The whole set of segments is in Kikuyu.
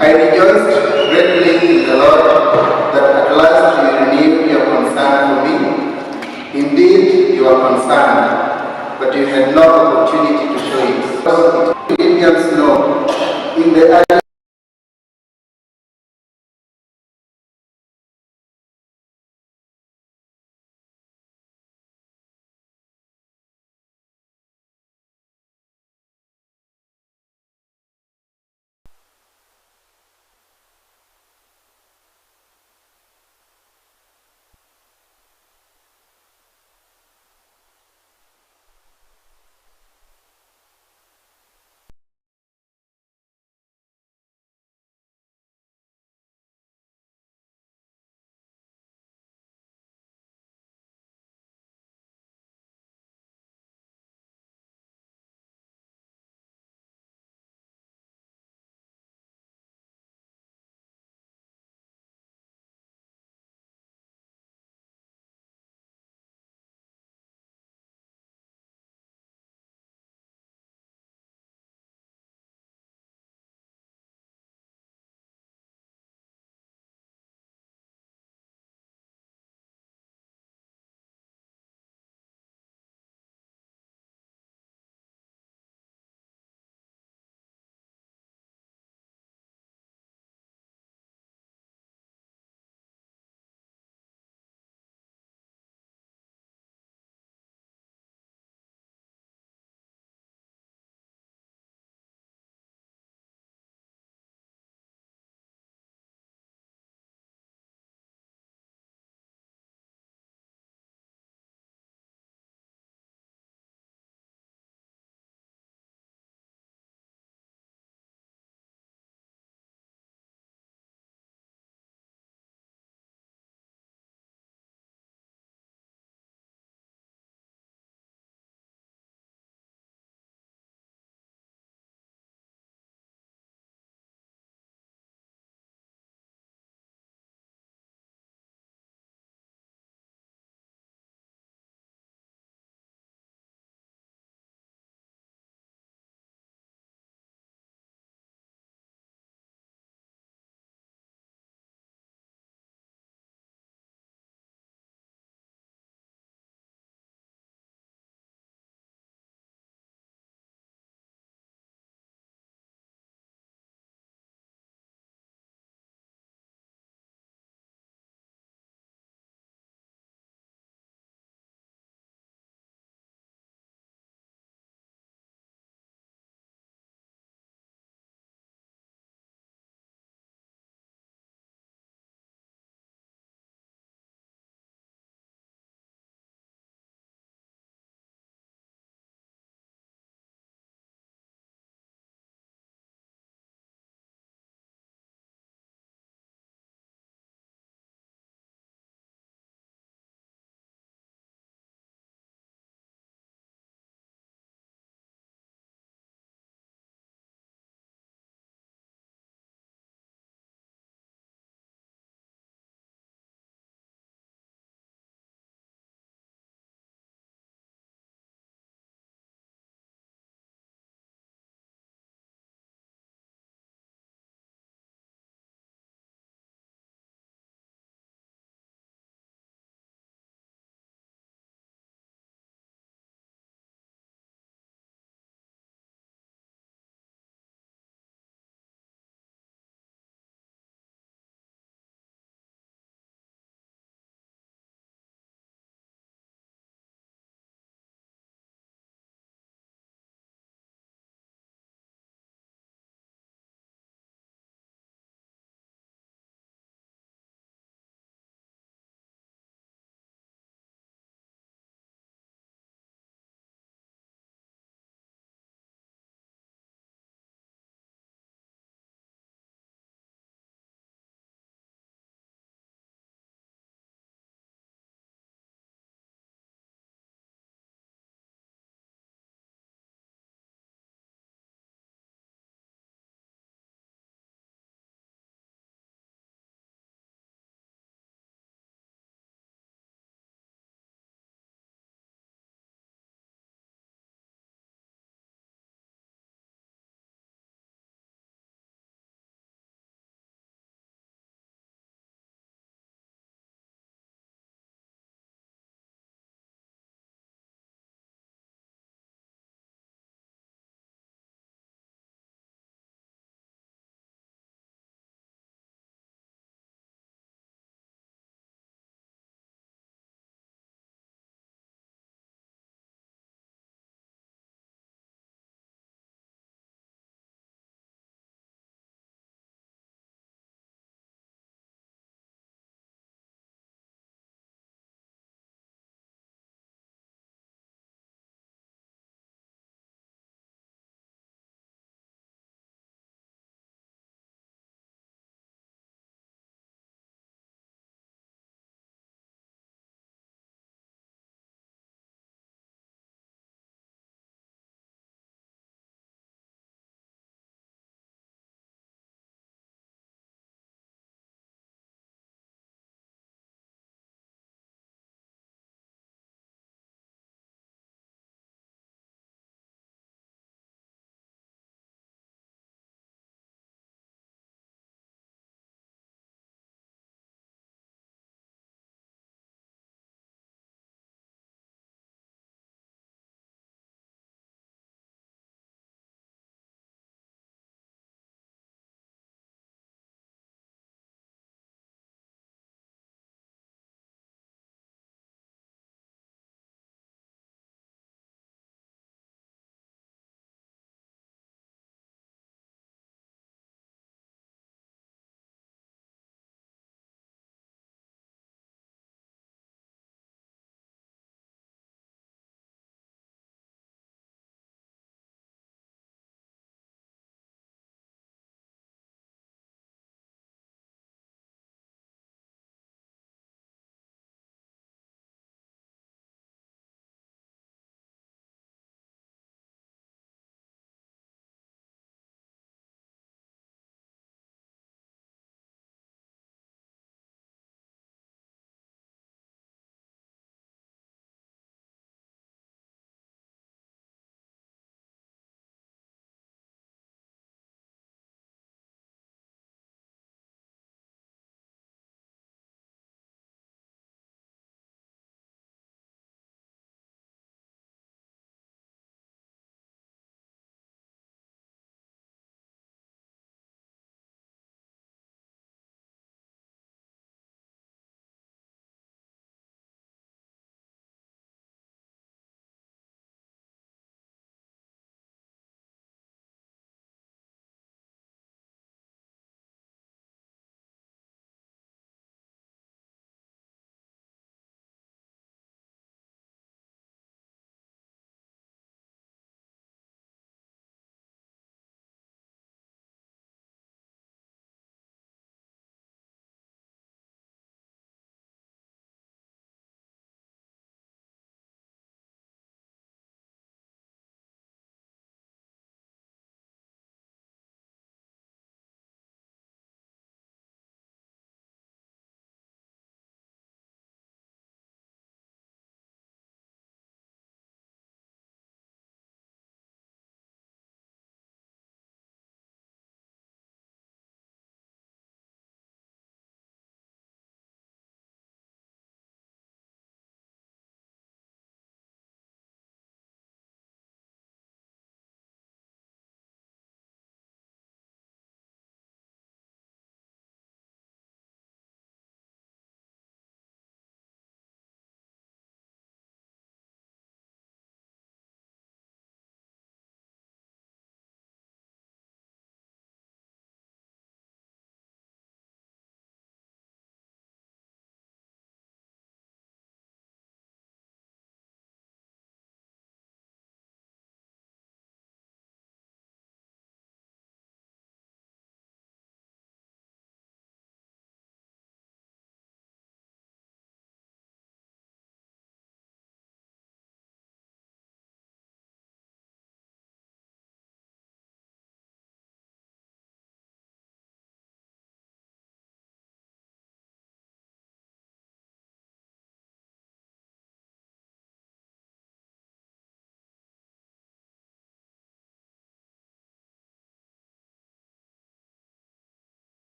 I rejoiced greatly in the Lord that at last you renewed your concern for me. Indeed, you are concerned, but you had no opportunity to show it. Philippians know, in the early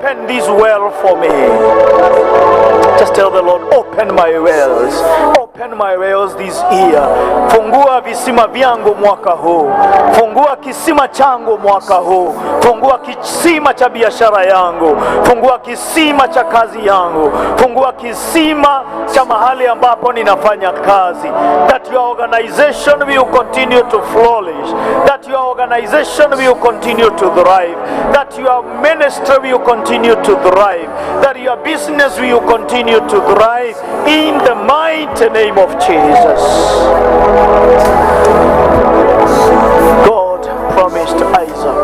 open this well for me. Just tell the Lord, open my wells. Open my wells this year. Fungua visima vyangu mwaka huu. Fungua kisima changu mwaka huu. Fungua kisima cha biashara yangu. Fungua kisima cha kazi yangu. Fungua kisima cha mahali ambapo ninafanya kazi. That your organization will continue to flourish. That your organization will continue to thrive. That your ministry will continue to thrive. That your business will continue to thrive in the mighty name of Jesus. God promised Isaac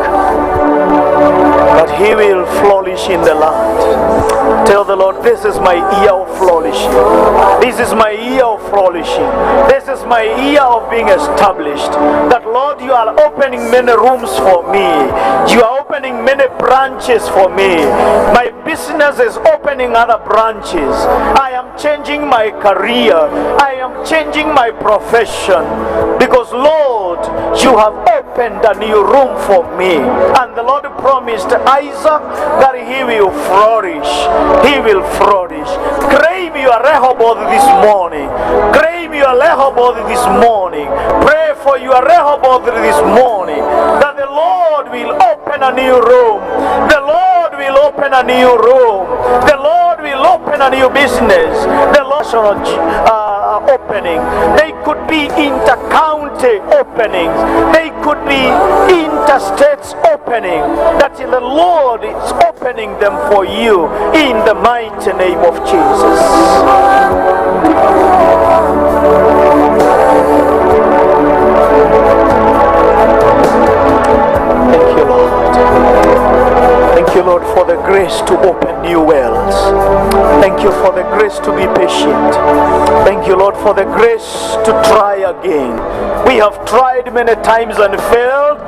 that he will flourish in the land. Tell the Lord, this is my year of flourishing. This is my year of flourishing. This is my year of being established. That, Lord, you are opening many rooms for me. You are opening many branches for me. My business is opening other branches. I am changing my career. I am changing my profession. Because, Lord, you have opened a new room for me. And the Lord promised Isaac that he will flourish. He will flourish. Claim your Rehoboth this morning. Claim your Rehoboth this morning. Pray for your Rehoboth this morning. That the Lord will open a new room. The Lord will open a new room. The Lord will open a new business. The Lord opening. They could be inter-county openings. They could be interstates opening. That the Lord is opening them for you in the mighty name of Jesus. Thank you, Lord. Thank you, Lord, for the grace to open new wells. Thank you for the grace to be patient. Thank you, Lord, for the grace to try again. We have tried many times and failed,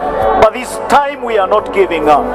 but this time we are not giving up.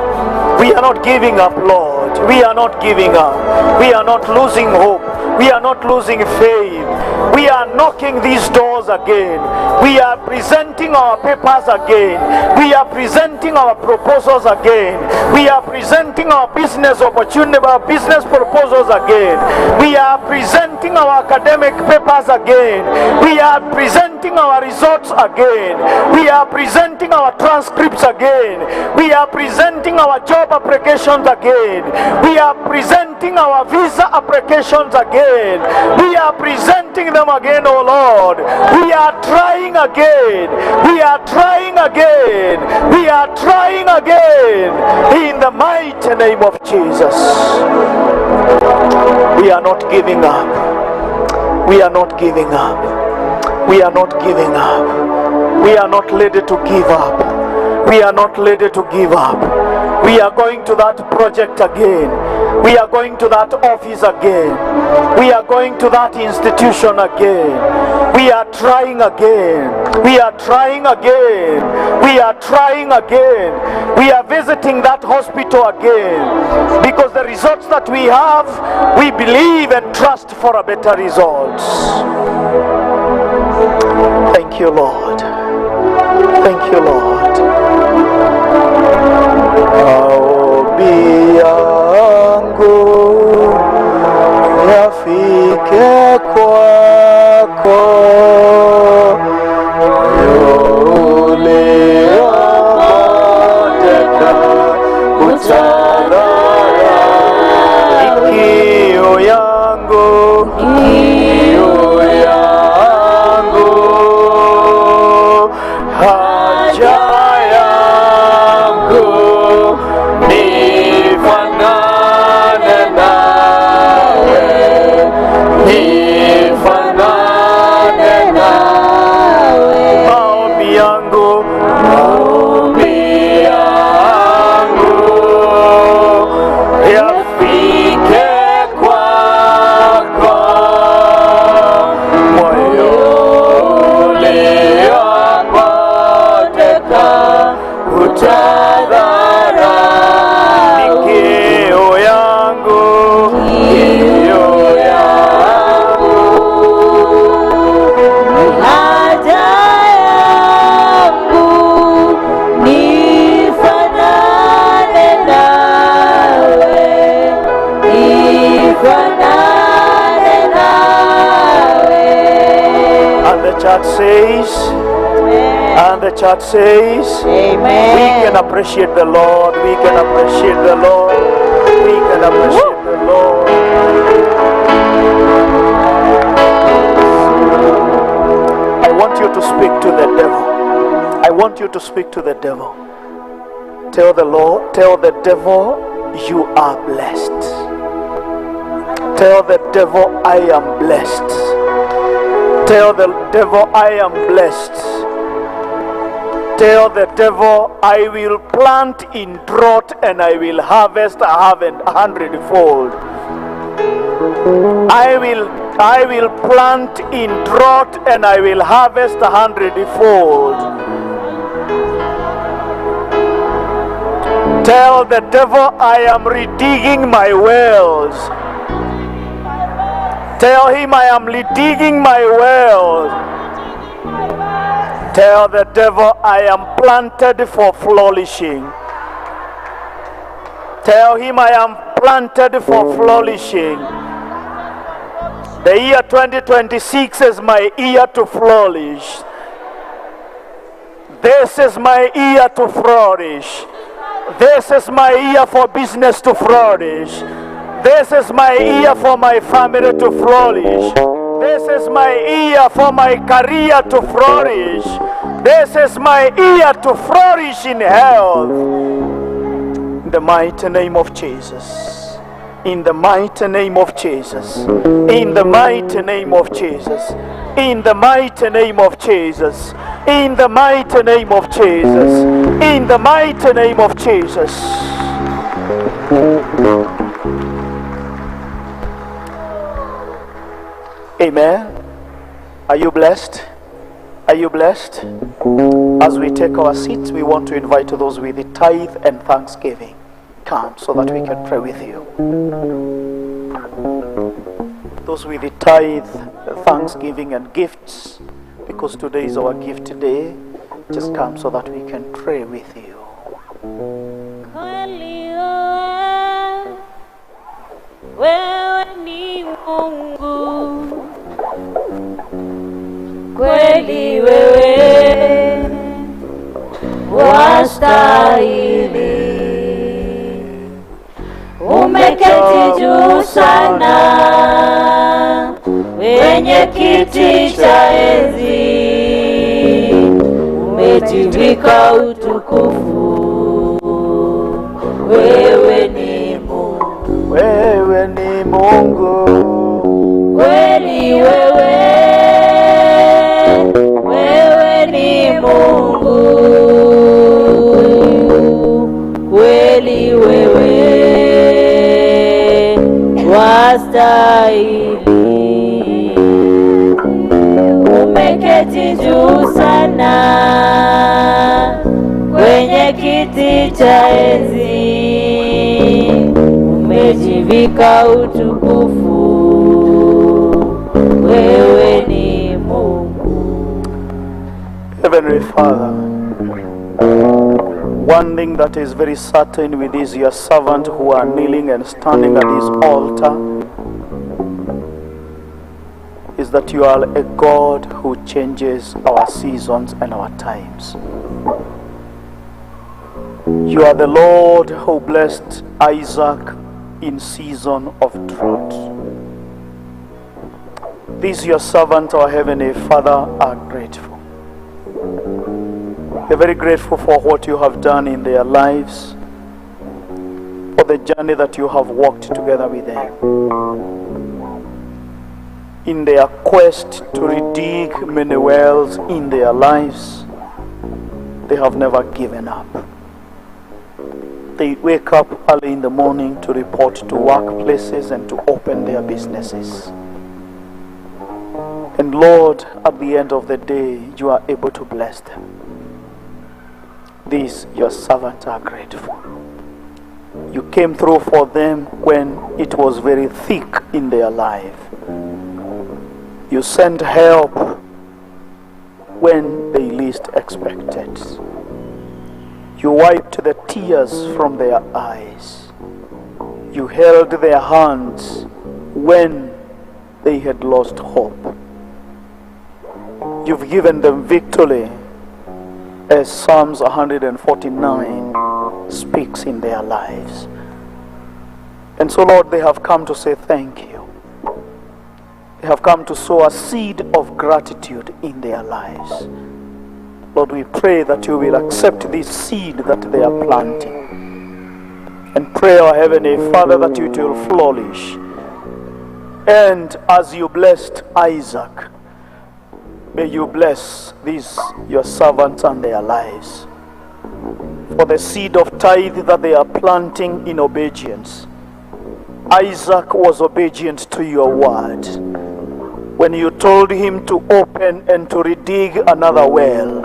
We are not giving up, Lord. We are not giving up. We are not losing hope. We are not losing faith. We are knocking these doors again. We are presenting our papers again. We are presenting our proposals again. We are presenting our business opportunity, our business proposals again. We are presenting our academic papers again. We are presenting our results again. We are presenting our transcripts again. We are presenting our job applications again. We are presenting our visa applications again. We are presenting them again, oh Lord. We are trying again. We are trying again. We are trying again. In the mighty name of Jesus. We are not giving up. We are not giving up. We are not giving up. We are not ready to give up. We are not ready to give up. We are going to that project again. We are going to that office again. We are going to that institution again. We are trying again. We are trying again. We are trying again. We are visiting that hospital again. Because the results that we have, we believe and trust for a better result. Thank you, Lord. Thank you, Lord. Maombi yangu yafike kwako, uliobondeka utadharau. Kiu yangu, kiu yangu, haja yangu nifanane nawe, nifanane nawe. Maombi yangu, maombi yangu yafike kwako. church says, and the church says, Amen. We can appreciate the Lord. We can appreciate the Lord. We can appreciate the Lord. I want you to speak to the devil. I want you to speak to the devil. Tell the Lord, tell the devil, you are blessed. Tell the devil, I am blessed. Tell the devil, I am blessed. Tell the devil, I will plant in drought and I will harvest a hundredfold. I will plant in drought and I will harvest a hundredfold. Tell the devil, I am redigging my wells. Tell him, I am redigging my wells. Tell the devil, I am planted for flourishing. Tell him, I am planted for flourishing. The year 2026 is my year to flourish. This is my year to flourish. This is my year for business to flourish. This is my year for my family to flourish. This is my year for my career to flourish. This is my year to flourish in health. In the mighty name of Jesus. In the mighty name of Jesus. In the mighty name of Jesus. In the mighty name of Jesus. In the mighty name of Jesus. In the mighty name of Jesus. Amen. Are you blessed? Are you blessed? As we take our seats, we want to invite those with the tithe and thanksgiving. Come so that we can pray with you. Those with the tithe, thanksgiving and gifts, because today is our gift day, just come so that we can pray with you. Wewe ni Mungu kweli, wewe wastahili, umeketi juu sana kwenye kiti cha enzi, umejivika utukufu, wewe ni Mungu. Wewe ni Mungu kweli, wewe, wewe ni Mungu kweli, wewe wastahili, umeketi juu sana kwenye kiti cha enzi, umejivika utukufu, wewe ni Mungu. Heavenly Father, one thing that is very certain with is your servant who are kneeling and standing at this altar is that you are a God who changes our seasons and our times. You are the Lord who blessed Isaac in season of drought. These your servant, our Heavenly Father, are grateful. They're very grateful for what you have done in their lives, for the journey that you have walked together with them. In their quest to redig many wells in their lives, they have never given up. They wake up early in the morning to report to workplaces and to open their businesses. And Lord, at the end of the day, you are able to bless them. These, your servants, are grateful. You came through for them when it was very thick in their life. You sent help when they least expected. You wiped the tears from their eyes. You held their hands when they had lost hope. You've given them victory, as Psalms 149 speaks in their lives. And so, Lord, they have come to say thank you. They have come to sow a seed of gratitude in their lives. Lord, we pray that you will accept this seed that they are planting. And pray, our Heavenly Father, that it will flourish. And as you blessed Isaac, may you bless these your servants and their lives. For the seed of tithe that they are planting in obedience. Isaac was obedient to your word. When you told him to open and to redig another well,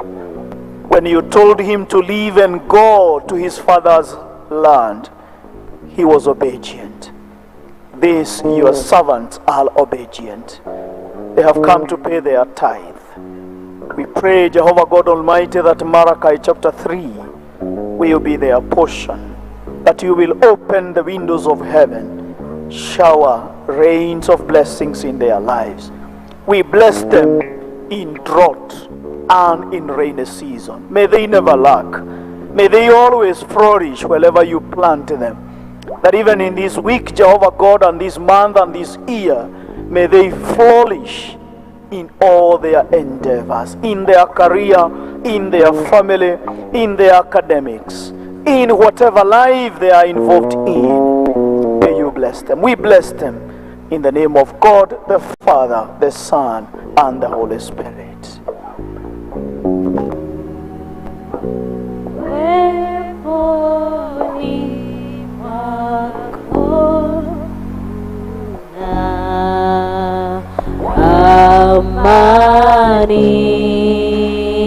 when you told him to leave and go to his father's land, he was obedient. These your servants are obedient. They have come to pay their tithe. We pray, Jehovah God Almighty, that Malachi chapter 3 will be their portion, that you will open the windows of heaven, shower rains of blessings in their lives. We bless them in drought and in rainy season. May they never lack. May they always flourish wherever you plant them. That even in this week, Jehovah God, and this month and this year, may they flourish in all their endeavors, in their career, in their family, in their academics, in whatever life they are involved in. May you bless them. We bless them in the name of God, the Father, the Son, and the Holy Spirit.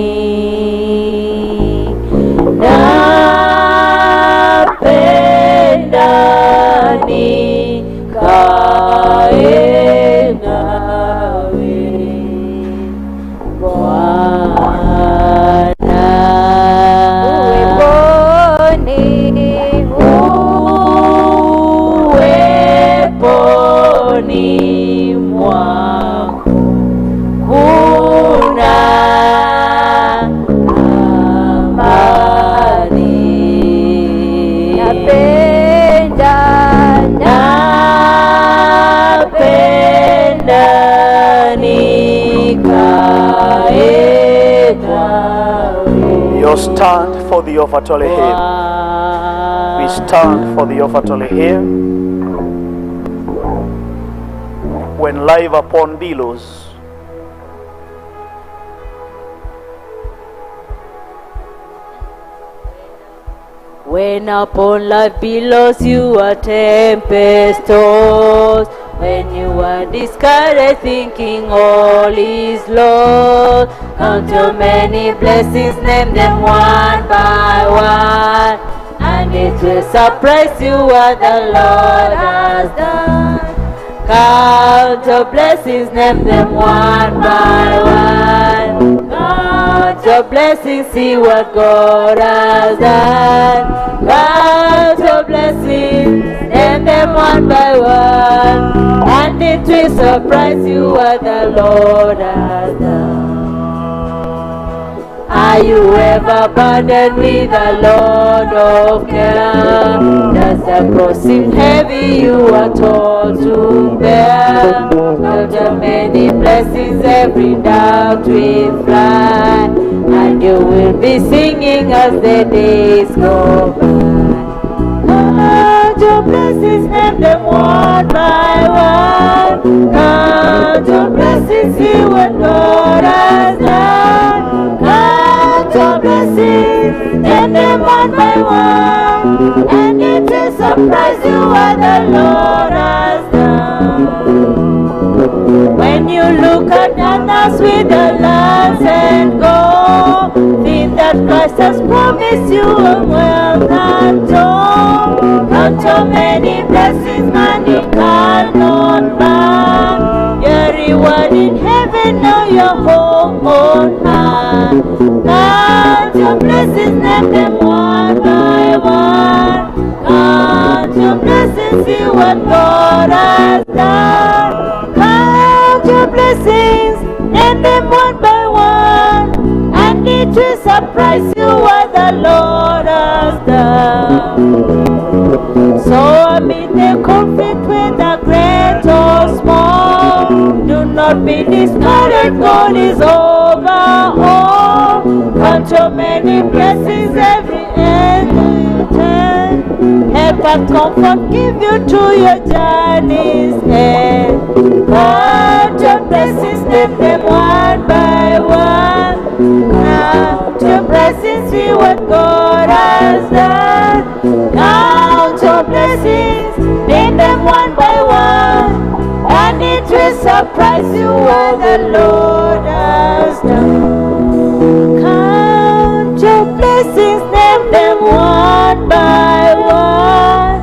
Amani napenda nikae nawe Bwana, uweponi mwako kuna amani. Napenda, napenda nikae nawe You stand for the offertory hymn. We stand for the offertory hymn. When life upon billows, When upon life billows you are tempest tossed, when you are discouraged thinking all is lost, count your many blessings, name them one by one, and it will surprise you what the Lord has done. Count your blessings, name them one by one. Count your blessings, see what God has done. Count your blessings, name them one by one, and it will surprise you what the Lord has done. Are you ever burdened with a load of care? Does the cross seem heavy you are told to bear? Count your many blessings, every doubt will fly, and you will be singing as the days go by. Count your blessings, name them one by one. Count your blessings, see what God has done. Count your blessings, name them one by one, and it will surprise you what the Lord has done. When you look at others with a lance and go, think that Christ has promised you a wealth untold. Count your many blessings, money cannot buy. Your reward in heaven, now your home on high. Count your blessings, name them one by one. Count your blessings, see what God has done. Count your blessings, name them one by one. surprise you what the Lord has done. So amid the conflict with the great or small, do not be discouraged, God is over all. Count your many blessings every end you turn. Help and comfort give you to your journey's end. Count your blessings, name them one by one. Count your blessings, see what God has done. Count your blessings, name them one by one, and it will surprise you what the Lord has done. Count your blessings, name them one by one.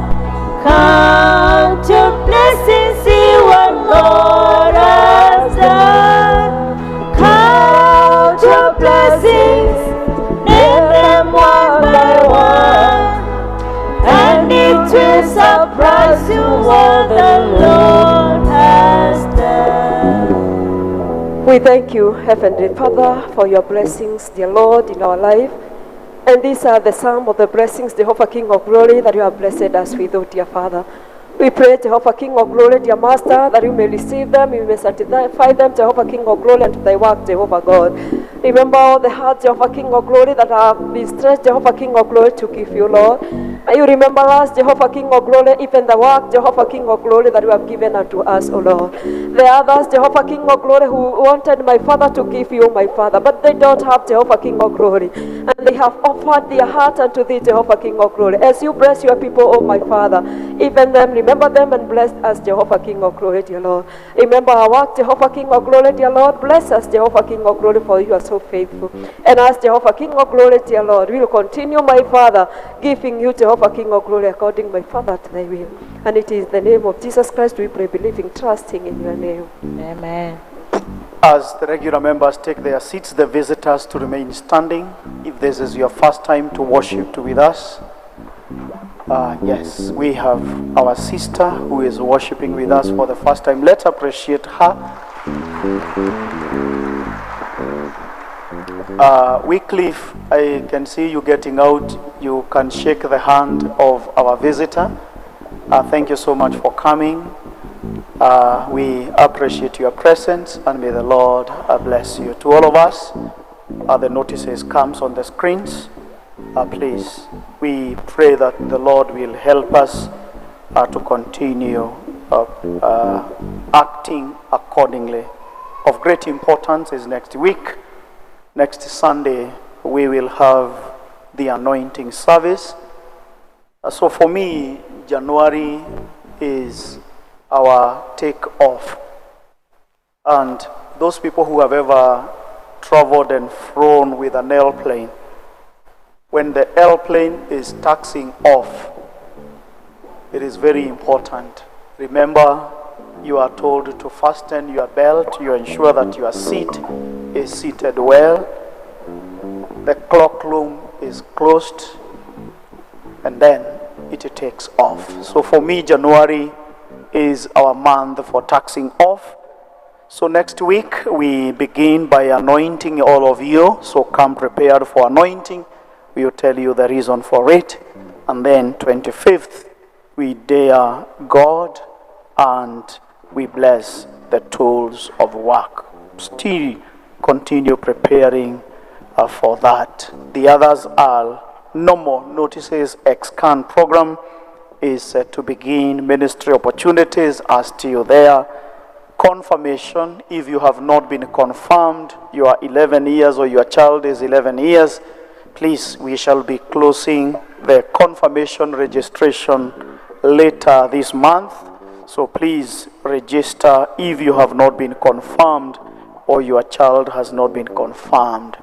Count your blessings, see what God has done. Count your blessings, name them one by one, and it will surprise you what the Lord has done. We thank you, Heavenly Father, for your blessings, dear Lord, in our life. And these are the sum of the blessings, Jehovah King of Glory, that you have blessed us with, O dear Father. We pray, Jehovah King of Glory, dear Master, that you may receive them, you may sanctify them, Jehovah King of Glory, and to thy work, Jehovah God. Remember all the hearts, Jehovah King of Glory, that have been stretched, Jehovah King of Glory, to give you, Lord. May you remember us, Jehovah King of Glory, even the work, Jehovah King of Glory, that you have given unto us, O Lord. The others, Jehovah King of Glory, who wanted my Father to give you, my Father, but they don't have Jehovah King of Glory. And they have offered their heart unto thee, Jehovah King of Glory. As you bless your people, O my Father, even them, remember them and bless us, Jehovah King of Glory, dear Lord. Remember our work, Jehovah King of Glory, dear Lord. Bless us, Jehovah King of Glory, for you are so faithful. And us, Jehovah King of Glory, dear Lord, we will continue, my Father, giving you, Jehovah King of Glory, according, my Father, to thy will. And it is the name of Jesus Christ we pray, believing, trusting in your name. Amen. As the regular members take their seats, the visitors to remain standing. If this is your first time to worship with us, yes, we have our sister who is worshiping with us for the first time. Let's appreciate her. Wycliffe, I can see you getting out. You can shake the hand of our visitor. Thank you so much for coming. We appreciate your presence, and may the Lord bless you. To all of us, the notices comes on the screens. Please, we pray that the Lord will help us to continue acting accordingly. Of great importance is next week. Next Sunday, we will have the anointing service. So for me, January is our take-off. And those people who have ever traveled and flown with an airplane, when the airplane is taxiing off, it is very important. Remember, you are told to fasten your belt, you ensure that your seat is seated well, the clock room is closed, and then it takes off. So for me, January is our month for taxing off. So next week, we begin by anointing all of you. So come prepared for anointing. We will tell you the reason for it. And then 25th, we dare God and we bless the tools of work. Still continue preparing for that. The others are no more notices. XCAN program is to begin. Ministry opportunities are still there. Confirmation, if you have not been confirmed, you are 11 years or your child is 11 years, please, we shall be closing the confirmation registration later this month. So please register if you have not been confirmed or your child has not been confirmed.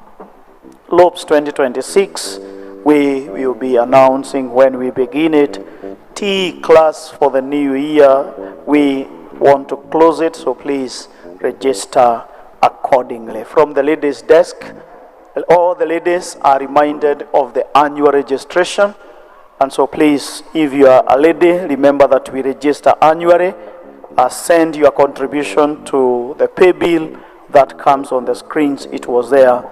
LOPES 2026, we will be announcing when we begin it. T class for the new year, we want to close it, so please register accordingly. From the ladies' desk, all the ladies are reminded of the annual registration. And so please, if you are a lady, remember that we register annually. Send your contribution to the pay bill that comes on the screens. It was there.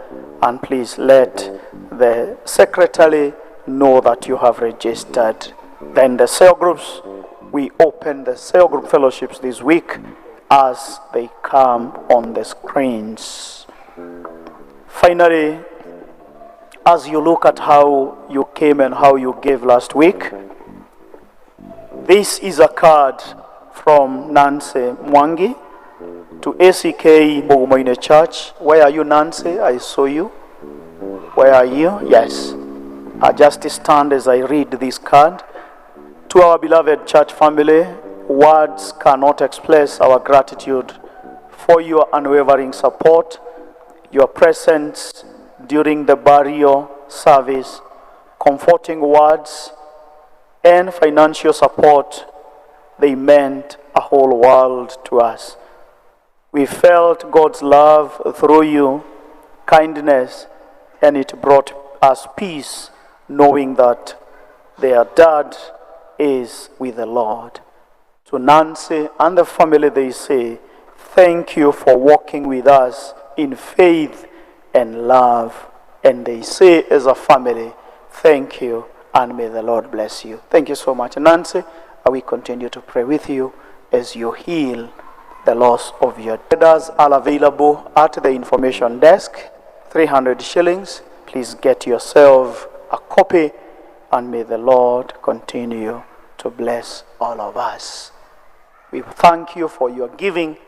And please let the secretary know that you have registered. Then the cell groups, we open the cell group fellowships this week as they come on the screens. Finally, as you look at how you came and how you gave last week, this is a card from Nancy Mwangi to ACK Mugumoini Church. Where are you, Nancy? I saw you. Where are you? Yes. I just stand as I read this card. To our beloved church family, words cannot express our gratitude for your unwavering support, your presence during the burial service, comforting words, and financial support. They meant a whole world to us. We felt God's love through you, kindness, and it brought us peace, knowing that their dad is with the Lord. To Nancy and the family, they say, thank you for walking with us in faith and love. And they say as a family, thank you, and may the Lord bless you. Thank you so much, Nancy. We continue to pray with you as you heal the loss of your leaders. Are available at the information desk, 300 shillings. Please get yourself a copy, and may the Lord continue to bless all of us. We thank you for your giving,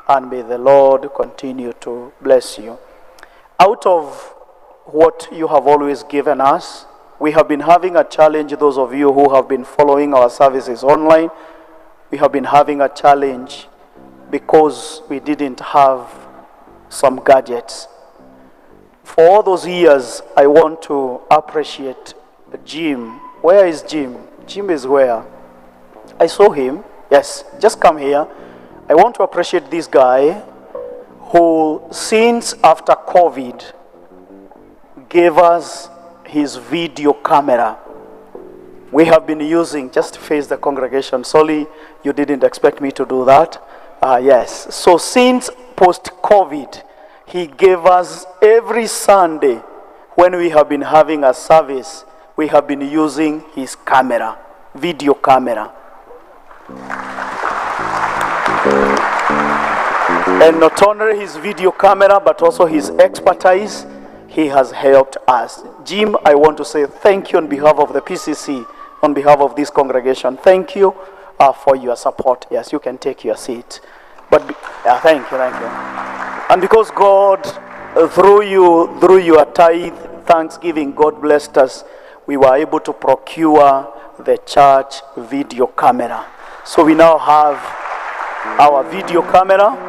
and may the Lord continue to bless you. Out of what you have always given us, we have been having a challenge. Those of you who have been following our services online, we have been having a challenge because we didn't have some gadgets. For all those years, I want to appreciate Jim. Where is Jim? Jim is where? I saw him. Yes, just come here. I want to appreciate this guy who, since after COVID, gave us his video camera. We have been using, just face the congregation. Sorry, you didn't expect me to do that. Yes. So since post-COVID, he gave us every Sunday when we have been having a service, we have been using his camera, video camera. And not only his video camera, but also his expertise, he has helped us. Jim, I want to say thank you on behalf of the PCC, on behalf of this congregation. Thank you for your support. Yes, you can take your seat. But thank you, thank you. And because God, through you, through your tithe, thanksgiving, God blessed us, we were able to procure the church video camera. So we now have our video camera.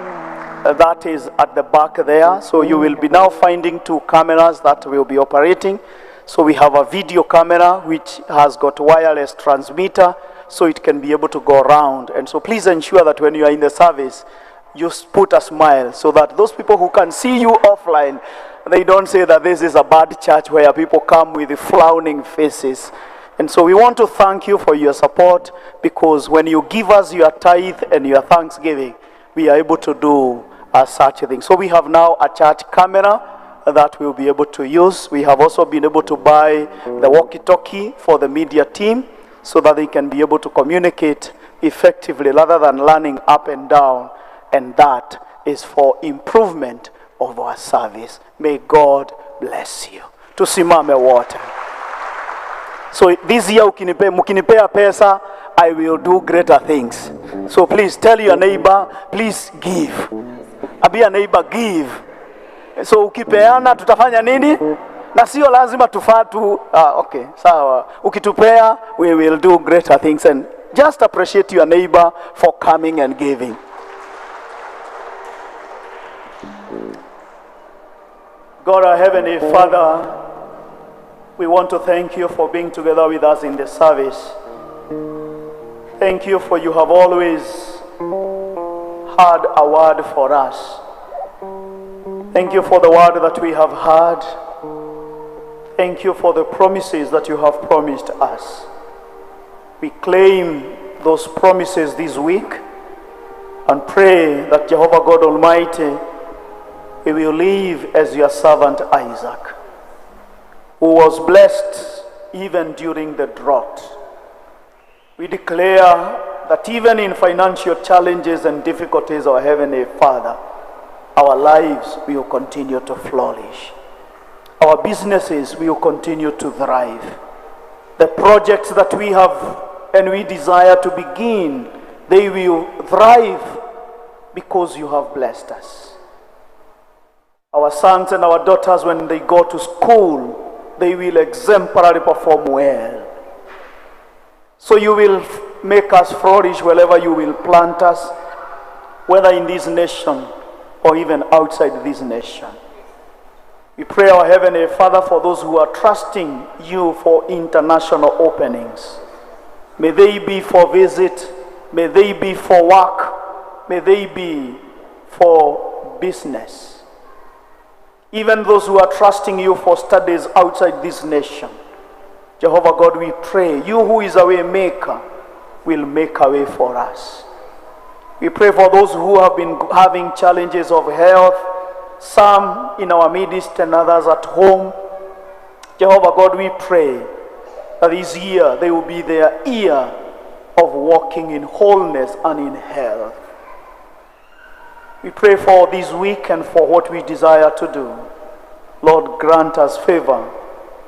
That is at the back there. So you will be now finding two cameras that will be operating. So we have a video camera which has got wireless transmitter, so it can be able to go around. And so please ensure that when you are in the service, you put a smile so that those people who can see you offline, they don't say that this is a bad church where people come with frowning faces. And so we want to thank you for your support, because when you give us your tithe and your thanksgiving, we are able to do such thing. So we have now a church camera that we'll be able to use. We have also been able to buy the walkie-talkie for the media team so that they can be able to communicate effectively rather than learning up and down. And that is for improvement of our service. May God bless you. Tusimame wote. So this year mkinipea pesa, I will do greater things. So please tell your neighbor, please give. Ambia neighbor, give. So ukipeana tutafanya nini? Na sio lazima tufatu. Okay, sawa. Ukitupea, we will do greater things. And just appreciate your neighbor for coming and giving. God, our Heavenly Father, we want to thank you for being together with us in the service. Thank you for you have always had a word for us. Thank you for the word that we have heard. Thank you for the promises that you have promised us. We claim those promises this week and pray that Jehovah God Almighty, we will live as your servant Isaac. who was blessed even during the drought. We declare that even in financial challenges and difficulties, our Heavenly Father, our lives will continue to flourish. Our businesses will continue to thrive. The projects that we have and we desire to begin, they will thrive because you have blessed us. Our sons and our daughters, when they go to school, they will exemplarily perform well. So you will make us flourish wherever you will plant us, whether in this nation or even outside this nation. We pray, our Heavenly Father, for those who are trusting you for international openings. May they be for visit, may they be for work, may they be for business. Even those who are trusting you for studies outside this nation, Jehovah God, we pray, you who is a way maker will make a way for us. We pray for those who have been having challenges of health, some in our midst and others at home. Jehovah God, we pray that this year they will be their year of walking in wholeness and in health. We pray for this week and for what we desire to do. Lord, grant us favor,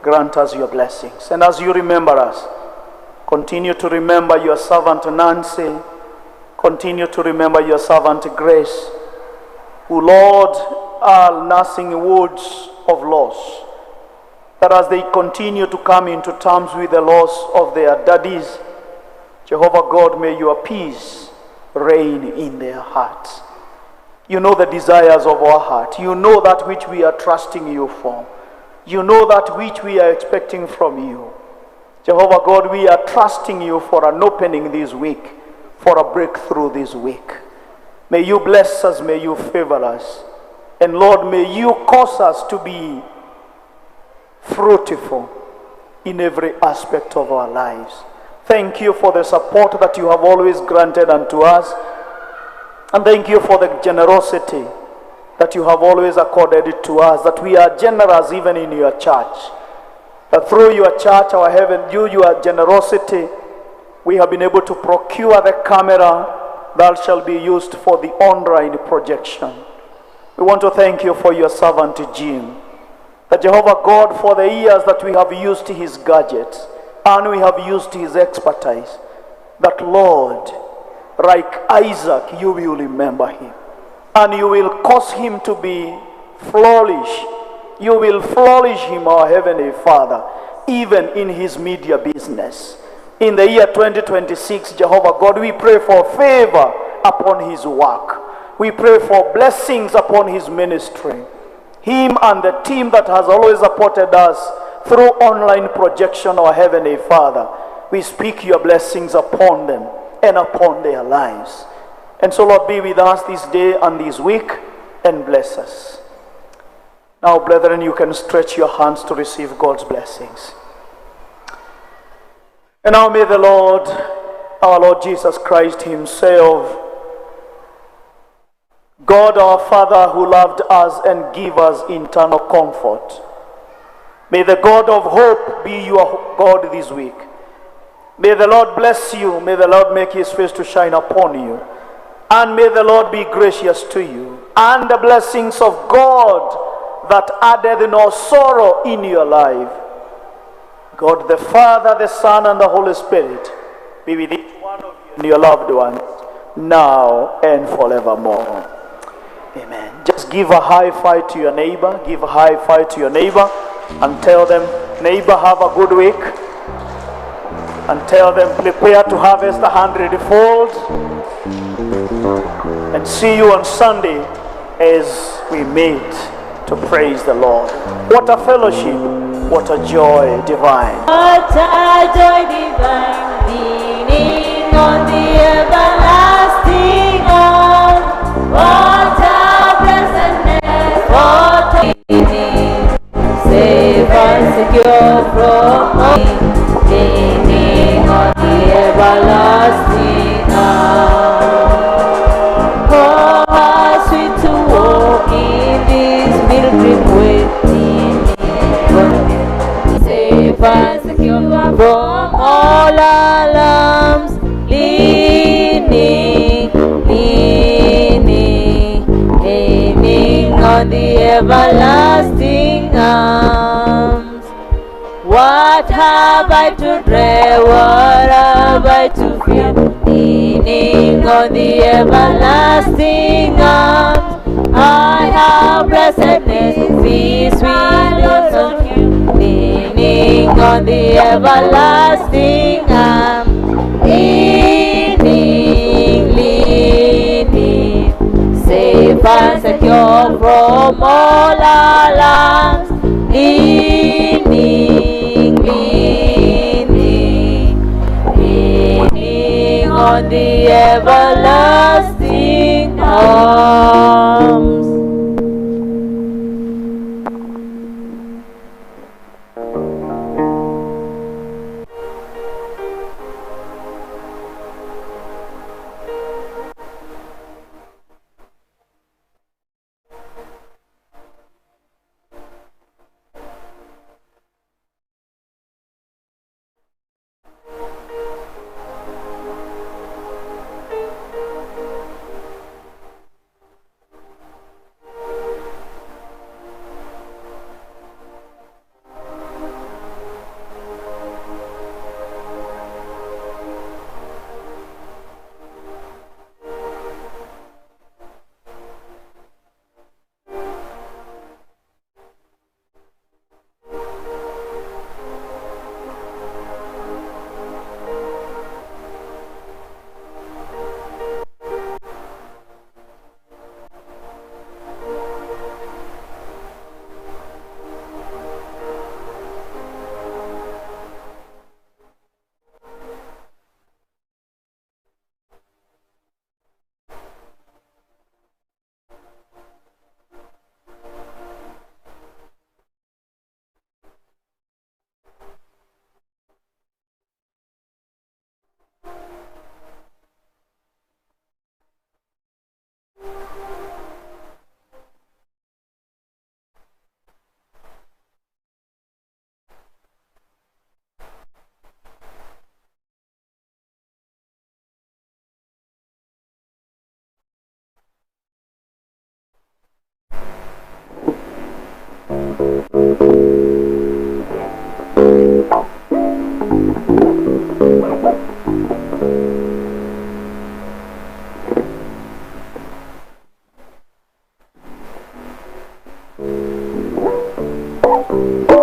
grant us your blessings. And as you remember us, continue to remember your servant Nancy, continue to remember your servant Grace, who, Lord, are nursing wounds of loss, that as they continue to come into terms with the loss of their daddies, Jehovah God, may your peace reign in their hearts. You know the desires of our heart. You know that which we are trusting you for. You know that which we are expecting from you. Jehovah God, we are trusting you for an opening this week, for a breakthrough this week. May you bless us, may you favor us. And Lord, may you cause us to be fruitful in every aspect of our lives. Thank you for the support that you have always granted unto us. And thank you for the generosity that you have always accorded to us, that we are generous even in your church. That through your church, our heaven, you, your generosity, we have been able to procure the camera that shall be used for the online projection. We want to thank you for your servant Jim, that Jehovah God, for the years that we have used his gadgets and we have used his expertise, that Lord, like Isaac, you will remember him and you will cause him to be flourish. You will flourish him, our Heavenly Father, even in his media business. In the year 2026, Jehovah God, we pray for favor upon his work. We pray for blessings upon his ministry. Him and the team that has always supported us through online projection, our Heavenly Father, we speak your blessings upon them and upon their lives. And so, Lord, be with us this day and this week and bless us. Now, brethren, you can stretch your hands to receive God's blessings. And now may the Lord, our Lord Jesus Christ himself, God our Father who loved us and gave us eternal comfort, may the God of hope be your God this week. May the Lord bless you. May the Lord make his face to shine upon you. And may the Lord be gracious to you. And the blessings of God that added no sorrow in your life, God the Father, the Son, and the Holy Spirit be with each one of you and your loved ones, now and forevermore. Amen. Just give a high five to your neighbor. Give a high five to your neighbor and tell them, neighbor, have a good week. And tell them, prepare to harvest 100-fold. And see you on Sunday as we meet to praise the Lord. What a fellowship, what a joy divine. What a joy divine, leaning on the everlasting arm. What a blessedness, what a pity, safe and secure from all, leaning on the everlasting arm. Oh, how sweet to walk in this pilgrim way, leaning on the on the everlasting arms. What have I to dread? What have I to fear? Leaning on the everlasting arms, I have blessedness, peace with no fear. Leaning on the everlasting arms, leaning, leaning, safe and secure from all alarms. Leaning, leaning, leaning on the everlasting arms.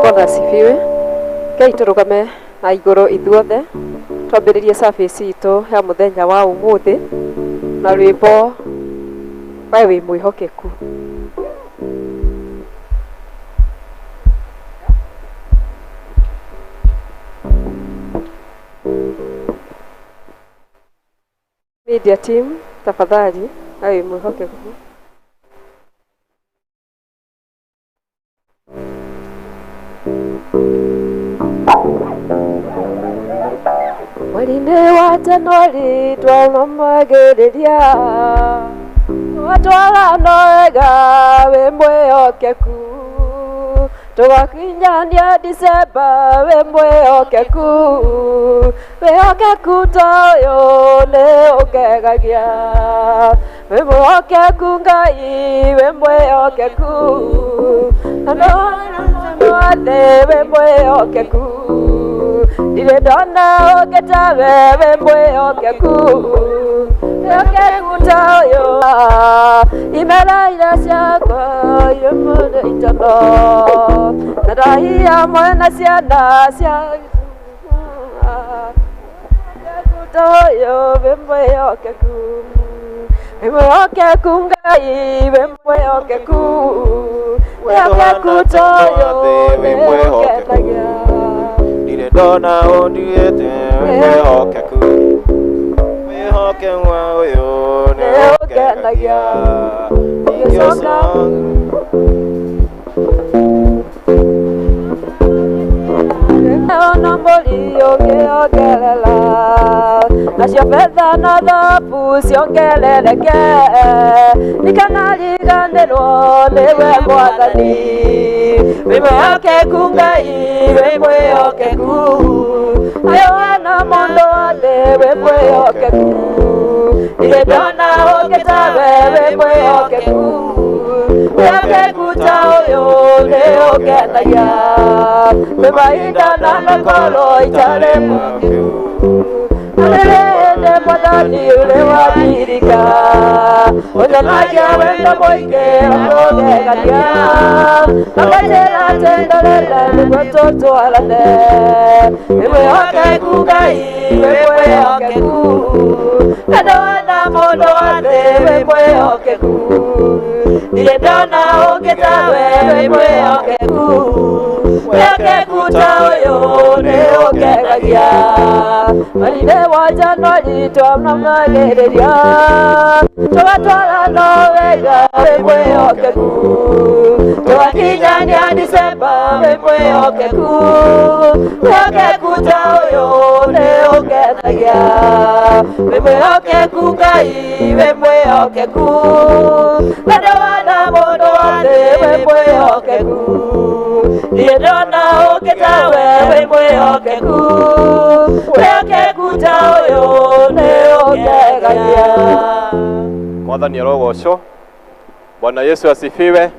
Bwana asifiwe. Ngai tũrũgame na igũrũ ithuothe twambĩrĩrie service itũ ya mũthenya wa ũmũthĩ na rwĩmbo we wĩ mwĩhokeku. Media team, tafadhali, we wĩ mwĩhokeku. Mweri-inĩ wa Januari twanomagĩrĩria twatwarana wega wĩ mwĩhokeku tũgakinyania Dicemba wĩ mwĩhokeku wĩhokeku ta ũyũ nĩ ũngegagia wĩ mwĩhokeku Ngai wĩ mwĩhokeku andũ othe wĩ mwĩhokeku ndirĩ ndona ũngĩ tawe wĩ mwĩhokeku mwĩhokeku ta ũyũ imera iria ciakwa irĩ itono na ndahia hamwe na ciana cia mwĩhokeku ta ũyũ wĩ mwĩhokeku wĩ mwĩhokeku Ngai wĩ mwĩhokeku mwĩhokeku ta ũyũ nĩ ũngenagia Ndona ũnduĩte wĩhokeku wĩhokeku ũyũ nĩ ũngenagia ingĩcoka ona mbũri ũngĩongerera nacio betha na thahabu ciongerereke ndikanariganĩrwo nĩwe Mwathani wĩ mwĩhokeku Ngai wĩ mwĩhokeku ayo na mũndũ wothe wĩ mwĩhokeku ndirĩ ndona ũngĩ tawe wĩ mwĩhokeku Wĩhokeku ta ũyũ nĩ ũngenagia. Kwĩ mahinda ndanakorwo itarĩ mũthingu. Nĩrĩndĩ Mwathani ũrĩ wandirika. Ũnyonagia wendo mũingĩ wa kũgegania. Ũkanjĩra atĩ ndorere nĩguo tũtwarane. Wĩ mwĩhokeku Ngai, wĩ mwĩhokeku. Na ndona mũndũ wa thĩ wĩ mwĩhokeku. Ndirĩ ndona ũngĩ tawe wĩ mwĩhokeku. Wĩhokeku ta ũyũ nĩ ũngenagia. Mweri-inĩ wa Januari twamũmagĩrĩria. Tũgatwarana wega wĩ mwĩhokeku. Tũgakinyania Disemba wĩ mwĩhokeku. Wĩhokeku ta ũyũ nĩ ũngenagia. Wĩ mwĩhokeku Ngai, wĩ mwĩhokeku. Na ndona mũndũ wa thĩ wĩ mwĩhokeku. Ndirĩ ndona ũngĩ tawe wĩ mwĩhokeku. Wĩhokeku ta ũyũ nĩ ũngenagia. Mwathani arogocwo. Bwana Yesu asifiwe.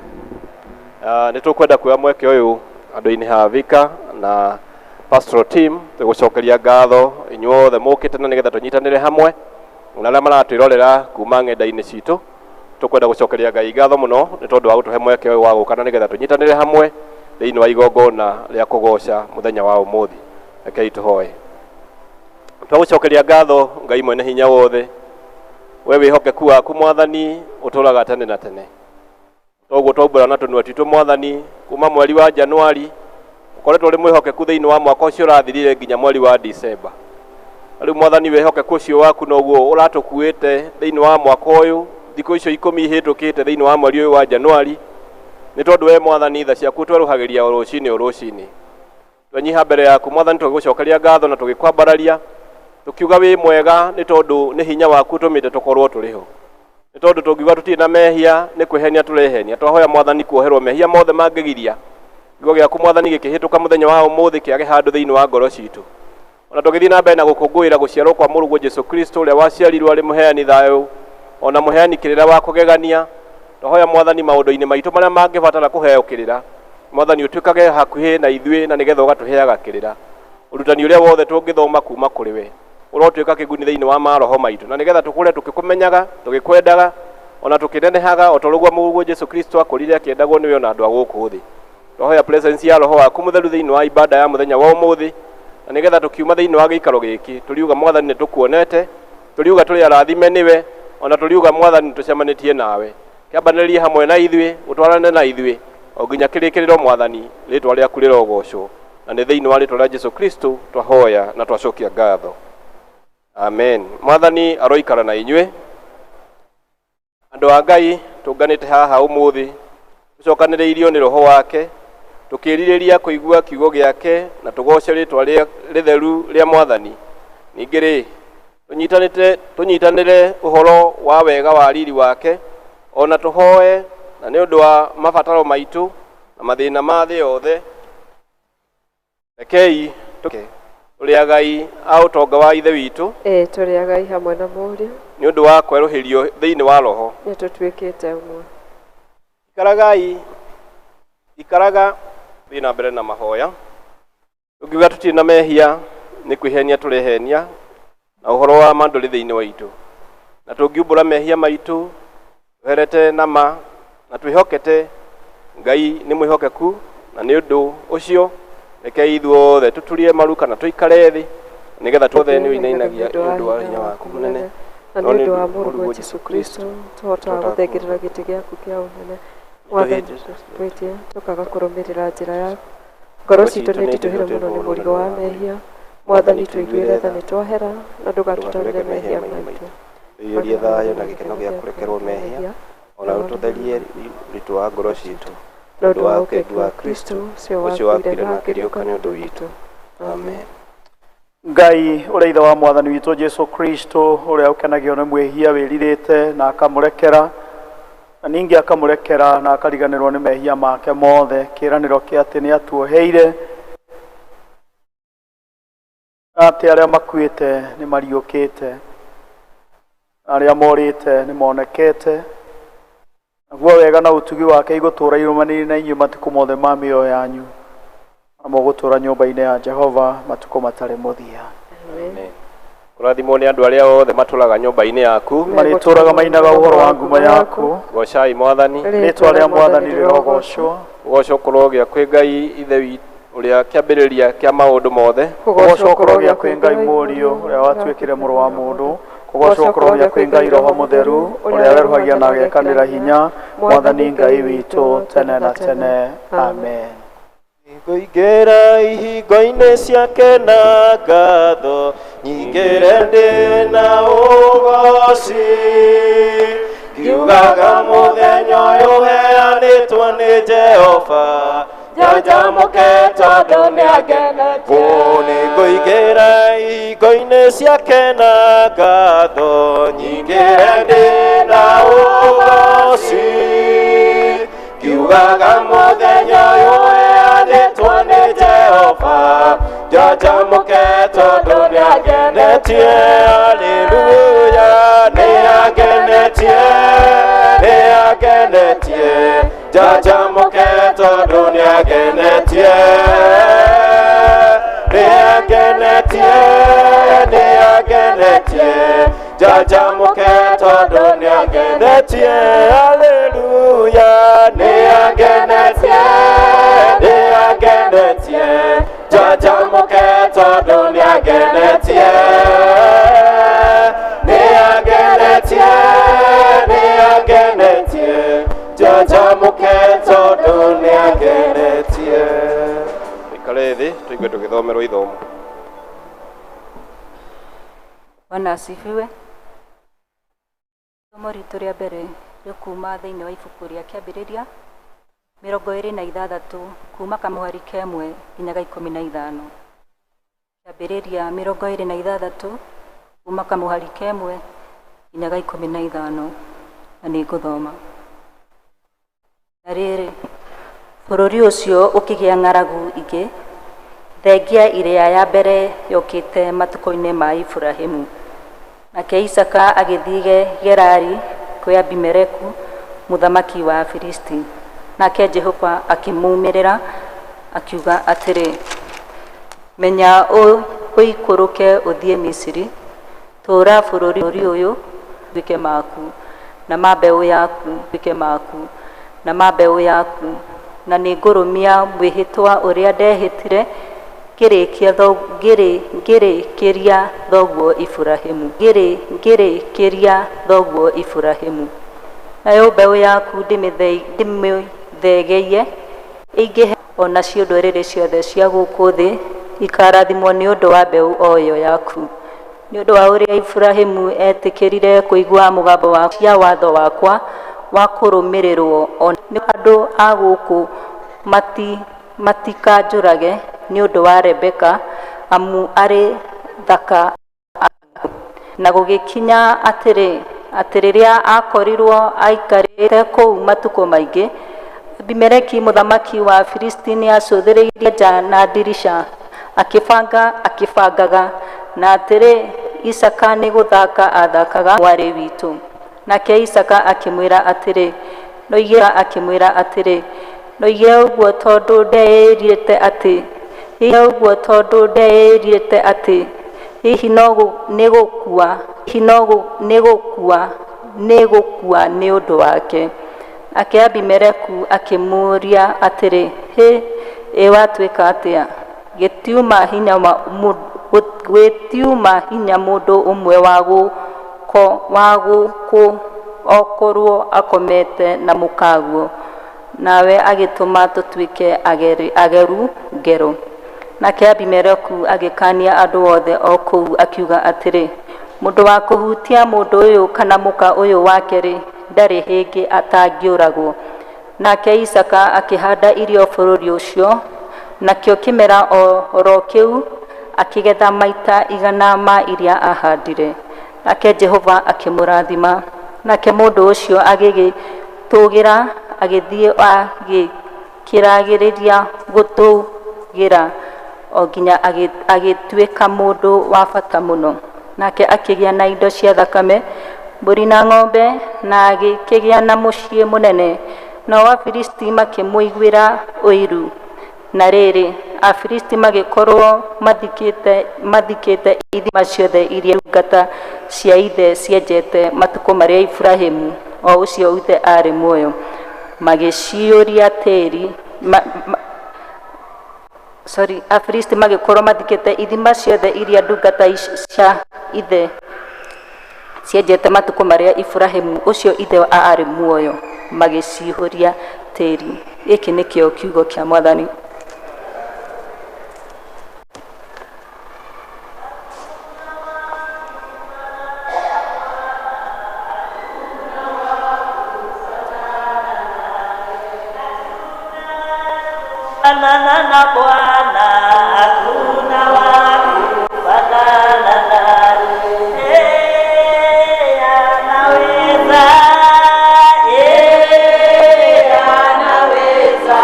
Nĩ tũkwenda kuoya mweke ũyũ andũ-inĩ ha Vika na pastoral team tũgũcokeria ngatho inyuothe mũkĩte na nĩgetha tũnyitanĩre hamwe na arĩa maratwĩrorera kuma ng'enda-inĩ citũ. Tũkwenda gũcokeria Ngai ngatho mũno nĩ tondũ wa gũtũhe mweke ũyũ wa gũka na nĩgetha tũnyitanĩre hamwe thĩinĩ wa igongona rĩa kũgoca mũthenya wa ũmũthĩ. Rekei tũhoe. Twagũcokeria ngatho Ngai mwene hinya wothe, we wĩhokeku waku Mwathani ũtũraga tene na tene. Toguo twaumbũra na tũnua twitũ Mwathani kuma mweri wa Januari ũkoretwo ũrĩ mwĩhokeku thĩinĩ wa mwaka ũcio ũrathirire nginya mweri wa Disemba. Rĩu Mwathani wĩhokeku ũcio waku noguo ũratũkuĩte thĩinĩ wa mwaka ũyũ thikũ icio 10 ihĩtũkĩte thĩinĩ wa mweri ũyũ wa Januari, nĩ tondũ we Mwathani tha ciaku twerũhagĩria o rũcinĩ o rũcinĩ. Twenyiha mbere yaku Mwathani tũgĩgũcokeria ngatho na tũgĩkwambararia tũkiuga wĩ mwega nĩ tondũ nĩ hinya waku ũtũmĩte tũkorwo tũrĩ ho. Nĩ tondũ tũngiuga tũtirĩ na mehia nĩ kwĩhenia tũrehenia. Twahoya Mwathani kuoherwo mehia mothe mangĩgiria kiugo gĩaku Mwathani gĩkĩhĩtũka mũthenya wa ũmũthĩ kĩage handũ thĩinĩ wa ngoro citũ. Ona tũgĩthiĩ na mbere na gũkũngũĩra gũciarwo kwa mũrũguo Jesu Kristo ũrĩa waciarirwo arĩ mũheani thayũ ona mũheani kĩrĩra wa kũgegania. Twahoya Mwathani maũndũ-inĩ maitũ marĩa mangĩbatara kũheo kĩrĩra, Mwathani ũtuĩkage hakuhĩ na ithuĩ na nĩgetha ũgatũheaga kĩrĩra. Ũrutani ũrĩa wothe tũngĩthoma kuma kũrĩ we ũrotuĩka kĩguni thĩinĩ wa maroho maitũ na nĩgetha tũkũre tũgĩkũmenyaga, tũgĩkwendaga ona tũkĩnenehaga o ta ũguo mũrũguo Jesu Kristo akũrire akĩendagwo nĩwe ona andũ a gũkũ thĩ. Twahoya presence ya roho waku mũtheru thĩinĩ wa ibada ya mũthenya wa ũmũthĩ na nĩgetha tũkiuma thĩinĩ wa gĩikaro gĩkĩ tũriuga Mwathani nĩ tũkuonete, tũriuga tũrĩ arathime nĩwe, ona tũriuga Mwathani nĩ tũcemanĩtie nawe. Kĩambanĩrĩrie hamwe na ithuĩ, ũtwarane na ithuĩ o nginya kĩrĩkĩrĩro Mwathani, rĩtwa rĩaku rĩrogocwo. Na nĩ thĩinĩ wa rĩtwa rĩa Jesu Kristo twahoya na twacokia ngatho. Amen. Mwathani aroikara na inyuĩ. Andũ a Ngai tũnganĩte haha ũmũthĩ tũcokanĩrĩirio nĩ roho wake tũkĩrirĩria kũigua kiugo gĩake na tũgoce rĩtwa rĩtheru rĩa Mwathani. Ningĩ rĩ tũnyitanĩre ũhoro wa wega wa riri wake ona tũhoe na nĩ ũndũ wa mabataro maitũ na mathĩna ma thĩ yothe. Rekei tũrĩ agai a ũtonga wa Ithe witũ. Tũrĩ agai hamwe na Mũriũ. Nĩ ũndũ wa kwerũhĩrio thĩinĩ wa roho. Nĩ tũtuĩkĩte ũmwe. Ikaraga thiĩ na mbere na mahoya. Tũngiuga tũtirĩ na mehia nĩ kwĩhenia tũrehenia na ũhoro wa ma ndũrĩ thĩinĩ wa itũ. Na tũngiumbũra mehia maitũ tũherete na ma na twĩhokete Ngai nĩ mwĩhokeku, na nĩ ũndũ ũcio rekei ithuothe tũturie maru kana tũikare thĩ nĩgetha tuothe nĩ ũinainagia nĩ ũndũ wa hinya waku mũnene na nĩ ũndũ wa mũrũguo Jesu Kristo tũhotaga gũthengerera gĩtĩ gĩaku kĩa ũnene. Mwathani, twĩtie tũkaga kũrũmĩrĩra njĩra yaku. Ngoro citũ nĩ nditũhĩre mũno nĩ mũrigo wa mehia. Mwathani, tũiguĩre tha nĩ twahera na ndũgatũtarĩre mehia maitũ. Tũiyũrie thayũ na gĩkeno gĩa kũrekerwo mehia ona ũtũtherie ũritũ wa ngoro citũ na ũndũ wa ũkengu wa Kristo ũcio ũcio wakuire wakuire na na akĩriũka akĩriũka nĩ nĩ ũndũ ũndũ witũ. witũ. Amen. Ngai ũrĩa Ithe wa Mwathani witũ Jesu Kristo ũrĩa ũkenagio nĩ mwĩhia wĩrirĩte na akamũrekera na ningĩ akamũrekera na akariganĩrwo nĩ mehia make mothe, kĩĩranĩro kĩa atĩ nĩ atuoheire na atĩ arĩa makuĩte nĩ mariũkĩte, arĩa morĩte nĩ monekete, Naguo wega na ũtugi wake igũtũũra irũmanĩrĩire na inyuĩ matukũ mothe ma mĩoyo yanyu, na mũgũtũũra nyũmba-inĩ ya Jehova matukũ matarĩ mũthia. Kũrathimwo nĩ andũ arĩa othe matũraga nyũmba-inĩ yaku. Marĩtũũraga mainaga ũhoro wa ngumo yaku. Goocai Mwathani. Rĩĩtwa rĩa Mwathani rĩrogoocwo. Ũgoocwo kũrogĩa kwĩ Ngai Ithe witũ ũrĩa kĩambĩrĩria kĩa maũndũ mothe. Kũgoocwo kũrogĩa kwĩ Ngai Mũriũ ũrĩa watuĩkire mũrũ wa mũndũ. Kũgoocwo kũrogĩa kwĩ Ngai Roho Mũtheru ũrĩa werũhagia na agekanĩra hinya, Mwathani Ngai witũ tene na tene. Amen. Ngũingĩra ihingo-inĩ ciake na ngatho, nyingĩre ndĩ na ũgoci. Ngiugaga mũthenya ũyũ ũheanĩtwo nĩ Jehova, njanjamũke tondũ nĩangenetie. Nĩngũingĩra ihingo-inĩ ciake na ngatho, nyingĩre ndĩ na ũgoci. Ngiugaga mũthenya ũyũ ũheanĩtwo nĩ Jehova, njanjamũke tondũ nĩangenetie. Haleluya, nĩangenetie, nĩangenetie, njanjamũke tondũ nĩangenetie. Nĩangenetie, nĩangenetie, njanjamũke tondũ nĩangenetie. Haleluya, nĩangenetie, nĩangenetie, njanjamũke tondũ nĩangenetie. Nĩangenetie, nĩangenetie, njanjamũke tondũ nĩangenetie. Ikare thĩ tũigue tũgĩthomerwo ithomo. Bwana asifiwe. Isomo ritũ rĩa mbere rĩkuuma thĩinĩ wa ibuku rĩa Kĩambĩrĩria 26 kuuma kamũhari ka 1 nginya ga 15. Kĩambĩrĩria 26 kuuma kamũhari ka 1 nginya ga 15, na nĩ ngũthoma. Na rĩrĩ, bũrũri ũcio ũkĩgĩa ng'aragu ingĩ, thengia ĩrĩa ya mbere yokĩte matukũ-inĩ ma Iburahĩmu. Nake Isaaka agĩthiĩ Gerari kwĩ Abimeleku mũthamaki wa Afilisti. Nake Jehova akĩmuumĩrĩra akiuga atĩrĩ, Menya ũikũrũke ũthiĩ Misiri, tũũra bũrũri ũyũ ũtuĩke maku, na ma mbeũ yaku ũtuĩke maku, na ma mbeũ yaku, na nĩngũrũmia mwĩhĩtwa ũrĩa ndehĩtire ngĩrĩkĩria thoguo Iburahĩmu, ngĩrĩkĩria thoguo Iburahĩmu. Nayo mbeũ yaku ndĩmĩthegeie ĩingĩhe, o nacio ndũrĩrĩ ciothe cia gũkũ thĩ ikarathimwo nĩ ũndũ wa mbeũ o ĩyo yaku. Nĩ ũndũ wa ũrĩa Iburahĩmu etĩkĩrire kũigua mũgambo wa cia watho wakwa wa kũrũmĩrĩrwo, o nĩ andũ a gũkũ matikanjũrage nĩ ũndũ wa Rebeka, amu arĩ thaka. Na gũgĩkinya atĩrĩ, atĩ rĩrĩa akorirwo aikarĩte kũu matukũ maingĩ, Abimeleki mũthamaki wa Afilisti nĩacũthĩrĩirie nja na ndirica, akĩbangaga, na atĩrĩ, Isaaka nĩ gũthaka athakaga mwarĩ witũ. Nake Isaaka akĩmwĩra atĩrĩ, akĩmwĩra atĩrĩ, Ndoigire ũguo tondũ ndeĩrĩte atĩ, ũguo tondũ ndeĩrĩte atĩ, hihi no nĩgũkua, hihi no nĩgũkua, nĩgũkua nĩ ũndũ wake. Nake Abimeleku akĩmũũria atĩrĩ, Hĩ, ĩ watuĩka atĩa? Gĩtiuma hinya mũndũ ũmwe wa gũkũ okorwo akomete na mũkaguo, nawe agĩtũma tũtuĩke ageru ngero. Nake Abimeleku agĩkaania andũ othe o kũu akiuga atĩrĩ, Mũndũ wa kũhutia mũndũ ũyũ kana mũka ũyũ wake-rĩ, ndarĩ hĩngĩ atangĩũragwo. Nake Isaaka akĩhanda irio bũrũri ũcio, nakĩo kĩmera o ro kĩu akĩgetha maita 100 ma iria aahandire. Nake Jehova akĩmũrathima. Nake mũndũ ũcio agĩgĩtũũgĩra, agĩthiĩ agĩkĩragĩrĩria gũtũũgĩra o nginya agĩtuĩka mũndũ wa bata mũno. Nake akĩgĩa na indo cia thakame Mbũri na ng'ombe, na agĩkĩgĩa na mũciĩ mũnene. Nao Afilisti makĩmũiguĩra ũiru. Na rĩrĩ, Afilisti magĩkorwo mathikĩte ithima ciothe iria ndungata cia ithe cienjete matukũ marĩa Iburahĩmu, o ũcio ithe aarĩ muoyo, magĩciyũria tĩri. Sorry, Afilisti magĩkorwo mathikĩte ithima ciothe iria ndungata cia ithe cienjete matukũ marĩa Iburahĩmu ũcio ithe aarĩ muoyo, magĩcihũria tĩri. Gĩkĩ nĩkĩo kiugo kĩa Mwathani. Fanana na Bwana, hakuna wa kufanana naye. Yeye anaweza, yeye anaweza,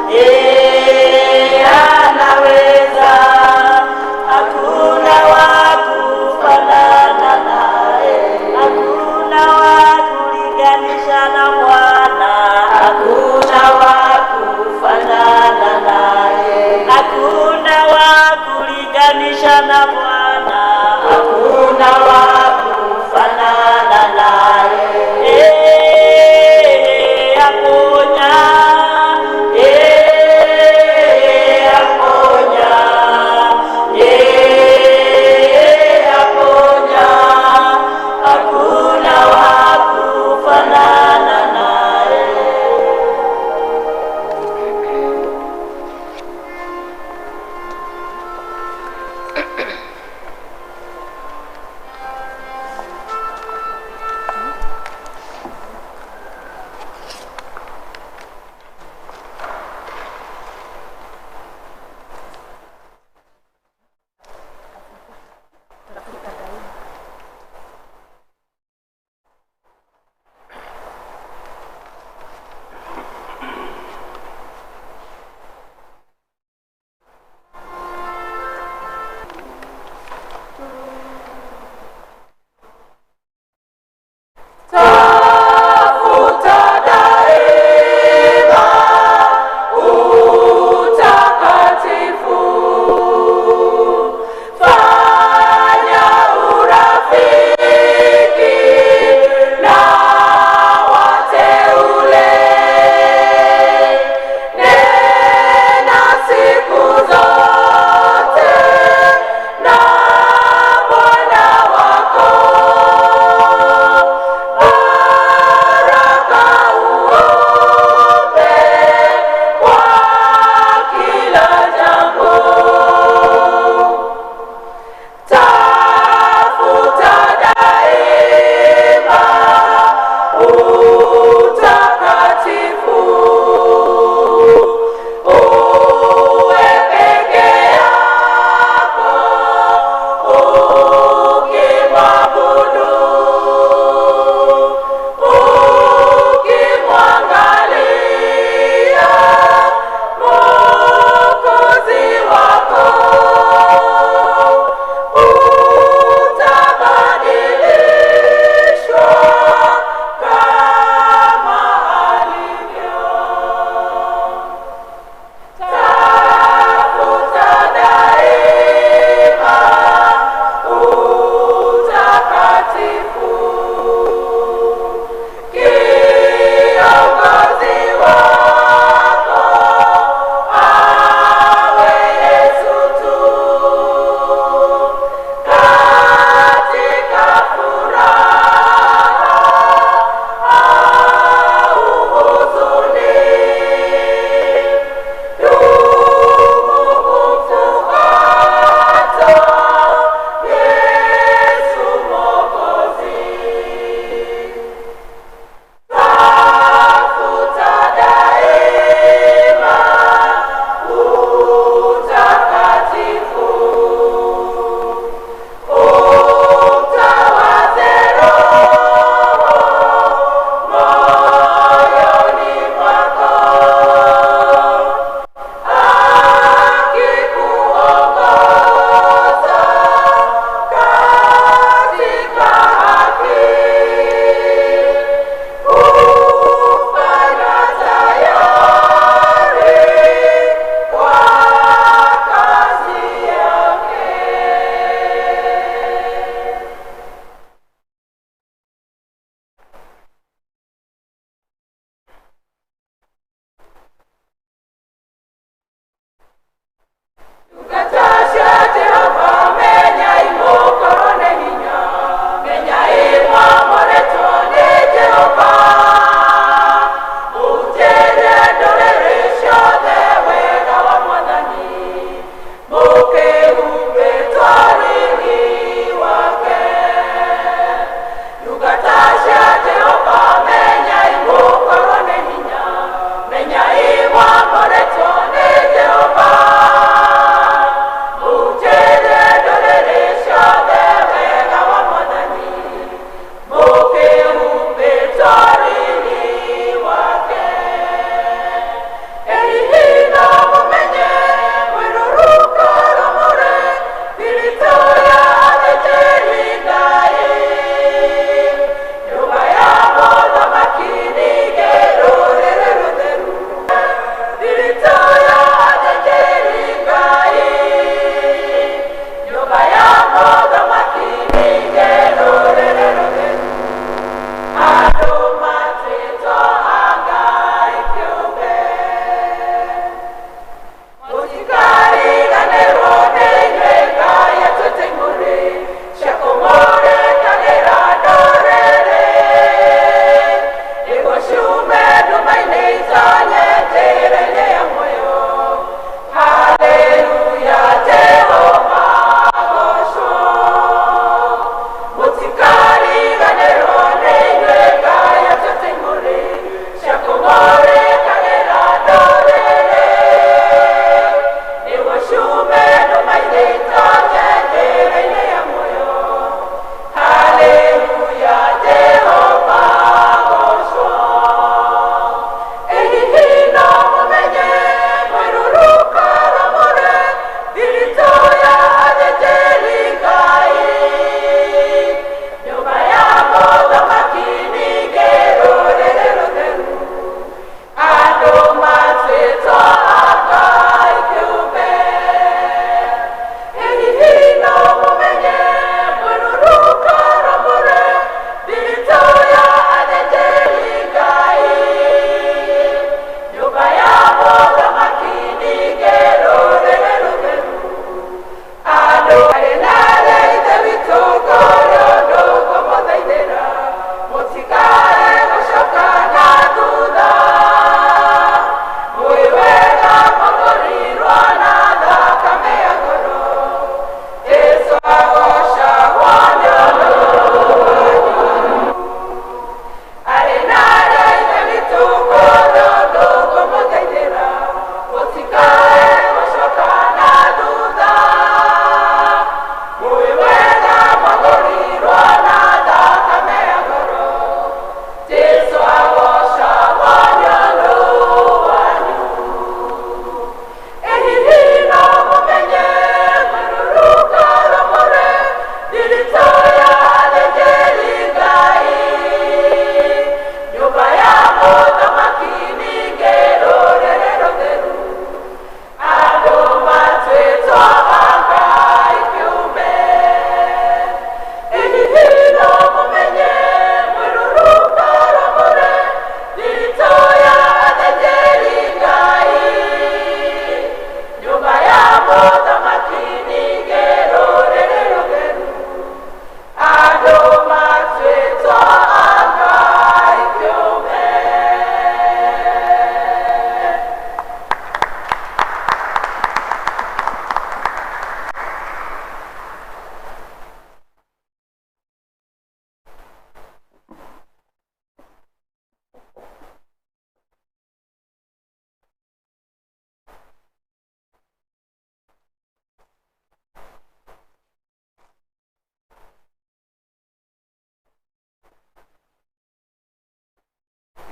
yeye anaweza, hakuna wa kufanana naye, hakuna wa kulinganisha na Bwana, hakuna wa kufanana naye.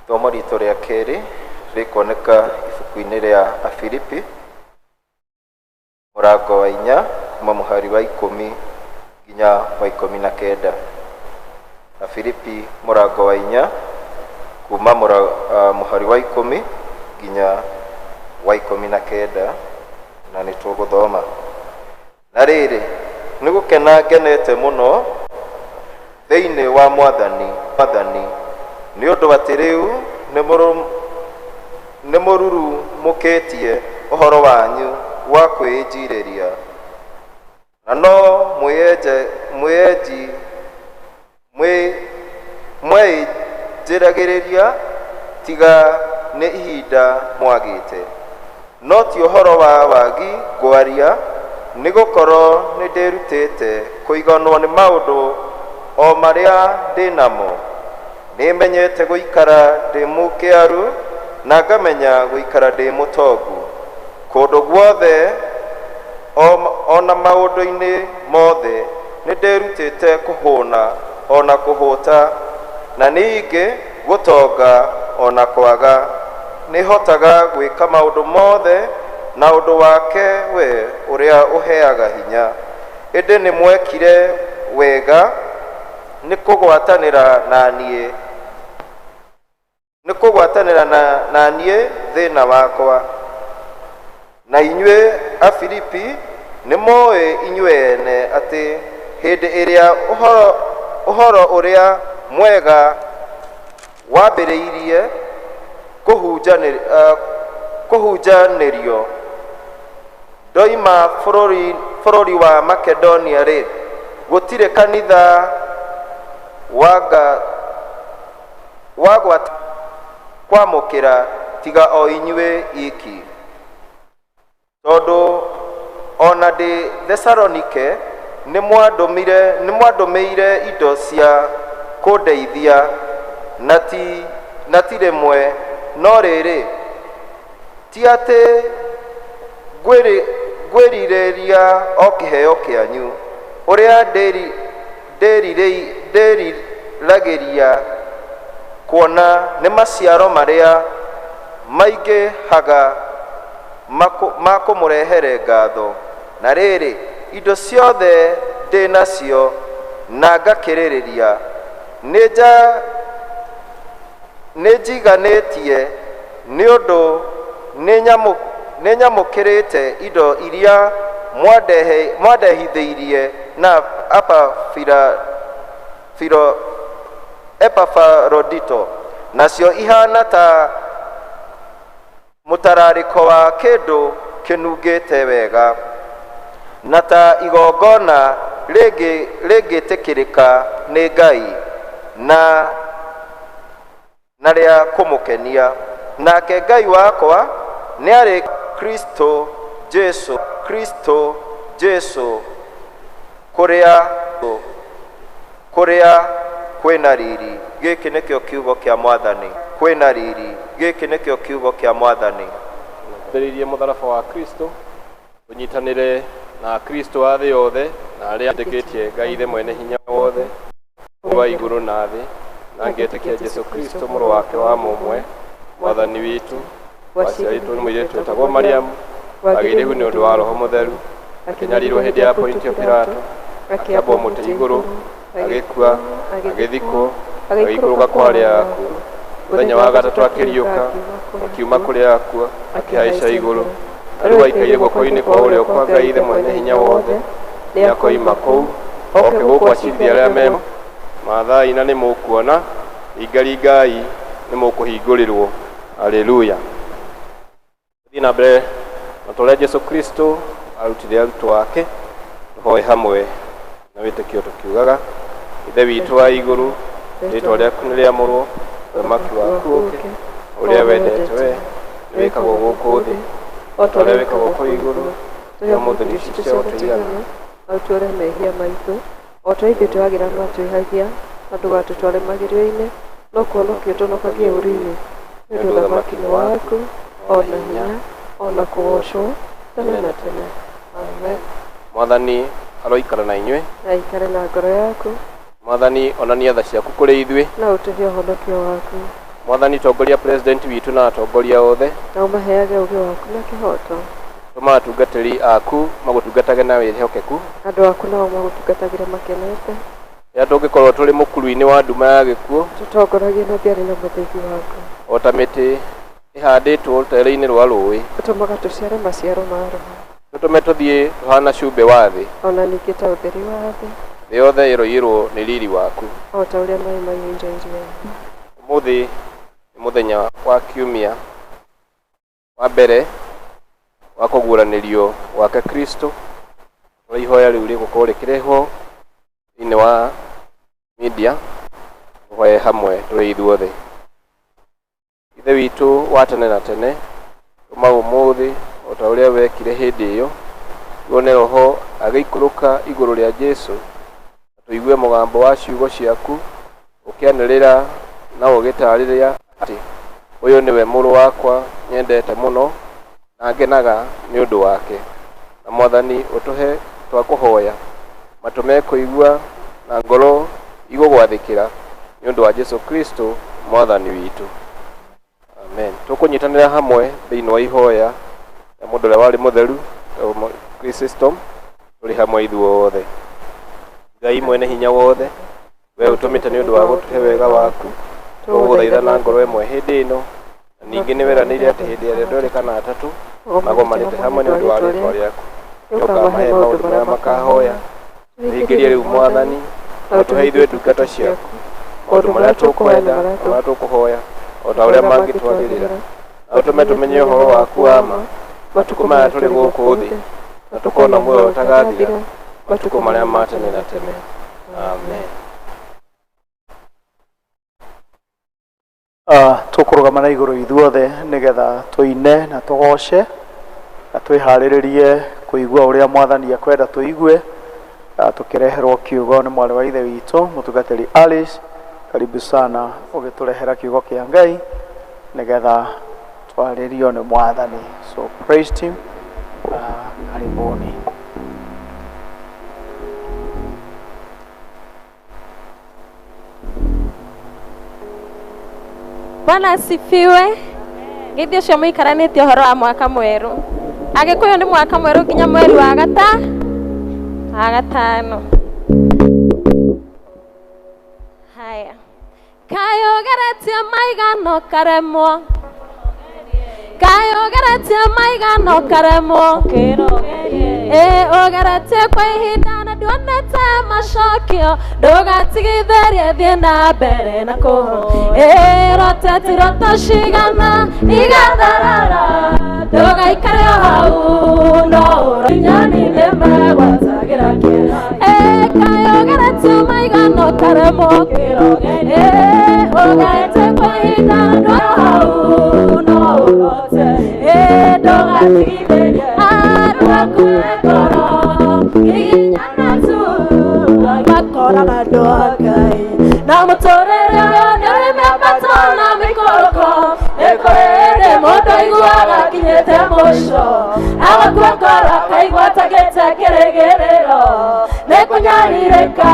Ithomo ritũ rĩa kerĩ rĩkuoneka ibuku-inĩ rĩa Afilipi mũrango wa 4 kuma mũhari wa 10 nginya wa 19. Afilipi mũrango wa 4 kuma mũhari wa 10 nginya wa 19, na nĩ tũgũthoma. Na rĩrĩ, nĩ gũkena ngenete mũno thĩinĩ wa Mwathani, nĩ ũndũ atĩ rĩu nĩ mũrurumũkĩtie ũhoro wanyu wa kwĩnjirĩria, na no mweĩnjiragĩrĩria tiga nĩ ihinda mwagĩte. No ti ũhoro wa wagi ngwaria, nĩ gũkorwo nĩ ndĩrutĩte kũiganwo nĩ maũndũ o marĩa ndĩ namo. Nĩmenyete gũikara ndĩ mũkĩaru na ngamenya gũikara ndĩ mũtongu. Kũndũ guothe o na maũndũ-inĩ mothe nĩ ndĩrutĩte kũhũna o na kũhũta, na ningĩ gũtonga o na kwaga. Nĩhotaga gwĩka maũndũ mothe na ũndũ wake we ũrĩa ũheaga hinya. Ĩndĩ nĩ mwekire wega nĩ kũgwatanĩra na niĩ, nĩ kũgwatanĩra na niĩ thĩna wakwa. Na inyuĩ Afilipi nĩ mũĩ inyuĩ ene atĩ hĩndĩ ĩrĩa ũhoro ũrĩa mwega wambĩrĩirie kũhunjanĩrio ndoima bũrũri wa Makedonia rĩ, gũtirĩ kanitha wagwa kwamũkĩra tiga o inyuĩ iki. Tondũ ona ndĩ Thesalonike nĩ mwandũmĩire indo cia kũndeithia, na ti rĩmwe, no rĩrĩ, ti atĩ ngwĩrirĩria o kĩheo kĩanyu. Ũrĩa ndĩriragĩria kuona nĩ maciaro marĩa maingĩhaga ma kũmũrehere ngatho. Na rĩrĩ, indo ciothe ndĩ nacio na ngakĩrĩrĩria, nĩ njiganĩtie, nĩ ũndũ nĩ nyamũkĩrĩte indo iria mwandehithĩirie na Epafarodito, nacio ihana ta mũtararĩko wa kĩndũ kĩnungĩte wega, na ta igongona rĩngĩtĩkĩrĩka nĩ Ngai na rĩa kũmũkenia. Nake Ngai wakwa nĩarĩ Kristo Jesu kũrĩa kwĩna riri. Gĩkĩ nĩkĩo kiugo kĩa Mwathani. Kwĩna riri. Gĩkĩ nĩkĩo kiugo kĩa Mwathani. Mbĩrĩirie mũtharaba wa Kristo, tũnyitanĩre na Kristo a thĩ yothe na arĩa metĩkĩtie Ngai Ithe mwene hinya wothe wa igũrũ na thĩ, na ngetĩkia Jesu Kristo mũrũ wake wa mũmwe, Mwathani witũ, waciarĩtwo nĩ mũirĩtu wetagwo Mariamu, agĩire ihu nĩ ũndũ wa Roho Mũtheru, akĩnyarirwo hĩndĩ ya Pontio Pilato, akĩambwo mũtĩ igũrũ, agĩkua, agĩthikwo, agĩikũrũka kwa arĩa akuũ. Mũthenya wa gatatũ akĩriũka, akiuma kũrĩa akuũ, akĩhaica igũrũ, na rĩu aikaire guoko-inĩ kwa ũrĩo kwa Ngai Ithe mwene hinya wothe. Nĩakoima kũu oke gũkũ acirithie arĩa me maathai, na nĩ mũkuona, ringaringai nĩ mũkũhingũrĩrwo. Haleluya. Thiĩ na mbere na ta ũrĩa Jesu Kristo arutire arutwo ake, tũhoe hamwe na wĩtĩkio tũkiugaga: Ithe witũ wa igũrũ, rĩtwa rĩaku nĩ rĩamũrwo, ũthamaki waku ũke, ũrĩa wendete we nĩ wĩkagwo gũkũ thĩ o ta ũrĩa wĩkagwo kũu igũrũ. Tũhe ũmũthĩ irio citũ cia gũtũigana, na ũtuohere mehia maitũ o ta ithuĩ twagĩra matwĩhagia, na ndũgatũtware magerio-inĩ, no kũhonokia ũtũhonokagie ũũru-inĩ, nĩ ũndũ ũthamaki nĩ waku, o na hinya, o na kũgoocwo tene na tene. Amen. Mwathani aroikara na inyuĩ. Na aikare na ngoro yaku. Mwathani onania tha ciaku kũrĩ ithuĩ, na ũtũhe ũhonokio waku. Mwathani tongoria president witũ na atongoria othe. Na ũmaheage ũũgĩ waku na kĩhooto. Tũma atungatĩri aku magũtungatage na wĩhokeku. Andũ aku nao magũtungatagĩre makenete. Rĩrĩa tũngĩkorwo tũrĩ mũkuru-inĩ wa nduma ya gĩkuũ, Tũtongoragie na thiarĩ na mũthĩgi waku. o ta mĩtĩ ĩhandĩtwo rũtere-inĩ rwa rũũĩ, Ũtũmaga tũciare maciaro ma Roho. tũtũme tũthiĩ tũhana cumbĩ wa thĩ. Ona ningĩ ta ũtheri wa thĩ. Thĩ yothe ĩroiyũrwo nĩ riri waku. O ta ũrĩa maĩ maiyũire iria-inĩ. Ũmũthĩ nĩ mũthenya wa kiumia wa mbere wa kũguũranĩrio gwake Kristo, ũrĩa ihoya rĩu rĩgũkorwo rĩkĩrehwo thĩinĩ wa media, tũhoye hamwe tũrĩ ithuothe. Ithe witũ wa tene na tene, tũma ũmũthĩ o ta ũrĩa wekire hĩndĩ ĩyo, tuone Roho agĩikũrũka igũrũ rĩa Jesũ, na tũigue mũgambo wa ciugo ciaku ũkĩanĩrĩra na ũgĩtaarĩria atĩ ũyũ nĩwe mũrũ wakwa nyendete mũno na ngenaga nĩ ũndũ wake. Na Mwathani ũtũhe twakũhoya matũ mekũigua na ngoro igũgwathĩkĩra nĩ ũndũ wa Jesũ Kristo Mwathani witũ. Amen. Tũkũnyitanĩra hamwe thĩinĩ wa ihoya ya mũndũ ũrĩa warĩ mũtheru Chrysostom, tũrĩ hamwe ithuothe. Ngai mwene hinya wothe, we ũtũmĩte nĩ ũndũ wa gũtũhe wega waku, tũgũgũthaitha na ngoro ĩmwe hĩndĩ ĩno, na ningĩ nĩ weranĩire atĩ hĩndĩ ĩrĩa andũ erĩ kana atatũ magomanĩte hamwe nĩ ũndũ wa rĩĩtwa rĩaku, nĩũkamahe maũndũ marĩa makahoya. Tũhingĩrie rĩu Mwathani, na ũtũhe ithuĩ ndungata ciaku maũndũ marĩa tũkwenda na marĩa tũkũhoya o ta ũrĩa mangĩtwagĩrĩra, na ũtũme tũmenye ũhoro waku wa ma matukũ maya tũrĩ gũkũ thĩ, na tũkona muoyo ũtagathira matukũ marĩa ma tene na tene. Amen. Tũkũrũgama na igũrũ ithuothe nĩgetha tũine na tũgoce na twĩharĩrĩrie kũigua ũrĩa Mwathani ekwenda tũigue, tũkĩreherwo kiugo nĩ mwarĩ wa ithe witũ mũtungatĩri Alice. Karibu sana ũgĩtũrehera kiugo kĩa Ngai nĩgetha twarĩrio nĩ Mwathani. So praise team, karibuni. Bwana asifiwe. Ngeithi ũcio mũikaranĩtie ũhoro wa mwaka mwerũ. Agĩkũyũ nĩ mwaka mwerũ nginya mweri wa gatano. Haya. Kaĩ ũgeretie maigana ũkaremwo. Kaĩ ũgeretie maigana ũkaremwo. Ĩ ũgeretie kwa ihinda na nduonete macokio, ndũgatigithĩrie thiĩ na mbere na kũhoya. Ĩ roteti roto cigana igatharara, ndũgaikare o hau no ũroinyani nĩ megwatagĩra kĩra. Ĩ kaĩ ũgeretie maigana ũkaremwo. Ĩ ũgeretie kwa ihinda na ndũrĩ hau no ũrote. Ĩ ndũgatigithĩrie andũ akue ngoro giginyana tu makoraga andũ a Ngai na mũtũrĩre ũyũ nĩ ũrĩ mĩambato na mĩikũrũko. Nĩ kũrĩ hĩndĩ mũndũ aiguaga akinyĩte mũico, agakua ngoro akaigua atagĩte kĩrĩgĩrĩro. Nĩ kũnyarirĩka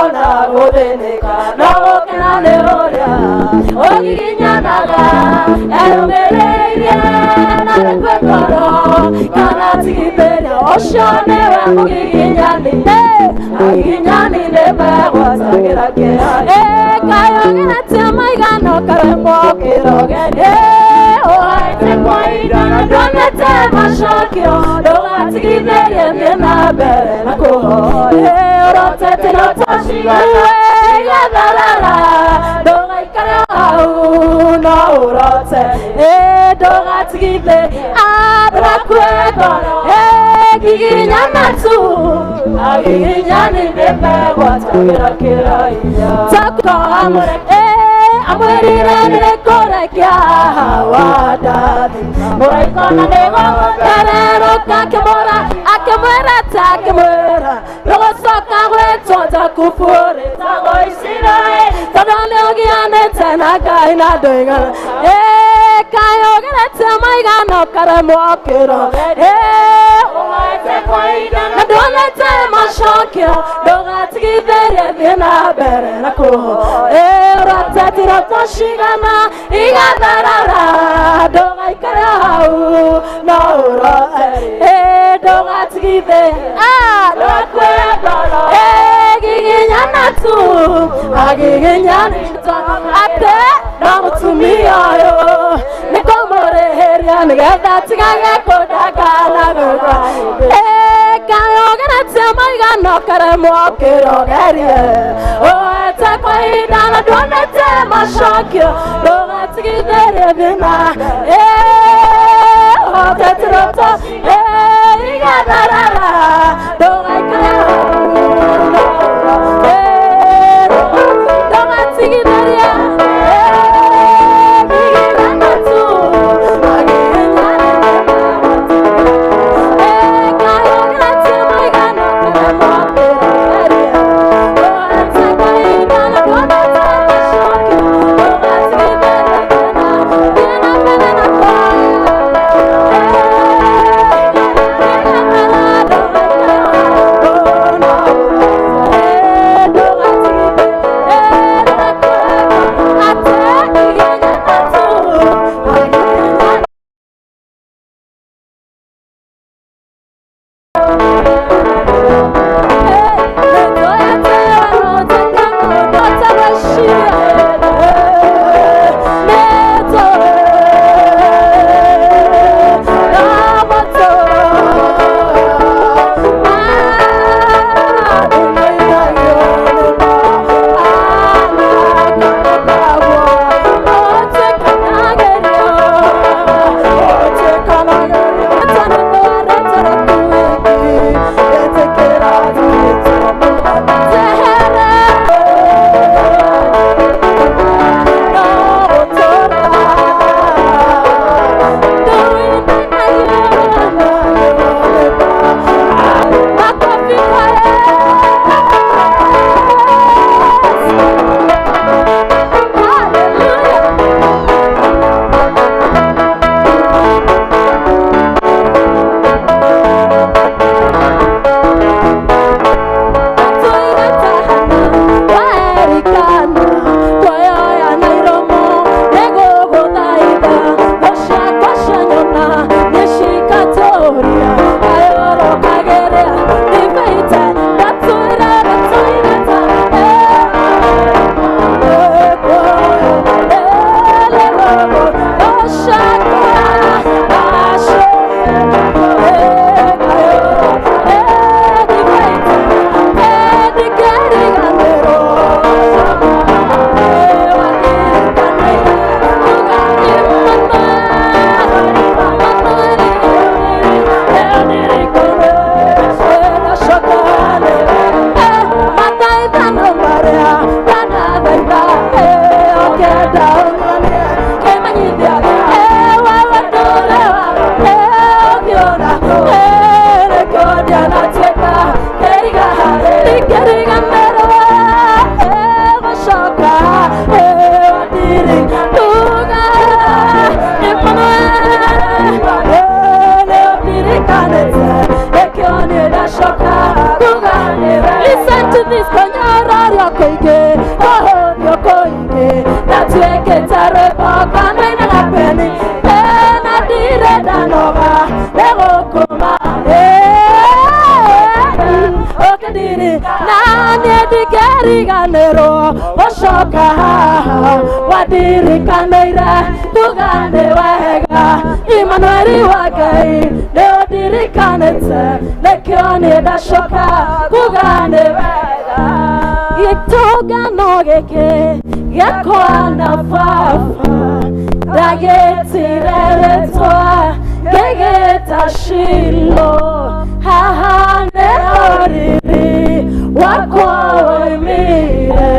ona gũthĩnĩka, no gũkena nĩ ũrĩa ũgiginyanaga erũmĩrĩirie na ndakue ngoro kana atigithĩria. Ũcio nĩwe mũgiginyani, agiginyani nĩ megwatagĩra kĩra. Kaĩ ũgeretie maigana ũkaremwo. Ĩ ũhaĩte kwa ihinda na nduonete macokio, ndũgatigithĩrie thiĩ na mbere na kũhoya. Ũrotete ndoto cigana igatharara, ndũgaikare o hau no ũrote. Ĩ ndũgatigithĩrie andũ makue ngoro. Ĩ giginyana tu agiginyani nĩ megwatagĩra kĩra tako amũre. Amwĩrire nĩrĩkũrekia Hawa ndathi mũraika ona nĩgũkererũka akĩmwĩra akĩmwĩra ta akĩmwĩra ndũgũcoka gwĩtwo Jakubu rĩtagwo Isiraeli tondũ nĩũgianĩte na Ngai na ndũigana. Ĩ kaĩ ũgeretie maigana ũkaremwo kĩro. Ĩ ũhaĩte kwa ihinda na nduonete macokio, ndũgatigithĩrie thiĩ na mbere na kũhoya ũrotetire tũcigana igatharara ndũgaikare hau no ũrote ndũgatigithe ndũgakue ngoro giginyana tu agiginyana ate no mũtumia ũyũ nĩkũmũrĩhĩria nĩgetha atigage kũndangana gũkwa kayogeretie maigana ũkaremwo kĩrogerie ũete kwa ihinda na nduonete macokio ndũgatigithĩrie thĩna ũhotetire igatharara ndũgaikare ndũgatigithĩrie giginyana tu Listen to this, konyororio koige, kohorio koige, natuĩkĩte rwĩmbo kanainaga peni, na ndirĩ ndanoga nĩ gũkũma, ũkĩndiri na niĩ ndingĩriganĩrwo gũcoka haha wandirikanĩire kuga nĩ wega Imanueli wa Ngai nĩ ũndirikanĩte nĩkĩo niĩ ndacoka kuga nĩ wega gĩtũngano gĩkĩ gĩakwa na baba ndagĩtire rĩtwa ngĩgĩta Shilo haha nĩho riri wakwa woimire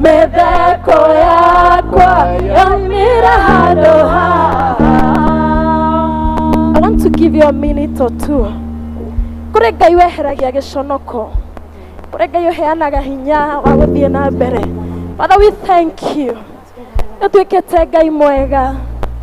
mĩtheko yakwa yoimire handũ haha. I want to give you a minute or two. Kũrĩ Ngai weheragia gĩconoko, kũrĩ Ngai ũheanaga hinya wa gũthiĩ na mbere. Father, we thank you. Nĩũtuĩkĩte Ngai mwega.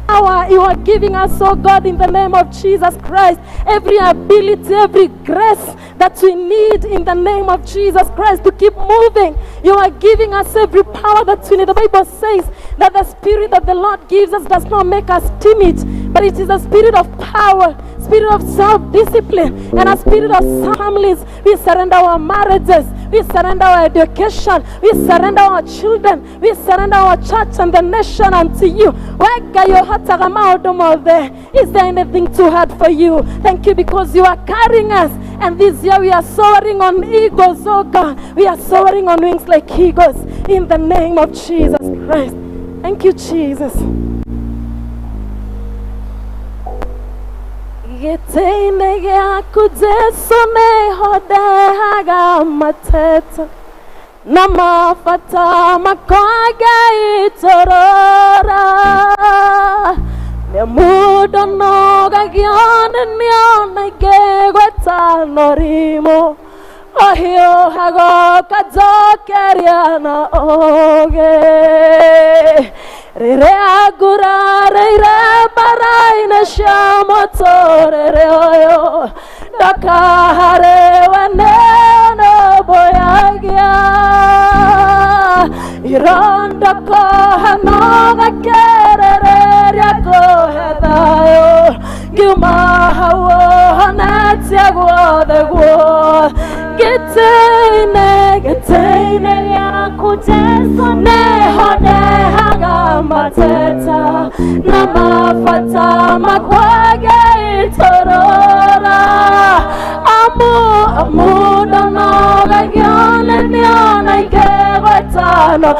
Power you are giving us, oh God, in the name of Jesus Christ, every ability, every grace that we need in the name of Jesus Christ to keep moving. You are giving us every power that we need. The Bible says that the spirit that the Lord gives us does not make us timid, but it is a spirit of power, spirit of self-discipline, and a spirit of families. We surrender our marriages, we surrender our education, we surrender our children, we surrender our church and the nation unto you. Is there anything too hard for you? Thank you because you are carrying us, and this year we are soaring on eagles, oh God. We are soaring on wings like eagles in the name of Jesus Christ. Thank you, Jesus. Gĩtĩ-inĩ gĩaku Jesũ nĩho ndehaga mateta na mabata makwa ngaitorora nĩ mũndũ nogagio nĩ nĩona ingĩgweta norimũ ũhiũhaga ũkanjokeria na ũũgĩ rĩrĩa ngurarĩire mbara-inĩ cia mũtũrĩre ũyũ ndakaharĩwe nĩ nũmbũyagia irondokohano gakĩrĩrĩria kũhe thayũ ngiuma hau ũhonetie guothe guo gĩtĩ-inĩ gĩtĩ-inĩ gĩaku Jesũ nĩho ndehaga mateta na mabata makwa ngaitorora amu amu ndonogagio nĩ nĩona ingĩgwetano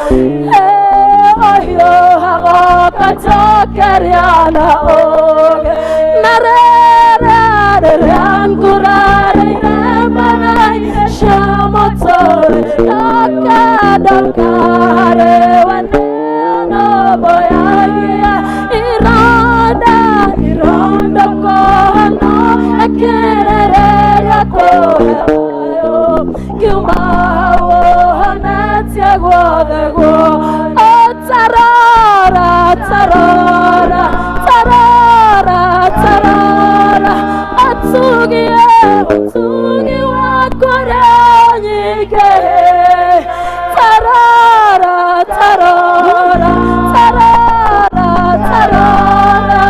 ũhiũhaga ũkanjokeria na ũũgĩ na rĩrĩa rĩrĩa ngurarĩire mbara-inĩ cia mũtũrĩre ndoka ndokarĩwe nĩ nũmbũyagia ironda ironda kohano akĩrĩrĩria kũhe thayũ ngiuma hau ũhonetie guothe guo tarora tarora tarora tarora atugie utugi wakwa nyingĩ tarora tarora tarora tarora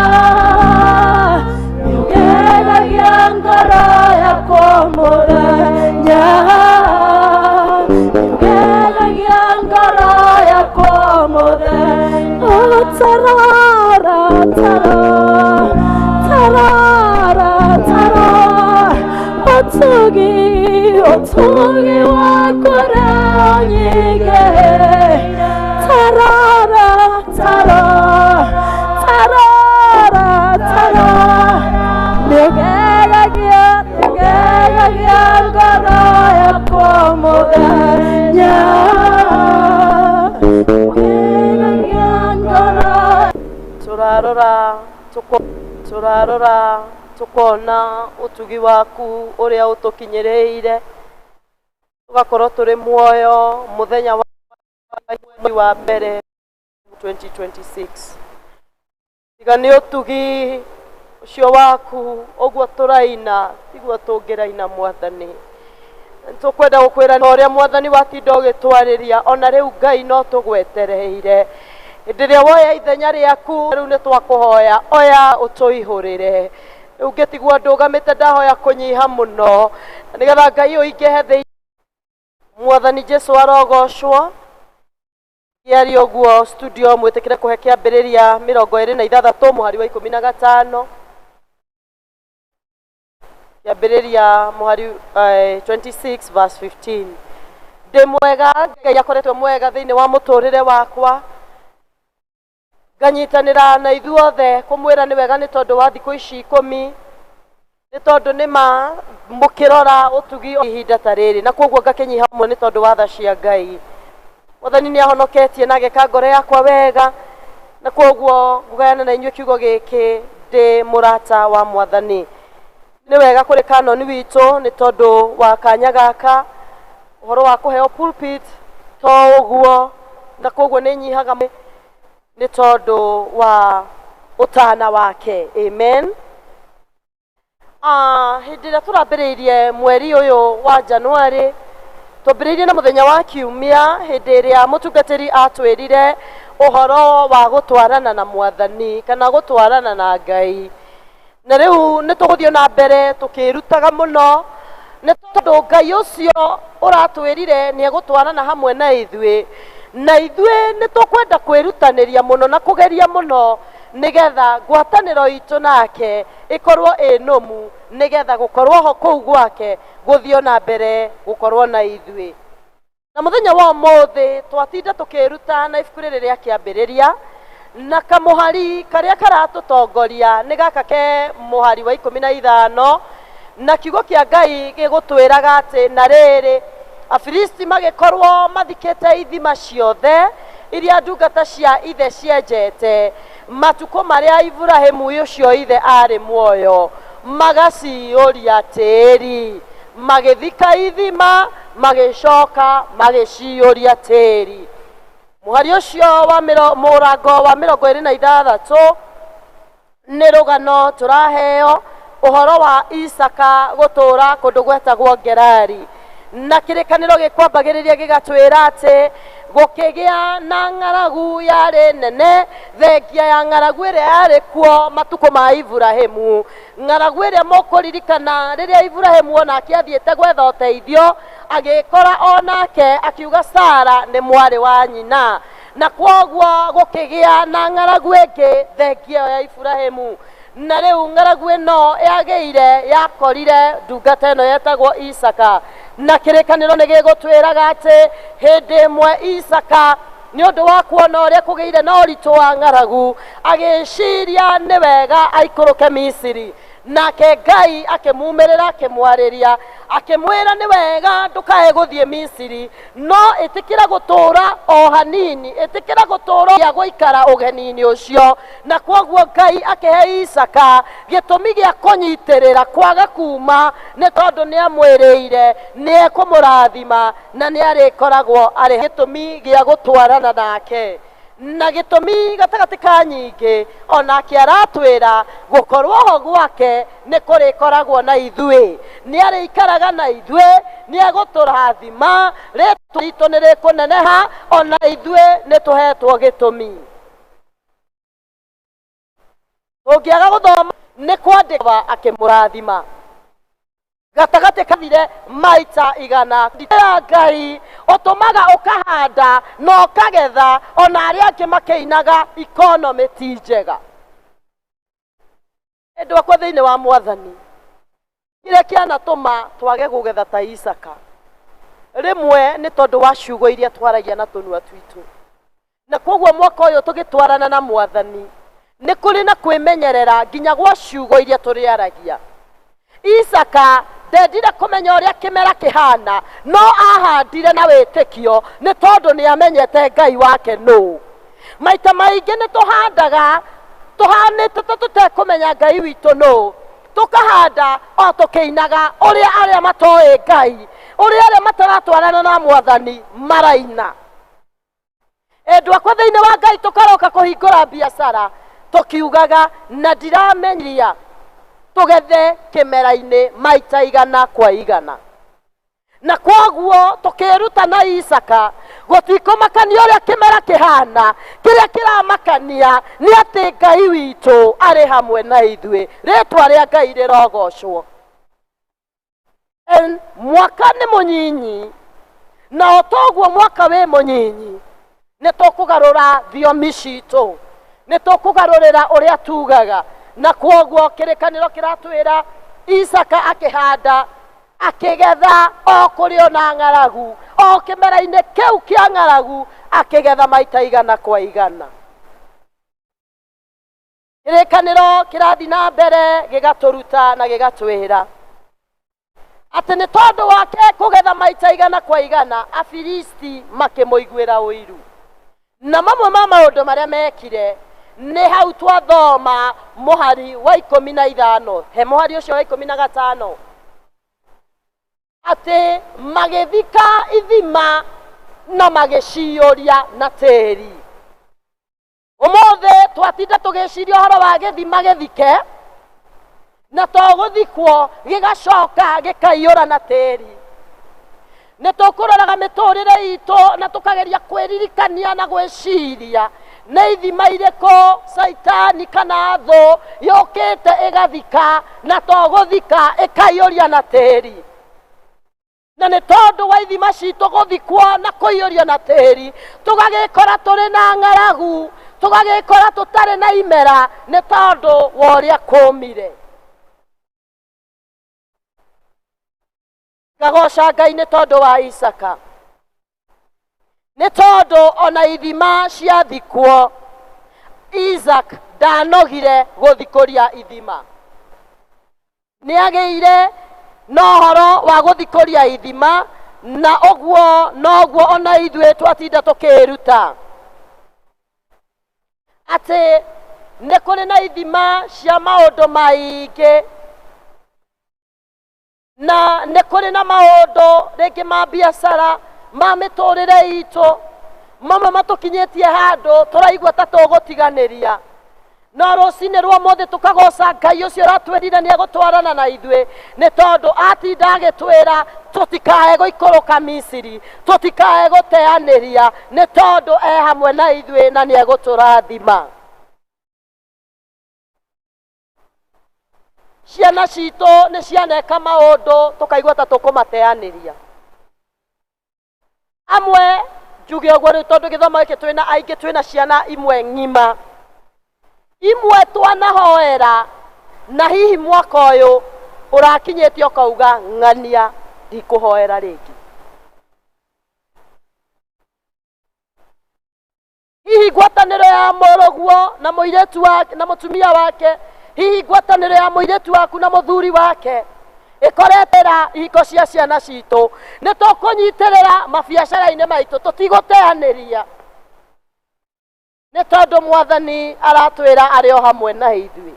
nĩũgegagia ngoro yakwa mũthenya nĩũgegagia ngoro yakwa mũthenya oh tarora tarora tarora tarora utugi utugi wakwa nyingĩ tarora tarora tarora tarora nĩũgegagia nĩũgegagia ngoro yakwa mũthenya nĩũgegagia ngoro Turarora turarora tukona utugi waku uria utukinyiriire tugakorwo turi muoyo muthenya wa mbere 2026 tiga ni utugi ucio waku uguo turaina tiguo tungiraina mwathani tukwenda gukwira uria mwathani watinda ugitwariria ona riu Ngai no tugwetereire hĩndĩ ĩrĩa woya ithenya rĩaku rĩu nĩ twakũhoya oya ũtũihũrĩre rĩu ngĩtigwo ndũgamĩte ndahoya kũnyiha mũno nĩgetha Ngai ũingĩhe thĩinĩ mwathani Jesũ arogocwo kĩaria ũguo studio mwĩtĩkĩre kũhe kĩambĩrĩria 26 mũhari wa 15 kĩambĩrĩria mũhari 26 verse 15 ndĩ mwega Ngai akoretwo mwega thĩinĩ wa mũtũrĩre wakwa nganyitanĩra na ithuothe kũmwĩra nĩ wega nĩ tondũ wa thikũ ici 10 nĩ tondũ nĩ ma mũkĩrora ũtugi ihinda ta rĩrĩ na koguo ngakĩnyiha mũno nĩ tondũ wa tha cia Ngai mwathani nĩ ahonoketie na ageka ngoro yakwa wega na koguo ngũgayana na inyuĩ kiugo gĩkĩ ndĩ mũrata wa mwathani nĩ wega kũrĩ kanoni witũ nĩ tondũ wa kanya gaka ũhoro wa kũheo pulpit to ũguo na koguo nĩ nyihaga nĩ tondũ wa Ũtana wake. Amen. Hĩndĩ ĩrĩa tũrambĩrĩirie mweri ũyũ wa Januarĩ, twambĩrĩirie na mũthenya wa kiumia, hĩndĩ ĩrĩa mũtungatĩri atwĩrire ũhoro wa gũtwarana na Mwathani kana gũtwarana na Ngai. Na rĩu nĩ tũgũthiĩ na mbere tũkĩrutaga mũno, nĩ tondũ Ngai ũcio ũratwĩrire nĩ egũtwarana hamwe na ithuĩ, na ithuĩ nĩ tũkwenda kwĩrutanĩria mũno na kũgeria mũno nĩgetha ngwatanĩro itũ nake ĩkorwo ĩ nũmu, nĩgetha gũkorwo ho kũu gwake gũthiĩ na mbere gũkorwo na ithuĩ. Na mũthenya wa ũmũthĩ twatinda tũkĩruta na ibuku rĩrĩ rĩa Kĩambĩrĩria, na kamũhari karĩa karatũtongoria nĩ gaka ke mũhari wa 15, na kiugo kĩa Ngai gĩgũtwĩraga atĩ na rĩrĩ, Afilisti magĩkorwo mathikĩte ithima ciothe iria ndungata cia ithe cienjete matukũ marĩa Iburahĩmu ũcio ithe arĩ muoyo, magaciyũria tĩri, magĩthika ithima, magĩcoka magĩciyũria tĩri. Mũhari ũcio wa mũrango wa 26 nĩ rũgano tũraheo ũhoro wa Isaka gũtũũra kũndũ gwetagwo Gerari, na kĩrĩkanĩro gĩkwambagĩrĩria gĩgatwĩra atĩ gũkĩgĩa na ng'aragu yarĩ nene, thengia ya ng'aragu ĩrĩa yarĩ kuo matukũ ma Iburahĩmu. Ng'aragu ĩrĩa mũkũririkana rĩrĩa Iburahĩmu onake athiĩte gwetha ũteithio, agĩkora onake akiuga Sara nĩ mwarĩ wa nyina, na kwoguo gũkĩgĩa na ng'aragu ĩngĩ thengia ĩyo ya Iburahĩmu. Na rĩu ng'aragu ĩno yagĩire yakorire ndungata ĩno yetagwo Isaka, na kĩrĩkanĩro nĩ gĩgũtwĩraga atĩ hĩndĩ ĩmwe Isaka nĩ ũndũ wa kuona ũrĩa kũgĩire na ũritũ wa ng'aragu, agĩciria nĩ wega aikũrũke Misiri. Nake Ngai akĩmumĩrĩra, akĩmwarĩria, akĩmwĩra nĩ wega ndũkae gũthiĩ Misiri, no ĩtĩkĩra gũtũũra o hanini, ĩtĩkĩra gũtũũra ya gũikara ũgeni-inĩ ũcio. Na kwoguo Ngai akĩhe Isaka gĩtũmi gĩa kũnyitĩrĩra kwaga kuma, nĩ tondũ nĩ amwĩrĩire nĩ ekũmũrathima na nĩ arĩkoragwo arĩ gĩtũmi gĩa gũtwarana nake. Na gĩtũmi gatagatĩ ka nyingĩ onake aratwĩra gũkorwo ho gwake nĩ kũrĩkoragwo na ithuĩ, nĩ arĩikaraga na ithuĩ, nĩ egũtũrathima, rĩtwa ritũ nĩ rĩkũneneha, ona ithuĩ nĩ tũhetwo gĩtũmi. Ũngĩaga gũthoma nĩ kwandĩkwa akĩmũrathima gatagatĩ kathire maita 100. Ya Ngai ũtũmaga ũkahanda na ũkagetha, ona arĩa angĩ makĩinaga economy ti njega. Endwa akwa thĩinĩ wa Mwathani, kĩrĩa kĩanatũma twage kũgetha ta Isaka rĩmwe nĩ tondũ wa ciugo iria twaragia na tũnua twitũ. Na kwoguo mwaka ũyũ tũgĩtwarana na Mwathani nĩ kũrĩ na kwĩmenyerera nginya gwa ciugo iria tũrĩaragia. Isaka ndendire kũmenya ũrĩa kĩmera kĩhana, no ahandire na wĩtĩkio nĩ tondũ nĩ amenyete Ngai wake nũ. Maita maingĩ nĩ tũhandaga tũhanĩte ta tũtekũmenya Ngai witũ nũ, tũkahanda o tũkĩinaga ũrĩa arĩa matoĩ Ngai, ũrĩa arĩa mataratwarana na Mwathani maraina. Endwa akwa thĩinĩ wa Ngai, tũkaroka kũhingũra biacara tũkiugaga na ndiramenyia tũgethe kĩmera-inĩ maita 100 kwa 100. Na kwoguo tũkĩruta na Isaka gũtikũmakania ũrĩa kĩmera kĩhana, kĩrĩa kĩramakania nĩ atĩ Ngai witũ arĩ hamwe na ithuĩ. Rĩtwa rĩa Ngai rĩrogocwo. Mwaka nĩ mũnyinyi, na o toguo mwaka wĩ mũnyinyi nĩ tũkũgarũra thiomi citũ, nĩ tũkũgarũrĩra ũrĩa tugaga. Na kwoguo kĩrĩkanĩro kĩratwĩra Isaka akĩhanda akĩgetha o kũrĩ ona ng'aragu, o kĩmera-inĩ kĩu kĩa ng'aragu akĩgetha maita 100 kwa 100. Kĩrĩkanĩro kĩrathiĩ na mbere gĩgatũruta na gĩgatwĩra atĩ nĩ tondũ wake kũgetha maita 100 kwa 100, Afilisti makĩmũiguĩra ũiru. Na mamwe ma maũndũ marĩa mekire nĩ hau twathoma mũhari wa 15, he mũhari ũcio wa 15, atĩ magĩthika ithima na magĩciyũria na tĩri. Ũmũthĩ twatinda tũgĩciria ũhoro wa gĩthima gĩthike na to gũthikwo gĩgacoka gĩkaiyũra na tĩri. Nĩ tũkũroraga mĩtũrĩre itũ na tũkageria kwĩririkania na gwĩciria nĩ ithima irĩkũ caitani kana thũ yũkĩte ĩgathika na to gũthika ĩkaiyũria na tĩri. Na nĩ tondũ wa ithima citũ gũthikwo na kũiyũrio na tĩri, tũgagĩkora tũrĩ na ng'aragu, tũgagĩkora tũtarĩ na imera nĩ tondũ wa ũrĩa kũmire. Ngagoca Ngai nĩ tondũ wa Isaka, nĩ tondũ ona ithima ciathikwo Isaac ndanogire gũthikũria ithima. Nĩ agĩire na ũhoro wa gũthikũria ithima, na ũguo noguo ona ithuĩ twatinda tũkĩĩruta atĩ nĩ kũrĩ na ithima cia maũndũ maingĩ, na nĩ kũrĩ na maũndũ rĩngĩ ma biacara ma mĩtũrĩre itũ, mamwe matũkinyĩtie handũ tũraigua ta tũgũtiganĩria. No rũcinĩ rwa ũmũthĩ tũkagoca Ngai ũcio ũratwĩrire nĩ egũtwarana na ithuĩ, nĩ tondũ atinda agĩtwĩra tũtikae gũikũrũka Misiri, tũtikae gũteanĩria, nĩ tondũ e hamwe na ithuĩ na nĩ egũtũrathima. Ciana citũ nĩ cianeka maũndũ tũkaigua ta tũkũmateanĩria. Amwe njuge ũguo rĩu tondũ gĩthomo gĩkĩ twĩna aingĩ, twĩna ciana imwe ng'ima, imwe twanahoera, na hihi mwaka ũyũ ũrakinyĩte ũkauga ng'ania ndikũhoera rĩngĩ. Hihi ngwatanĩro ya mũrũguo na mũirĩtu wake na mũtumia wake, hihi ngwatanĩro ya mũirĩtu waku na mũthuri wake ĩkoretera ihiko cia ciana citũ, nĩ tũkũnyitĩrĩra mabiacara-inĩ maitũ, tũtigũteanĩria, nĩ tondũ Mwathani aratwĩra arĩ o hamwe na ithuĩ.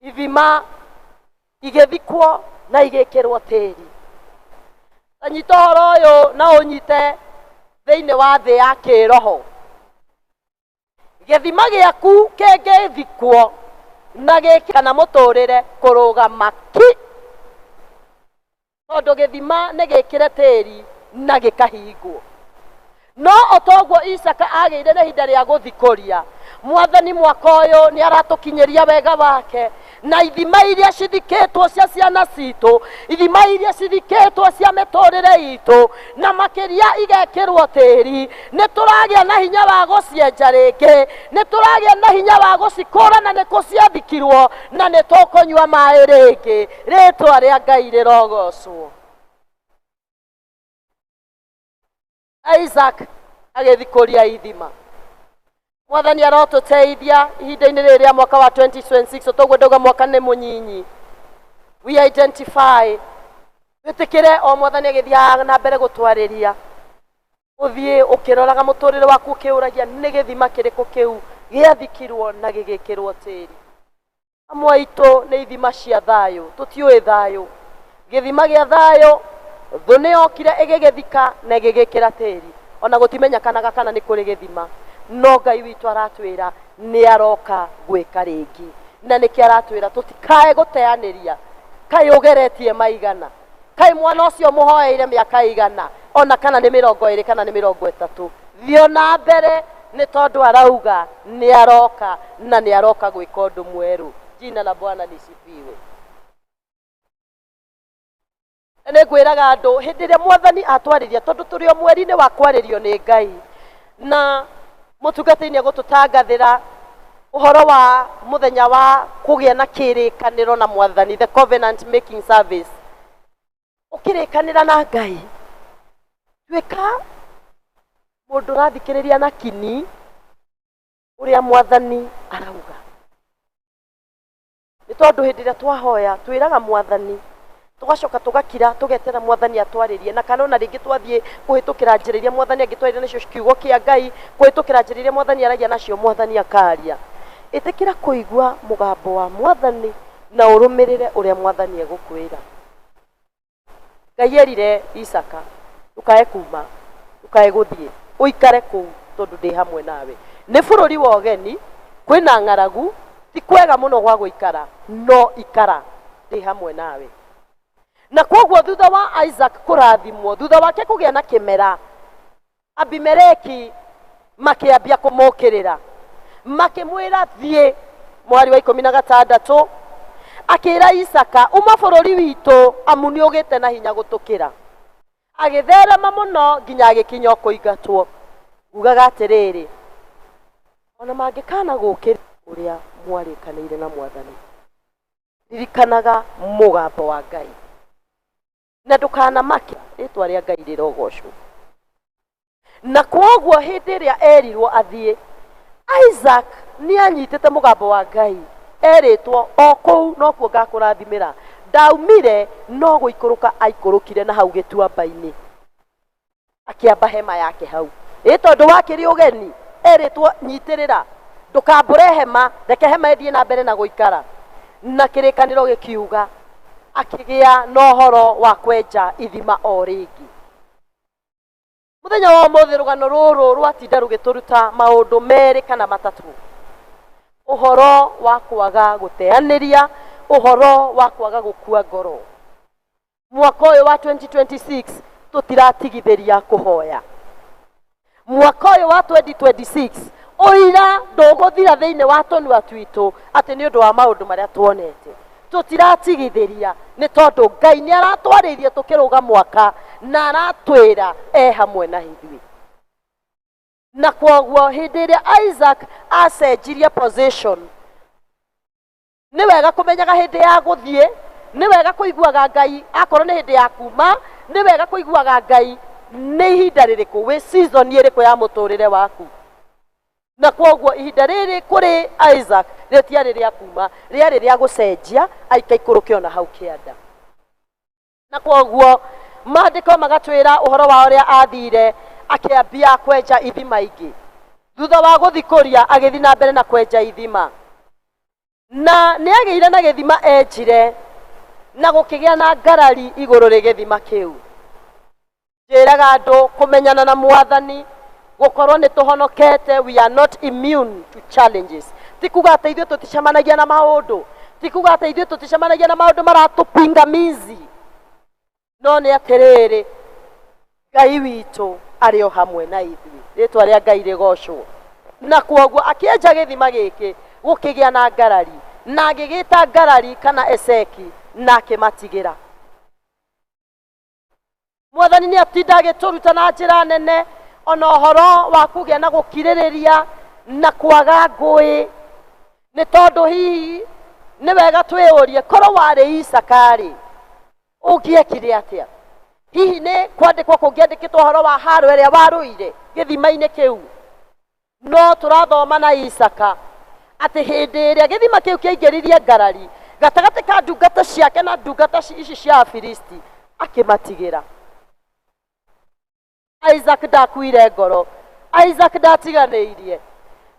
Ithima igĩthikwo na igĩkĩrwo tĩri. Ta nyita ũhoro ũyũ na ũnyite thĩinĩ wa thĩ ya kĩroho. Gĩthima gĩaku kĩngĩthikwo na gĩkĩ kana mũtũrĩre kũrũgama ki, tondũ gĩthima nĩ gĩkĩre tĩri na gĩkahingwo. No o toguo Isaka agĩire na ihinda rĩa gũthikũria, Mwathani mwaka ũyũ nĩ aratũkinyĩria wega wake, na ithima iria cithikĩtwo cia ciana citũ, ithima iria cithikĩtwo cia mĩtũrĩre itũ, na makĩria igekĩrwo tĩri, nĩ tũragĩa na hinya wa gũcienja rĩngĩ, nĩ tũragĩa na hinya wa gũcikũra na nĩ kũ ciathikirwo, na nĩ tũkũnyua maĩ rĩngĩ. Rĩtwa rĩa Ngai rĩrogocwo. Isaac agĩthikũria ithima. Mwathani arotũteithia ihinda-inĩ rĩrĩ rĩa mwaka wa 2026, toguo ndauga mwaka nĩ mũnyinyi. We identify, wĩtĩkĩre o Mwathani agĩthiaga na mbere gũtwarĩria, ũthiĩ ũkĩroraga mũtũrĩre waku ũkĩũragia nĩ gĩthima kĩrĩkũ kĩu gĩathikirwo na gĩgĩkĩrwo tĩri. Amwe aitũ nĩ ithima cia thayũ, tũtiũĩ thayũ. Gĩthima gĩa thayũ, thũ nĩ yokire ĩgĩgĩthika na ĩgĩgĩkĩra tĩri, ona gũtimenyekanaga kana nĩ kũrĩ gĩthima. No Ngai witũ aratwĩra nĩ aroka gwĩka rĩngĩ, na nĩkĩo aratwĩra tũtikae gũteanĩria. Kaĩ ũgeretie maigana, kaĩ mwana ũcio mũhoeire mĩaka igana, ona kana nĩ mĩrongo ĩrĩ kana nĩ mĩrongo ĩtatũ, thiĩ na mbere, nĩ tondũ arauga nĩ aroka na nĩ aroka gwĩka ũndũ mwerũ. Jina la Bwana lisifiwe. Nĩ ngwĩraga andũ hĩndĩ ĩrĩa Mwathani atwarĩria, tondũ tũrĩ o mweri-inĩ wa kwarĩrio nĩ Ngai, na mũtungatĩri nĩ egũtũtangathĩra ũhoro wa mũthenya wa kũgĩa na kĩrĩkanĩro na Mwathani, the covenant making service. Ũkĩrĩkanĩra na Ngai, tuĩka mũndũ ũrathikĩrĩria na kini ũrĩa Mwathani arauga, nĩ tondũ hĩndĩ ĩrĩa twahoya twĩraga Mwathani, tũgacoka tũgakira tũgetera Mwathani atwarĩrie, na kana ona rĩngĩ twathiĩ kũhĩtũkĩra njĩra iria Mwathani angĩtwarĩria nacio kiugo kĩa Ngai, kũhĩtũkĩra njĩra iria Mwathani aragia nacio Mwathani akaria. Ĩtĩkĩra kũigua mũgambo wa Mwathani na ũrũmĩrĩre ũrĩa Mwathani egũkwĩra. Ngai erire Isaka, ndũkae kuma, ndũkae gũthiĩ, ũikare kũu. Tondũ ndĩ hamwe nawe. Nĩ bũrũri wa ũgeni, kwĩna ng'aragu, ti kwega mũno gwa gũikara, no ikara, ndĩ hamwe nawe. Na kwoguo thutha wa Isaac kũrathimwo, thutha wake kũgĩa na kĩmera, Abimeleki makĩambia kũmũkĩrĩra, makĩmwĩra thiĩ. Mwari wa 16 akĩra Isaka, uma bũrũri witũ, amu nĩ ũgĩte na hinya gũtũkĩra. Agĩtherema mũno nginya agĩkinya o kũingatwo. Ugaga atĩrĩrĩ, ona mangĩkana gũkĩra ũrĩa mwarĩkanĩire na Mwathani, ririkanaga mũgambo wa Ngai na ndũkanamake. Rĩtwa rĩa Ngai rĩrogocwo. Na kwoguo hĩndĩ ĩrĩa erirwo athiĩ, Isaac nĩ anyitĩte mũgambo wa Ngai, erĩtwo o kũu nokuo ngakũrathimĩra. Ndaumire no gũikũrũka aikũrũkire na hau gĩtuamba-inĩ, akĩamba hema yake hau. Ĩ tondũ wakĩrĩ ũgeni, erĩtwo nyitĩrĩra, ndũkambũre hema, reke hema ĩthiĩ na mbere na gũikara. Na kĩrĩkanĩro gĩkiuga akĩgĩa na ũhoro wa kwenja ithima o rĩngĩ. Mũthenya wa ũmũthĩ rũgano rũrũ rwatinda rũgĩtũruta maũndũ merĩ kana matatũ: ũhoro wa kwaga gũteanĩria, ũhoro wa kwaga gũkua ngoro. Mwaka ũyũ wa 2026 tũtiratigithĩria kũhoya. Mwaka ũyũ wa 2026 ũira ndũgũthira thĩinĩ wa tũnua twitũ atĩ nĩ ũndũ wa maũndũ marĩa tuonete. Tũtiratigithĩria nĩ tondũ Ngai nĩ aratwarĩirie tũkĩrũga mwaka na aratwĩra e hamwe na ithuĩ. Na kwoguo hĩndĩ ĩrĩa Isaac acenjirie position, nĩ wega kũmenyaga hĩndĩ ya gũthiĩ, nĩ wega kũiguaga Ngai akorwo nĩ hĩndĩ ya kuma, nĩ wega kũiguaga Ngai nĩ ihinda rĩrĩkũ wĩ season ĩrĩkũ ya mũtũrĩre waku. Na kwoguo ihinda rĩrĩ kũrĩ Isaac rĩtiarĩ rĩa kuma, rĩarĩ rĩa gũcenjia aikaikũrũke ona hau kĩanda. Na kwoguo maandĩko magatwĩra ũhoro wa ũrĩa athire akĩambia kwenja ithima ingĩ. Thutha wa gũthikũria agĩthiĩ na mbere na kwenja ithima, na nĩ agĩire na gĩthima enjire, na gũkĩgĩa na ngarari igũrũ rĩ gĩthima kĩu. Njĩraga andũ kũmenyana na Mwathani, gũkorwo nĩ tũhonokete, we are not immune to challenges. Ti kuga atĩ ithuĩ tũticemanagia na maũndũ, ti kuga atĩ ithuĩ tũticemanagia na maũndũ maratũpingamizi, no nĩ atĩrĩrĩ, Ngai witũ arĩ o hamwe na ithuĩ. Rĩtwa rĩa Ngai rĩgocwo. Na kwoguo akĩenja gĩthima gĩkĩ gũkĩgĩa na ngarari, na agĩgĩta ngarari kana Eseki, na akĩmatigĩra. Mwathani nĩ atinda agĩtũruta na njĩra nene ona ũhoro wa kũgĩa na gũkirĩrĩria na kwaga ngũĩ, nĩ tondũ hihi nĩ wega twĩyũrie, korwo warĩ Isaka-rĩ, ũngĩekire atĩa? Hihi nĩ kwandĩkwo kũngĩandĩkĩtwo ũhoro wa haro ĩrĩa warũire gĩthima-inĩ kĩu? No tũrathoma na Isaka atĩ hĩndĩ ĩrĩa gĩthima kĩu kĩaingĩririe ngarari gatagatĩ ka ndungata ciake na ndungata ici cia Afilisti, akĩmatigĩra. Isaac ndakuire ngoro, Isaac ndatiganĩirie,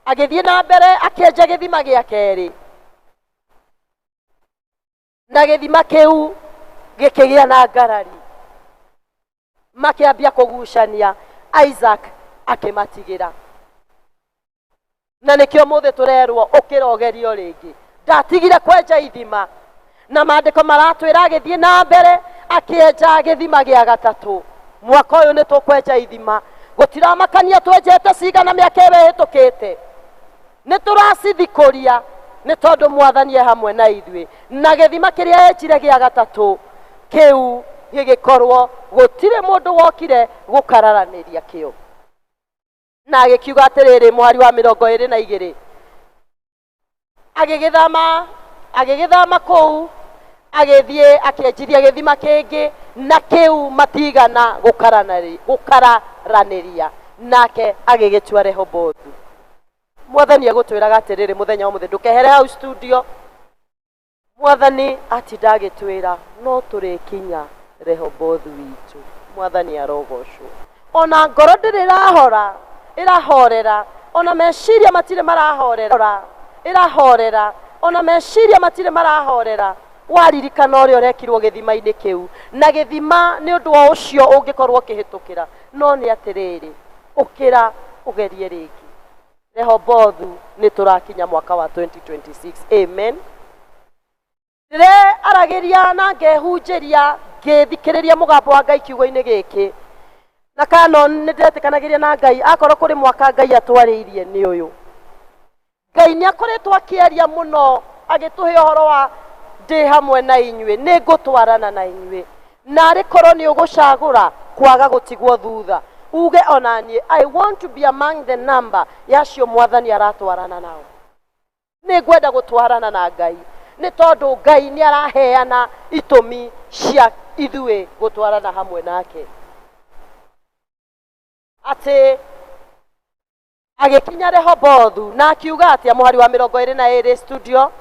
agĩthiĩ na mbere akĩenja gĩthima gĩa kerĩ, na gĩthima kĩu gĩkĩgĩa na ngarari, makĩambia kũgucania, Isaac akĩmatigĩra. Na nĩkĩo mũthĩ tũrerwo ũkĩra ũgerio rĩngĩ. Ndatigire kwenja ithima, na maandĩko maratwĩra agĩthiĩ na mbere akĩenja gĩthima gĩa gatatũ. Mwaka ũyũ nĩ tũkwenja ithima, gũtiramakania twenjete cigana mĩaka ĩyo ĩhĩtũkĩte, nĩ tũracithikũria nĩ tondũ Mwathani e hamwe na ithuĩ. Na gĩthima kĩrĩa enjire gĩa gatatũ kĩu gĩgĩkorwo gũtirĩ mũndũ wokire gũkararanĩria kĩo. Na agĩkiuga atĩrĩrĩ, mwari wa 22, agĩgĩthama kũu, agĩthiĩ akĩenjithia gĩthima kĩngĩ, na kĩu matigana gũkararanĩria, nake agĩgĩtua Rehobothu. Mwathani egũtwĩraga atĩrĩrĩ mũthenya wa ũmũthĩ, ndũkehere hau studio. Mwathani atinda agĩtwĩra no tũrĩkinya Rehobothu witũ. Mwathani arogocwo. Ona ngoro ndĩrĩ ĩrahora, ĩrahorera, ona meciria matirĩ marahorera, ĩrahorera, ona meciria matirĩ marahorera. Waririkana ũrĩa ũrekirwo gĩthima-inĩ kĩu, na gĩthima nĩ ũndũ o ũcio ũngĩkorwo ũkĩhĩtũkĩra, no nĩ atĩrĩrĩ, ũkĩra Ũgerie rĩngĩ. Rehobothu nĩ tũrakinya mwaka wa 2026. Amen. Ndĩrearagĩria na ngehunjĩria ngĩthikĩrĩria mũgambo wa Ngai kiugo-inĩ gĩkĩ. Na Canon nĩ ndĩretĩkanagĩria na Ngai akorwo kũrĩ mwaka Ngai atwarĩirie nĩ ũyũ. Ngai nĩ akoretwo akĩaria mũno agĩtũhe ũhoro wa ndĩ hamwe na inyuĩ, nĩ ngũtwarana na inyuĩ. Na arĩ korwo nĩ ũgũcagũra kwaga gũtigwo thutha, uge ona niĩ I want to be among the number ya acio mwathani aratwarana nao. Nĩ ngwenda gũtwarana na Ngai nĩ tondũ Ngai nĩ araheana itũmi cia ithuĩ gũtwarana hamwe nake. Atĩ agĩkinya Rehobothu na akiuga atĩa mũhari wa 22 studio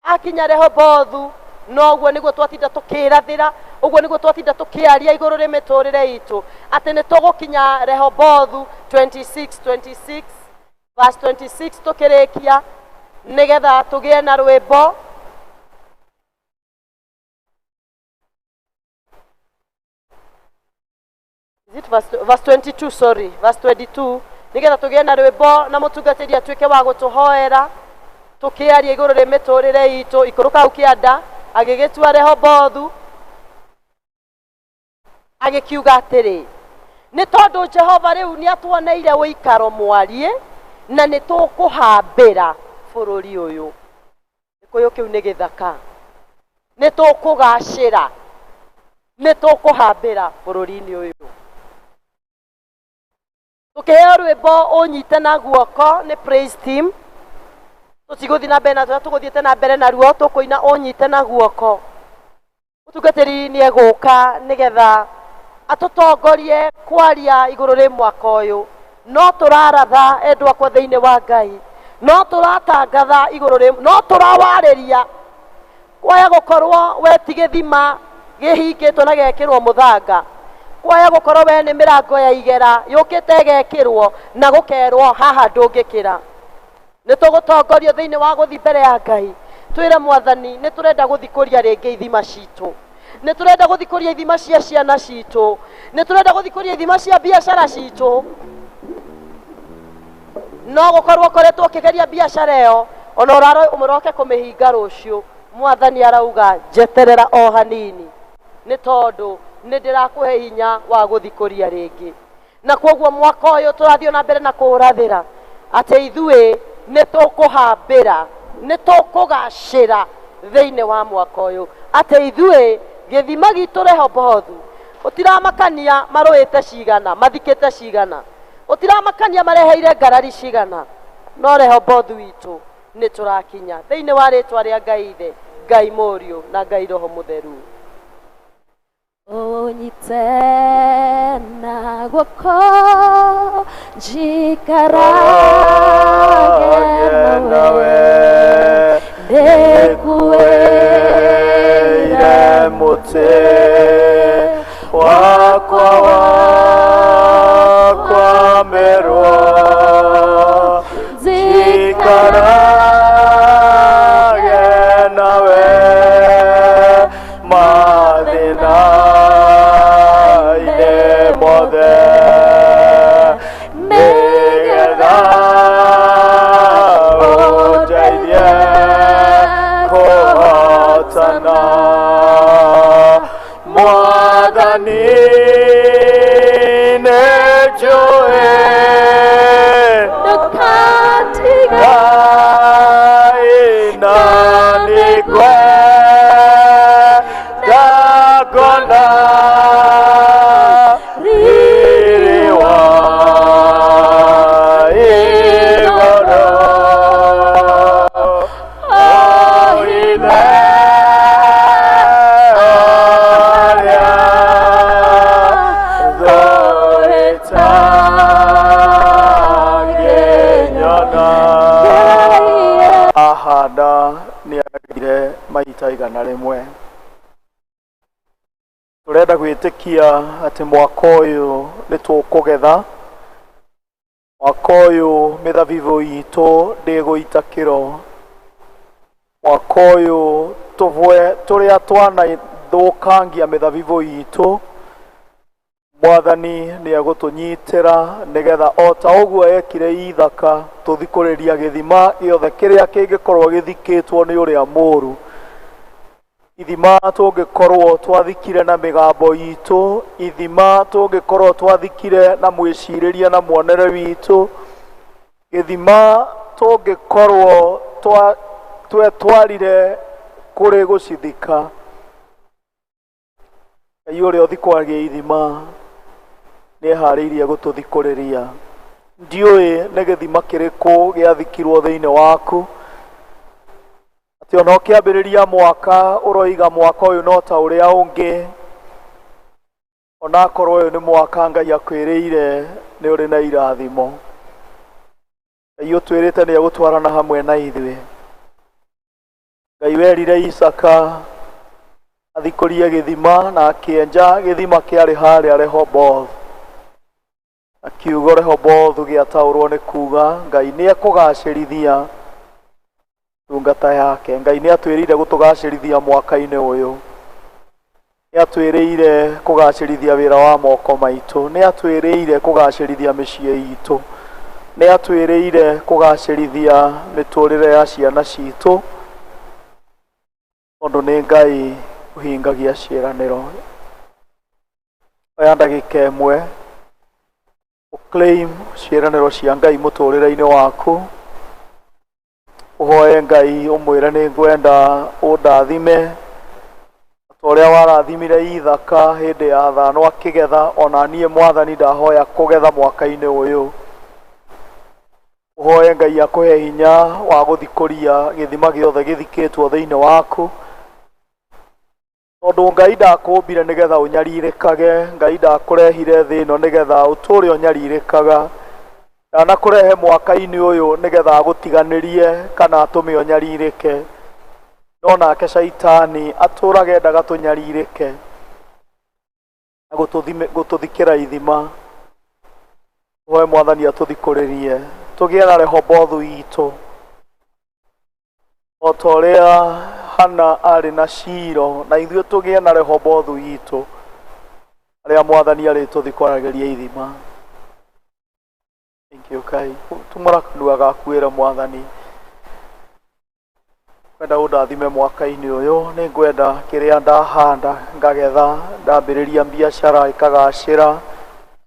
akinya Rehobothu noguo nĩguo twatinda tũkĩrathĩra, ũguo nĩguo twatinda tũkĩaria igũrũ rĩ mĩtũrĩre itũ atĩ nĩ tũgũkinya Rehobothu 26 26 verse 26 tũkĩrĩkia nĩgetha tũgĩe na rwĩmbo. Is it verse 22? Sorry, verse 22 nĩgetha tũgĩe na rwĩmbo na mũtungatĩri atuĩke wa gũtũhoera tũkĩaria igũrũ rĩ mĩtũrĩre itũ. Ikũrũka hau kĩanda agĩgĩtua Rehobothu agĩkiuga atĩrĩ, nĩ tondũ Jehova rĩu nĩ atuoneire ũikaro mwariĩ na nĩ tũkũhambĩra bũrũri ũyũ. Gĩkũyũ kĩu nĩ gĩthaka. Nĩ tũkũgacĩra, nĩ tũkũhambĩra bũrũri-inĩ ũyũ. Tũkĩheo rwĩmbo ũnyite na guoko nĩ praise team. Tũtigũthiĩ na mbere na tũrĩa tũgũthiĩte na mbere naruo, tũkũina ũnyite na guoko. Mũtungatĩri nĩ egũka nĩgetha atũtongorie kwaria igũrũ rĩ mwaka ũyũ. No tũraratha endwa akwa thĩinĩ wa Ngai, no tũratangatha igũrũ rĩ, no tũrawarĩria kwaya gũkorwo we ti gĩthima gĩhingĩtwo na gĩgekĩrwo mũthanga, kwaya gũkorwo we nĩ mĩrango ya igera yũkĩte ĩgekĩrwo na gũkerwo haha ndũngĩkĩra. Nĩ tũgũtongorio thĩinĩ wa gũthiĩ mbere ya Ngai twĩre mwathani nĩ tũrenda gũthikũria rĩngĩ ithima citũ, nĩ tũrenda gũthikũria ithima cia ciana citũ, nĩ tũrenda gũthikũria ithima cia biacara citũ. No gũkorwo ũkoretwo ũkĩgeria biacara ĩyo ona ũroke kũmĩhinga rũciũ, mwathani arauga njeterera o hanini nĩ tondũ nĩ ndĩrakũhe hinya wa gũthikũria rĩngĩ. Na koguo mwaka ũyũ tũrathiĩ na mbere na kũũrathĩra atĩ ithuĩ nĩ tũkũhambĩra, nĩ tũkũgacĩra thĩinĩ wa mwaka ũyũ, atĩ ithuĩ gĩthima gitũ Rehobothu ũtiramakania marũĩte cigana, mathikĩte cigana, ũtiramakania mareheire ngarari cigana, no Rehobothu witũ nĩ tũrakinya thĩinĩ wa rĩtwa rĩa Ngai Ithe, Ngai Mũriũ na Ngai Roho Mũtheru. Ũnyite na guoko njikarage nawe, ndĩkuĩire mũtĩ wakwa wakwa merwo, njikarage nawe mathĩna-inĩ mothe, nĩgetha ũndeithie kũhotana. Mwathani nĩnjũĩ ndũkandiga Ngai na nĩngwenda kuona riri wa igũrũ. O Ithe ũrĩa thũũrĩte ngĩnyona. Ahanda nĩ agire maita 100. Tũrenda gwĩtĩkia atĩ mwaka ũyũ nĩ tũkũgetha, mwaka ũyũ mĩthabibũ itũ ndĩgũita kĩro, mwaka ũyũ tũbwe tũrĩa twanathũkangia mĩthabibũ itũ, Mwathani nĩ egũtũnyitĩra nĩgetha o ta ũguo ekire Ithaka tũthikũrĩria gĩthima gĩothe kĩrĩa kĩngĩkorwo gĩthikĩtwo nĩ ũrĩa mũũru. Ithima tũngĩkorwo twathikire na mĩgambo itũ, ithima tũngĩkorwo twathikire na mwĩcirĩrie na muonere witũ, gĩthima tũngĩkorwo twetwarire kũrĩ gũcithika. Ngai ũrĩa ũthikũragia ithima nĩeharĩirie gũtũthikũrĩria. Ndiũĩ nĩ gĩthima kĩrĩkũ gĩathikirwo thĩinĩ waku, atĩ ona ũkĩambĩrĩria mwaka ũroiga mwaka ũyũ no ta ũrĩa ũngĩ, onakorwo ũyũ nĩ mwaka Ngai akwĩrĩire nĩ ũrĩ na irathimo. Ngai ũtwĩrĩte nĩ egũtwarana hamwe na ithuĩ. Ngai werire Isaka athikũrie gĩthima na akĩenja gĩthima kĩarĩ harĩa Rehoboth. Na kiugo Rehobothu gĩataũrwo nĩ kuga Ngai nĩ ekũgacĩrithia ndungata yake. Ngai nĩ atwĩrĩire gũtũgacĩrithia mwaka-inĩ ũyũ. Nĩ atwĩrĩire kũgacĩrithia wĩra wa moko maitũ. Nĩ atwĩrĩire kũgacĩrithia mĩciĩ itũ. Nĩ atwĩrĩire kũgacĩrithia mĩtũrĩre ya ciana citũ, tondũ nĩ Ngai ũhingagia ciĩranĩro. Oya ndagĩka ĩmwe ũclaim ciĩranĩro cia Ngai mũtũrĩre-inĩ waku, ũhoe Ngai ũmwĩre nĩ ngwenda ũndathime ta ũrĩa warathimire Ithaka hĩndĩ ya thano akĩgetha, ona niĩ Mwathani ndahoya kũgetha mwaka-inĩ ũyũ. Ũhoe Ngai akũhe hinya wa gũthikũria gĩthima gĩothe gĩthikĩtwo thĩinĩ waku, tondũ Ngai ndakũmbire nĩgetha ũnyarirĩkage, Ngai ndakũrehire thĩ ĩno nĩgetha ũtũre ũnyarirĩkaga, ndanakũrehe mwaka-inĩ ũyũ nĩgetha agũtiganĩrie kana atũme ũnyarirĩke. No nake Caitani atũraga endaga tũnyarirĩke na gũtũthikĩra ithima. Tũhoe Mwathani atũthikũrĩrie tũgĩe na Rehobothu itũ, o ta ũrĩa Hana arĩ na Shilo, na ithuĩ tũgĩe na Rehobothu itũ, arĩa Mwathani arĩtũthikũragĩria ithima. Thank you, Kai. Tumũra kanua gaku wĩre Mwathani, ngwenda ũndathime mwaka-inĩ ũyũ, nĩ ngwenda kĩrĩa ndahanda ngagetha, ndambĩrĩria biacara ĩkagacĩra,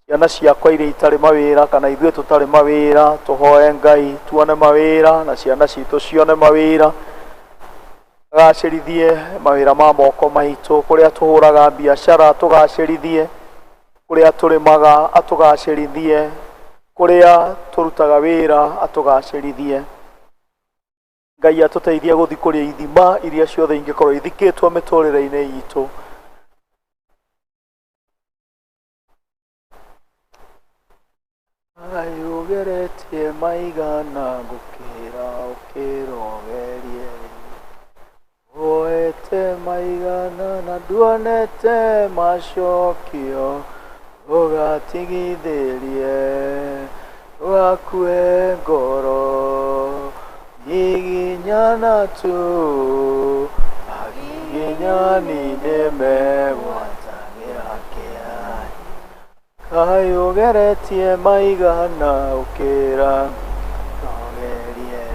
ciana ciakwa iria itarĩ mawĩra kana ithuĩ tũtarĩ mawĩra, tũhoe Ngai tuone mawĩra na ciana citũ cione mawĩra, agacĩrithie mawĩra ma moko maitũ, kũrĩa tũhũraga biacara tũgacĩrithie, kũrĩa tũrĩmaga atũgacĩrithie, kũrĩa tũrutaga wĩra atũgacĩrithie. Ngai atũteithie gũthikũria ithima iria ciothe ingĩkorwo ithikĩtwo mĩtũrĩre-inĩ itũ. Ngai ũgeretie maigana ngũkĩra ũkĩrogerie, woete maigana na nduonete macokio, ũgatigithĩrie ndũgakue ngoro, giginyana tu, agiginyani nĩmegwatagĩra kĩani. Kaĩ ũgeretie maigana ũkĩra rogerie,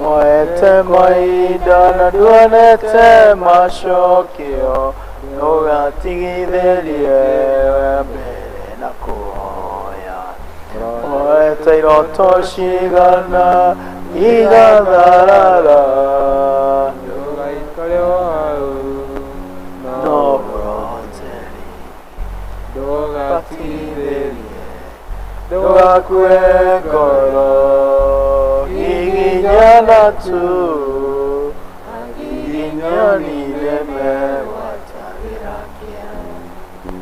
woete mahinda na nduonete macokio, ndũgatigithĩrie mbere na kũhoya. Woete iroto cigana igatharara, Ndũgaikare hau, no ũroteri ndũgatigithĩrie, ndũgakue ngoro, giginyana tu, agiginyani nĩmegwatagĩra kĩani.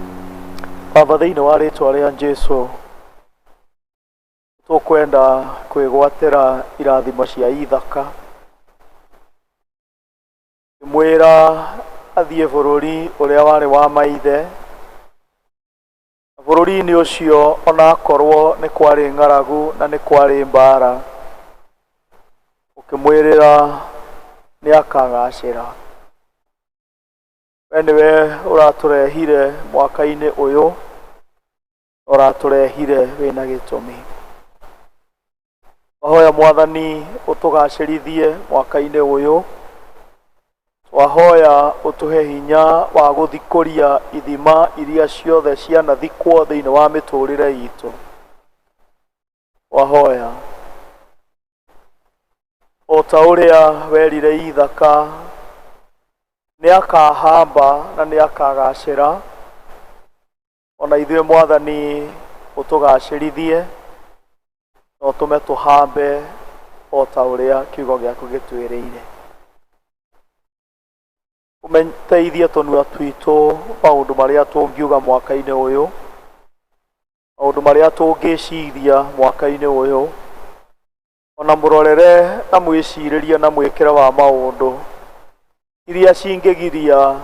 Baba, thĩinĩ wa rĩtwa rĩa Jesũ, tũkwenda kwĩgwatĩra irathimo cia Ithaka. Mwĩra athiĩ bũrũri ũrĩa warĩ wa maithe, bũrũri-inĩ ũcio onakorwo nĩ kwarĩ ng'aragu na nĩ kwarĩ mbara, ũkĩmwĩrĩra nĩ akagacĩra. We nĩwe ũratũrehire mwaka-inĩ ũyũ, Ũratũrehire wĩna gĩtũmi. Twahoya Mwathani ũtũgacĩrithie mwaka-inĩ ũyũ. Twahoya ũtũhe hinya wa gũthikũria ithima iria ciothe cianathikwo thĩinĩ wa mĩtũrĩre itũ. Twahoya o ta ũrĩa werire Ithaka nĩakahamba na nĩakagacĩra, ona ithuĩ Mwathani ũtũgacĩrithie na ũtũme tũhambe o ta ũrĩa kiugo gĩaku gĩtwĩrĩire. Ũteithie tũnua twitũ maũndũ marĩa tũngiuga mwaka-inĩ ũyũ, maũndũ marĩa tũngĩciria mwaka-inĩ ũyũ, ona mũrorere na mwĩcirĩrie na mwĩkĩre wa maũndũ iria cingĩgiria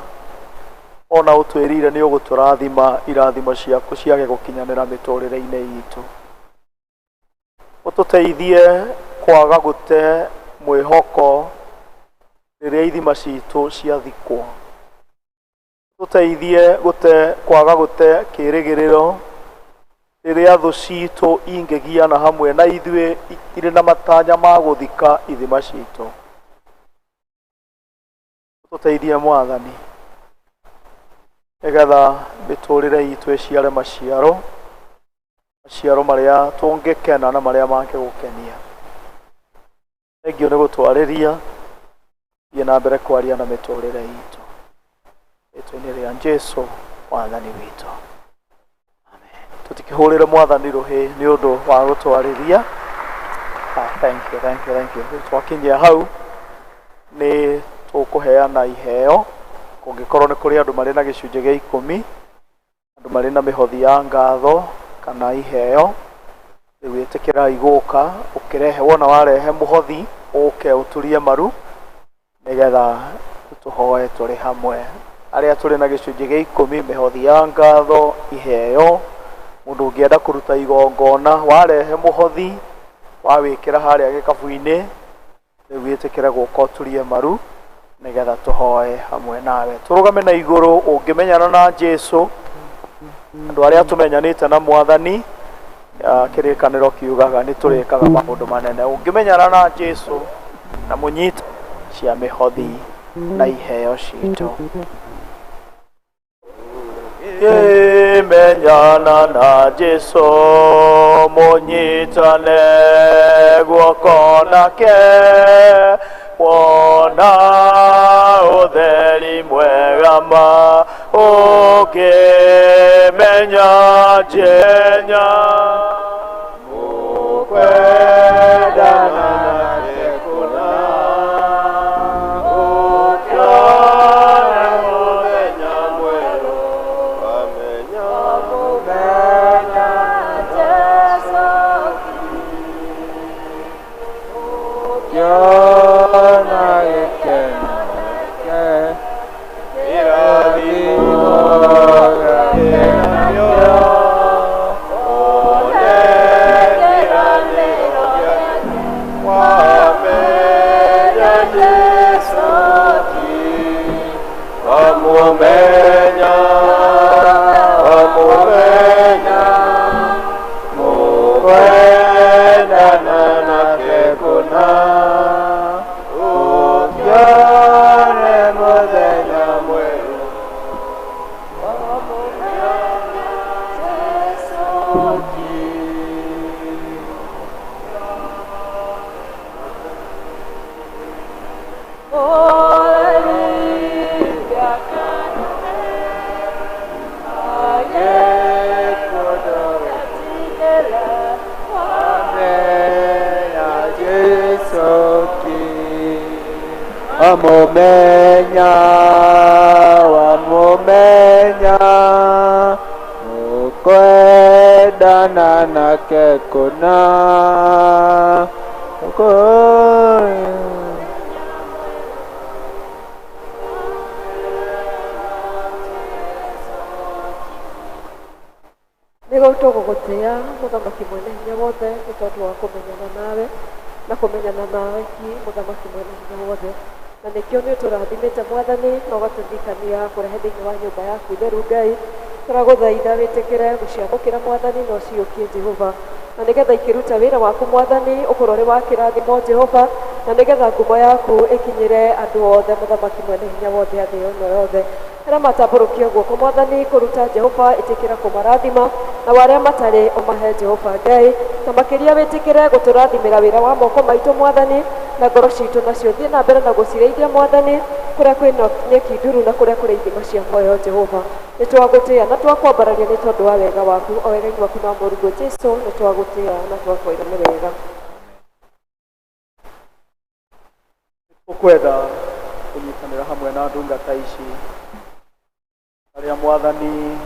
ona ũtwĩrire nĩ ũgũtũrathima irathimo ciaku ciage gũkinyanĩra mĩtũrĩre-inĩ itũ. Ũtũteithie kwaga gũte mwĩhoko rĩrĩa ithima citũ ciathikwo. Ũtũteithie kwaga gũte kĩĩrĩgĩrĩro rĩrĩa thũ citũ ingĩgiana hamwe na ithuĩ irĩ na matanya ma gũthika ithima citũ. Ũtũteithie Mwathani nĩgetha mĩtũrĩre itũ ĩciare maciaro, maciaro marĩa tũngĩkena na marĩa mangĩgũkenia. Thengiũ nĩ gũtwarĩria, thiĩ na mbere kwaria na mĩtũrĩre itũ. Rĩtwa-inĩ rĩa Jesũ Mwathani witũ. Amen. Tũtikĩhũrĩre Mwathani rũhĩ nĩ ũndũ wa gũtwarĩria. Thank you, thank you, thank you. Rĩu twakinyia hau nĩ tũkũheana iheo. Kũngĩkorwo nĩ kũrĩ andũ marĩ na gĩcunjĩ gĩa ikũmi, andũ marĩ na mĩhothi ya ngatho kana iheo, rĩu ĩtĩkĩrai gũka ũkĩrehe, wona warehe mũhothi ũke ũturie maru nĩgetha tũhoe tũrĩ hamwe. Arĩa tũrĩ na gĩcunjĩ gĩa ikũmi, mĩhothi ya ngatho, iheo, mũndũ ũngĩenda kũruta igongona, warehe mũhothi wawĩkĩra harĩa gĩkabu-inĩ, rĩu wĩtĩkĩre gũka ũturie maru nĩgetha tũhoe hamwe nawe. Tũrũgame na igũrũ ũngĩmenyana na Jesũ, andũ arĩa tũmenyanĩte na Mwathani, kĩrĩkanĩro kiugaga nĩ tũrĩkaga maũndũ manene. Ũngĩmenyana na Jesũ na mũnyite cia mĩhothi na iheo citũ. Kĩmenyana na Jesũ mũnyitane guoko nake, wona ũtheri mwega ma ũkĩmenya Jenya. Mũkwendana nake kũna, ũkĩone mũthenya mwerũ, wamenya Mũmenya Jesũ ũkĩona gĩkeno gĩake, irathimo gĩake nakĩo, one kĩĩranĩro gĩake, wamenya Jesũ wamũmenya, wamũmenya, mũkwendana nake kũna, ũkĩone mũthenya mwerũ, Wamũmenya, wamũmenya, mũkwendana nake kũna, Nĩguo tũgũgũtĩa mũthamaki mwene hinya wothe nĩ tondũ wa kũmenyana nawe na kũmenyana nawe ki mũthamaki mwene hinya wothe, na nĩkĩo nĩ ũtũrathimĩte Mwathani na ũgatũririkania kũrehe thĩinĩ wa nyũmba yaku theru Ngai. Tũragũthaitha wĩtĩkĩre gũciamũkĩra Mwathani na ũciũkie Jehova, na nĩgetha ikĩruta wĩra waku Mwathani ũkorwo ũrĩ wa kĩrathimo Jehova, na nĩgetha ngumo yaku ĩkinyĩre andũ othe, Mũthamaki mwene hinya wothe a thĩ ĩno yothe. Arĩa matambũrũkia guoko Mwathani kũruta Jehova, ĩtĩkĩra kũmarathima, na arĩa matarĩ ũmahe Jehova Ngai, na makĩria wĩtĩkĩre gũtũrathimĩra wĩra wa moko maitũ Mwathani, na ngoro citũ nacio thiĩ na mbere na gũcirĩithia Mwathani, kũrĩa kwĩna nyeki nduru na kũrĩa kũrĩ ithima cia muoyo Jehova. Nĩ twagũtĩĩa na twakwambararia nĩ tondũ wa wega waku, o wega-inĩ waku na Mũrungu Jesu, nĩ twagũtĩĩa na twakwĩra nĩ wega. Ũkwenda kũnyitanĩra hamwe na ndungata ici arĩa Mwathani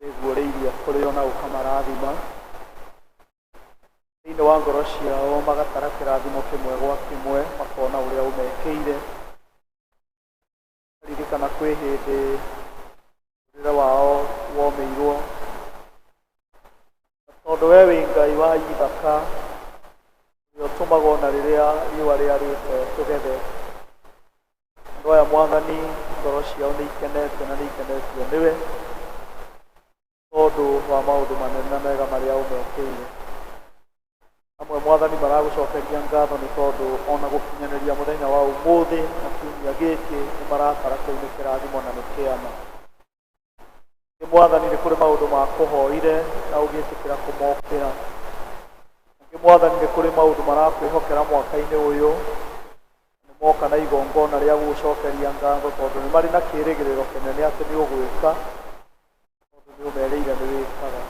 wĩguũrĩirie kũrĩ o na ũkamarathima thĩinĩ wa ngoro ciao, magatara kĩrathimo kĩmwe gwa kĩmwe, makona ũrĩa ũmekĩire. Ririkana kwĩ hĩndĩ mũtũrĩre wao womĩirwo, na tondũ we wĩ Ngai wa ithaka ũrĩa ũtũmaga ona rĩrĩa riũa rĩarĩte tũgethe. Andũ aya Mwathani ngoro ciao nĩ ikenete na nĩ ikenetio nĩwe tondũ wa maũndũ manene na mega marĩa ũmekĩire. Amwe Mwathani maragũcokeria ngatho nĩ tondũ ona gũkinyanĩria mũthenya wa ũmũthĩ na kiumia gĩkĩ nĩ maratara kĩu nĩ kĩrathimo na nĩ kĩama. Nĩ Mwathani nĩ kũrĩ maũndũ makũhoire na ũgĩtĩkĩra kũmokĩra. Ningĩ Mwathani nĩ kũrĩ maũndũ marakwĩhokera mwaka-inĩ ũyũ, nĩ moka na igongona rĩa gũgũcokeria ngatho tondũ nĩ marĩ na kĩĩrĩgĩrĩro kĩnene atĩ nĩ ũgwĩka, tondũ nĩ ũmerĩire nĩ wĩkaga.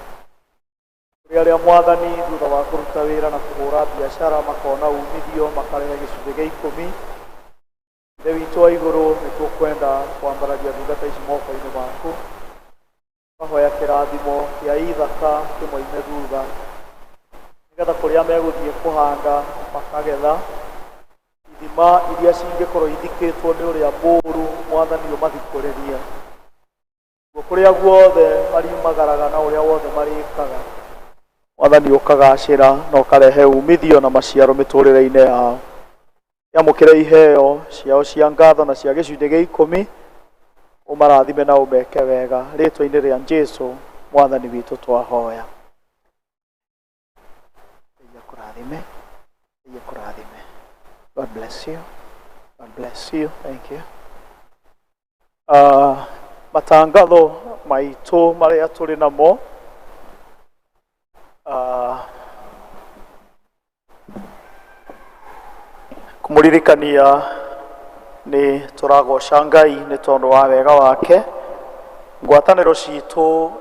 Kũrĩ arĩa Mwathani thutha wa kũruta wĩra na kũhũra biacara makona umithio makarehe gĩcunjĩ gĩa ikũmi. Ithe witũ wa igũrũ, nĩ tũkwenda kwambararia ndungata ici moko-inĩ maku, tũkahoya kĩrathimo kĩa ithaka kĩmoime thutha, nĩgetha kũrĩa megũthiĩ kũhanda makagetha. Ithima iria cingĩkorwo ithikĩtwo nĩ ũrĩa mũũru, Mwathani ũmathikũrĩrie. Guo kũrĩa guothe mariumagaraga na ũrĩa wothe marĩkaga, Mwathani ũkagacĩra na ũkarehe umithio na maciaro mĩtũrĩre-inĩ yao. Yamũkĩre iheo ciao cia ngatho na cia gĩcunjĩ gĩa ikũmi, ũmarathime na ũmeke wega rĩtwa-inĩ rĩa Jesu Mwathani witũ twahoya. Ngai akũrathime, Ngai akũrathime. God bless you. God bless you. Thank you. Matangatho maitũ marĩa tũrĩ namo, kũmũririkania nĩ tũragoca Ngai nĩ tondũ wa wega wake. Ngwatanĩro citũ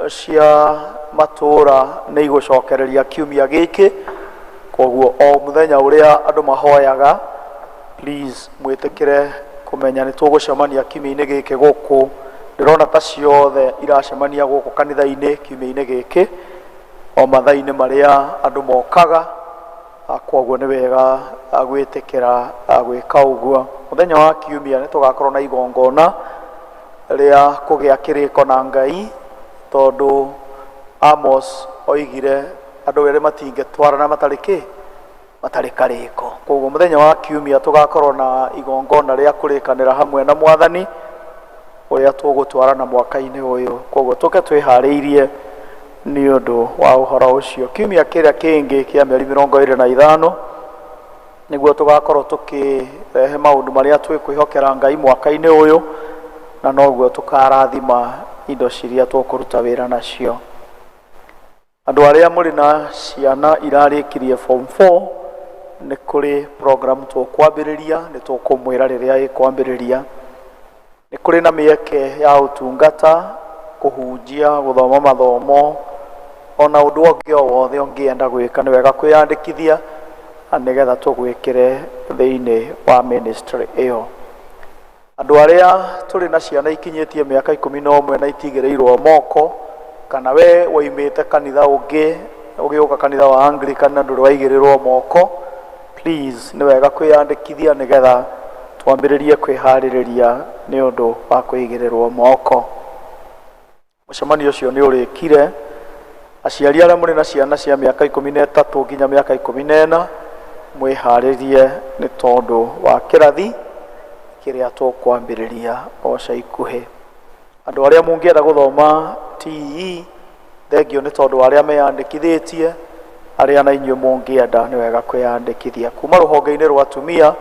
cia matũũra nĩ igũcokereria kiumia gĩkĩ, koguo o mũthenya ũrĩa andũ mahoyaga, please mwĩtĩkĩre kũmenya nĩ tũgũcemania kiumia-inĩ gĩkĩ gũkũ. Ndĩrona ta ciothe iracemania gũkũ kanitha-inĩ kiumia-inĩ gĩkĩ, o mathaa-inĩ marĩa andũ mokaga, koguo nĩ wega gwĩtĩkĩra gwĩka ũguo. Mũthenya wa kiumia nĩ tũgakorwo na igongona rĩa kũgĩa kĩrĩko na Ngai, tondũ Amos oigire andũ erĩ matingĩtwarana matarĩ kĩ matarĩ karĩko. Koguo mũthenya wa kiumia tũgakorwo na igongona rĩa kũrĩkanĩra hamwe na Mwathani ũrĩa tũgũtwarana mwaka-inĩ ũyũ. Koguo tũke twĩharĩirie nĩ ũndũ wa ũhoro ũcio. Kiumia kĩrĩa kĩngĩ kĩa mĩeri 25 nĩguo tũgakorwo tũkĩrehe maũndũ marĩa twĩkwĩhokera Ngai mwaka-inĩ ũyũ, na noguo tũkarathima indo ciria tũkũruta wĩra nacio. Andũ arĩa mũrĩ na ciana irarĩkirie form 4, nĩ kũrĩ program tũkwambĩrĩria, nĩ tũkũmwĩra rĩrĩa ĩkwambĩrĩria. Nĩ kũrĩ na mĩeke ya ũtungata, kũhunjia, gũthoma mathomo, ona ũndũ ũngĩ o wothe ũngĩenda gwĩka, nĩ wega kwĩyandĩkithia nĩgetha tũgwĩkĩre thĩinĩ wa ministry ĩyo. Andũ arĩa tũrĩ na ciana ikinyĩtie mĩaka 11 na itigĩrĩirwo moko, kana we woimĩte kanitha ũngĩ ũgĩũka kanitha wa Anglican na ndũrĩ waigĩrĩrwo moko, please nĩ wega kwĩyandĩkithia nĩgetha twambĩrĩrie kwĩharĩrĩria nĩ ũndũ wa kũigĩrĩrwo moko. Mũcemanio ũcio nĩ ũrĩkire. Aciari arĩa mũrĩ na ciana cia mĩaka 13 nginya mĩaka 14, mwĩharĩrie nĩ tondũ wa kĩrathi kĩrĩa tũkwambĩrĩria o ca ikuhĩ. Andũ arĩa mũngĩenda gũthoma TE, thengio nĩ tondũ wa arĩa meyandĩkithĩtie, arĩa na inyuĩ mũngĩenda nĩ wega kwĩyandĩkithia. Kuma rũhonge-inĩ rwa atumia,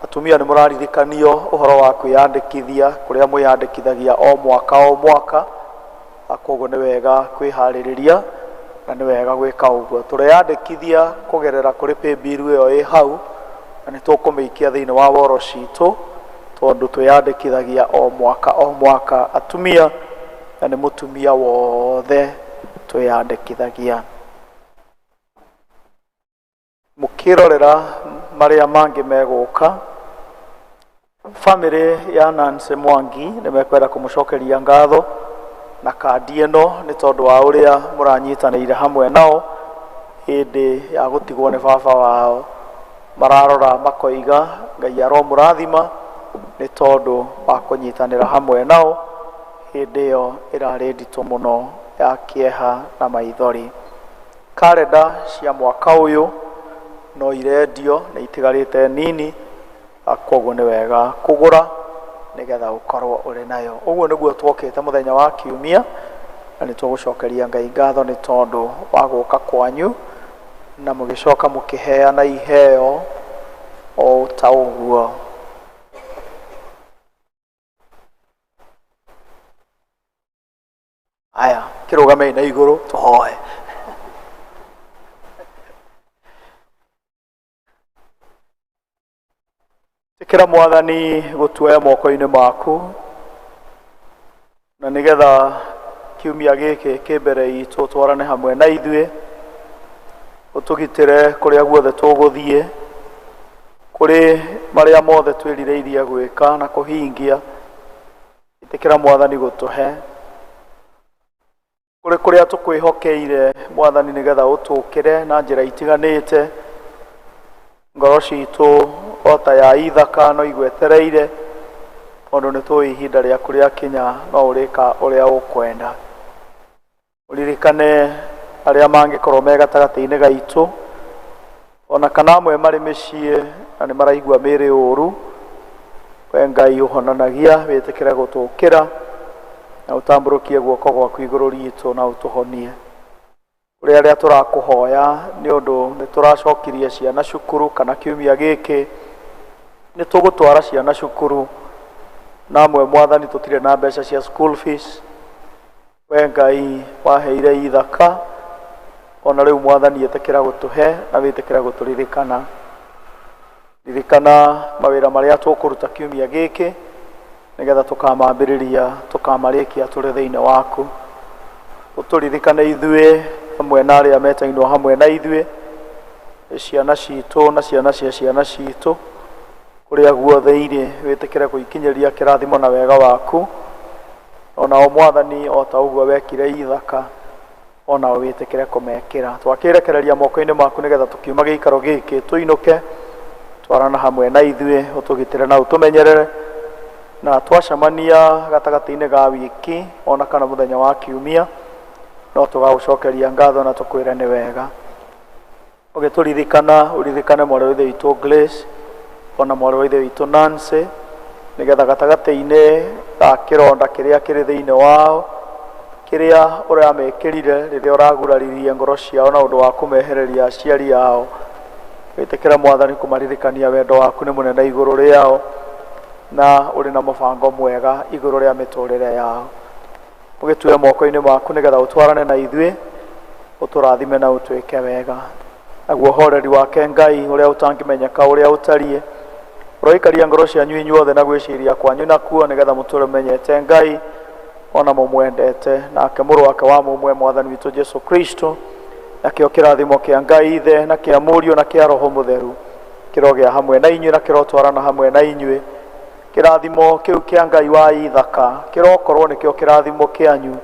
atumia nĩ mũraririkanio ũhoro wa kwĩyandĩkithia kũrĩa mwĩyandĩkithagia o mwaka o mwaka, na koguo nĩ wega kwĩharĩrĩria na nĩ wega gwĩka ũguo. Tũreyandĩkithia kũgerera kũrĩ paybill ĩyo ĩ hau, na nĩ tũkũmĩikia thĩinĩ wa woro citũ, tondũ twĩyandĩkithagia o mwaka o mwaka atumia, na nĩ mũtumia wothe twĩyandĩkithagia. Mũkĩrorera marĩa mangĩ megũka, bamĩrĩ ya Nancy Mwangi nĩ mekwenda kũmũcokeria ngatho na kandi ĩno nĩ tondũ wa ũrĩa mũranyitanĩire hamwe nao hĩndĩ ya gũtigwo nĩ baba wao. Mararora makoiga Ngai aromũrathima nĩ tondũ wa kũnyitanĩra hamwe nao hĩndĩ ĩyo ĩrarĩ nditũ mũno ya kĩeha na maithori. Karenda cia mwaka ũyũ no irendio, nĩ itigarĩte nini, koguo nĩ wega kũgũra nĩgetha ũkorwo ũrĩ nayo. Ũguo nĩguo twokĩte mũthenya wa kiumia, na nĩ tũgũcokeria Ngai ngatho nĩ tondũ wa gũka kwanyu, na mũgĩcoka mũkĩheana iheo o ta ũguo. Aya, kĩrũgamei na igũrũ tũhoe. Ĩtĩkĩra Mwathani gũtuoya moko-inĩ maku, na nĩgetha kiumia gĩkĩ kĩ mbere itũ twarane hamwe na ithuĩ, ũtũgitĩre kũrĩa guothe tũgũthiĩ, kũrĩ marĩa mothe twĩrirĩirie gwĩka na kũhingia. Ĩtĩkĩra Mwathani gũtũhe kũrĩ kũrĩa tũkwĩhokeire Mwathani, nĩgetha ũtũkĩre na njĩra itiganĩte. Ngoro citũ o ta ya ithaka no igwetereire, tondũ nĩ tũĩ ihinda rĩaku rĩakinya no ũrĩka ũrĩa ũkwenda. Ũririkane arĩa mangĩkorwo me gatagatĩ-inĩ gaitũ, ona kana amwe marĩ mĩciĩ na nĩ maraigua mĩĩrĩ ũru, we Ngai ũhonanagia, wĩtĩkĩre gũtũkĩra na ũtambũrũkie guoko gwaku igũrũ ritũ na ũtũhonie. Kũrĩ arĩa tũrakũhoya nĩ ũndũ nĩ tũracokirie ciana cukuru kana kiumia gĩkĩ nĩ tũgũtwara ciana cukuru, na amwe Mwathani tũtirĩ na mbeca cia school fees. We Ngai waheire ithaka, ona rĩu Mwathani ĩtĩkĩra gũtũhe na wĩtĩkĩre gũtũririkana. Ririkana mawĩra marĩa tũkũruta kiumia gĩkĩ, nĩgetha tũkamambĩrĩria tũkamarĩkia tũrĩ thĩinĩ waku. Ũtũririkane ithuĩ hamwe na arĩa metainwo hamwe na ithuĩ, ciana citũ na ciana cia ciana citũ, kũrĩa guothe irĩ, wĩtĩkĩre gũikinyĩria kĩrathimo na wega waku. Onao Mwathani o ta ũguo wekire ithaka, onao wĩtĩkĩre kũmekĩra. Twakĩrekereria moko-inĩ maku nĩgetha tũkiuma gĩikaro gĩkĩ tũinũke, twarana hamwe na ithuĩ, ũtũgitĩre na ũtũmenyerere, na twacemania gatagatĩ-inĩ ga wiki ona kana mũthenya wa kiumia, no tũgagũcokeria ngatho na tũkwĩre nĩ wega. Ũgĩtũririkana, ũririkane mwarĩ wa ithe witũ Grace, ona mwarĩ wa ithe witũ Nancy, nĩgetha gatagatĩ-inĩ ga kĩronda kĩrĩa kĩrĩ thĩinĩ wao, kĩrĩa ũramekĩrire rĩrĩa ũraguraririe ngoro ciao na ũndũ wa kũmehereria aciari ao, wĩtĩkĩre Mwathani kũmaririkania wendo waku nĩ mũnene igũrũ rĩao, na ũrĩ na mũbango mwega igũrũ rĩa mĩtũrĩre yao. Ũgĩtue moko-inĩ maku nĩgetha ũtwarane na ithuĩ, ũtũrathime na ũtwĩke wega. Naguo ũhoreri wake Ngai ũrĩa ũtangĩmenyeka ũrĩa ũtariĩ, ũroikaria ngoro cianyu inyuothe na gwĩciria kwanyu nakuo, nĩgetha mũtũre mũmenyete Ngai ona mũmwendete, nake mũrũ wake wa mũmwe Mwathani witũ Jesu Kristo, nakĩo kĩrathimo kĩa Ngai Ithe na kĩa Mũriũ na kĩa Roho Mũtheru kĩrogĩa hamwe na inyuĩ na kĩrotwarana hamwe na inyuĩ. Kĩrathimo kĩu kĩa Ngai wa ithaka kĩrokorwo nĩkĩo kĩrathimo kĩanyu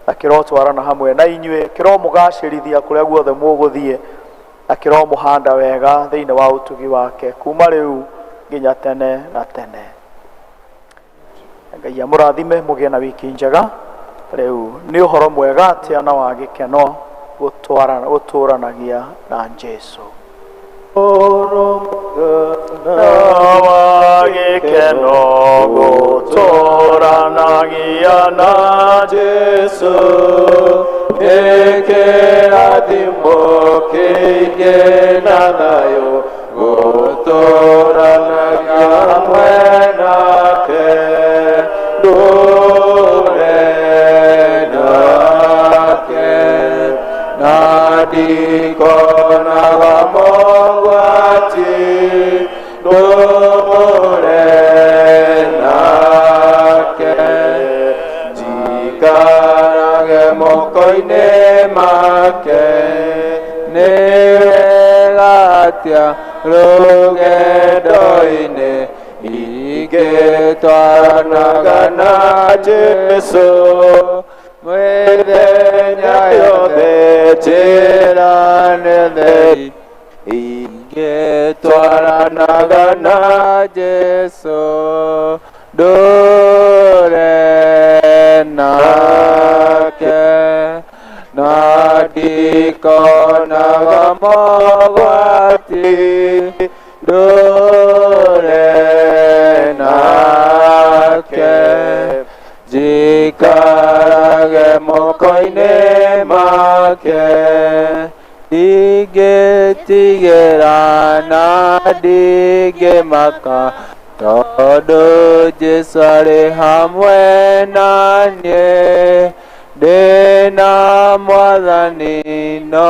na kĩrotwarana hamwe na inyuĩ, kĩromũgacĩrithia kũrĩa guothe mũgũthiĩ, na kĩromũhanda wega thĩinĩ wa ũtugi wake kuma rĩu nginya tene na tene. Ngai amũrathime, mũgĩe na wiki njega. Rĩu nĩ ũhoro mwega atĩa na wa gĩkeno gũtũranagia na Jesu. Na wa gĩkeno gũtũranagia Gũtũranagia na Jesũ nĩ kĩrathimo kĩingĩ na thayũ, gũtũranagia hamwe nake, ndũre nake, na ndikonaga mogwati, ndũre nake, njikarage moko-inĩ make. Nĩ wega atĩa rũgendo-inĩ ingĩtwaranaga na Jesũ mĩthenya yothe, njĩra nĩ theri ingĩtwaranaga na Jesũ, ndũre nake, na ndikonaga mogwati, ndũre nake, njikarage moko-inĩ make. Ndingĩtigĩra na ndingĩmaka, tondũ Jesũ arĩ hamwe na niĩ, ndĩna Mwathani no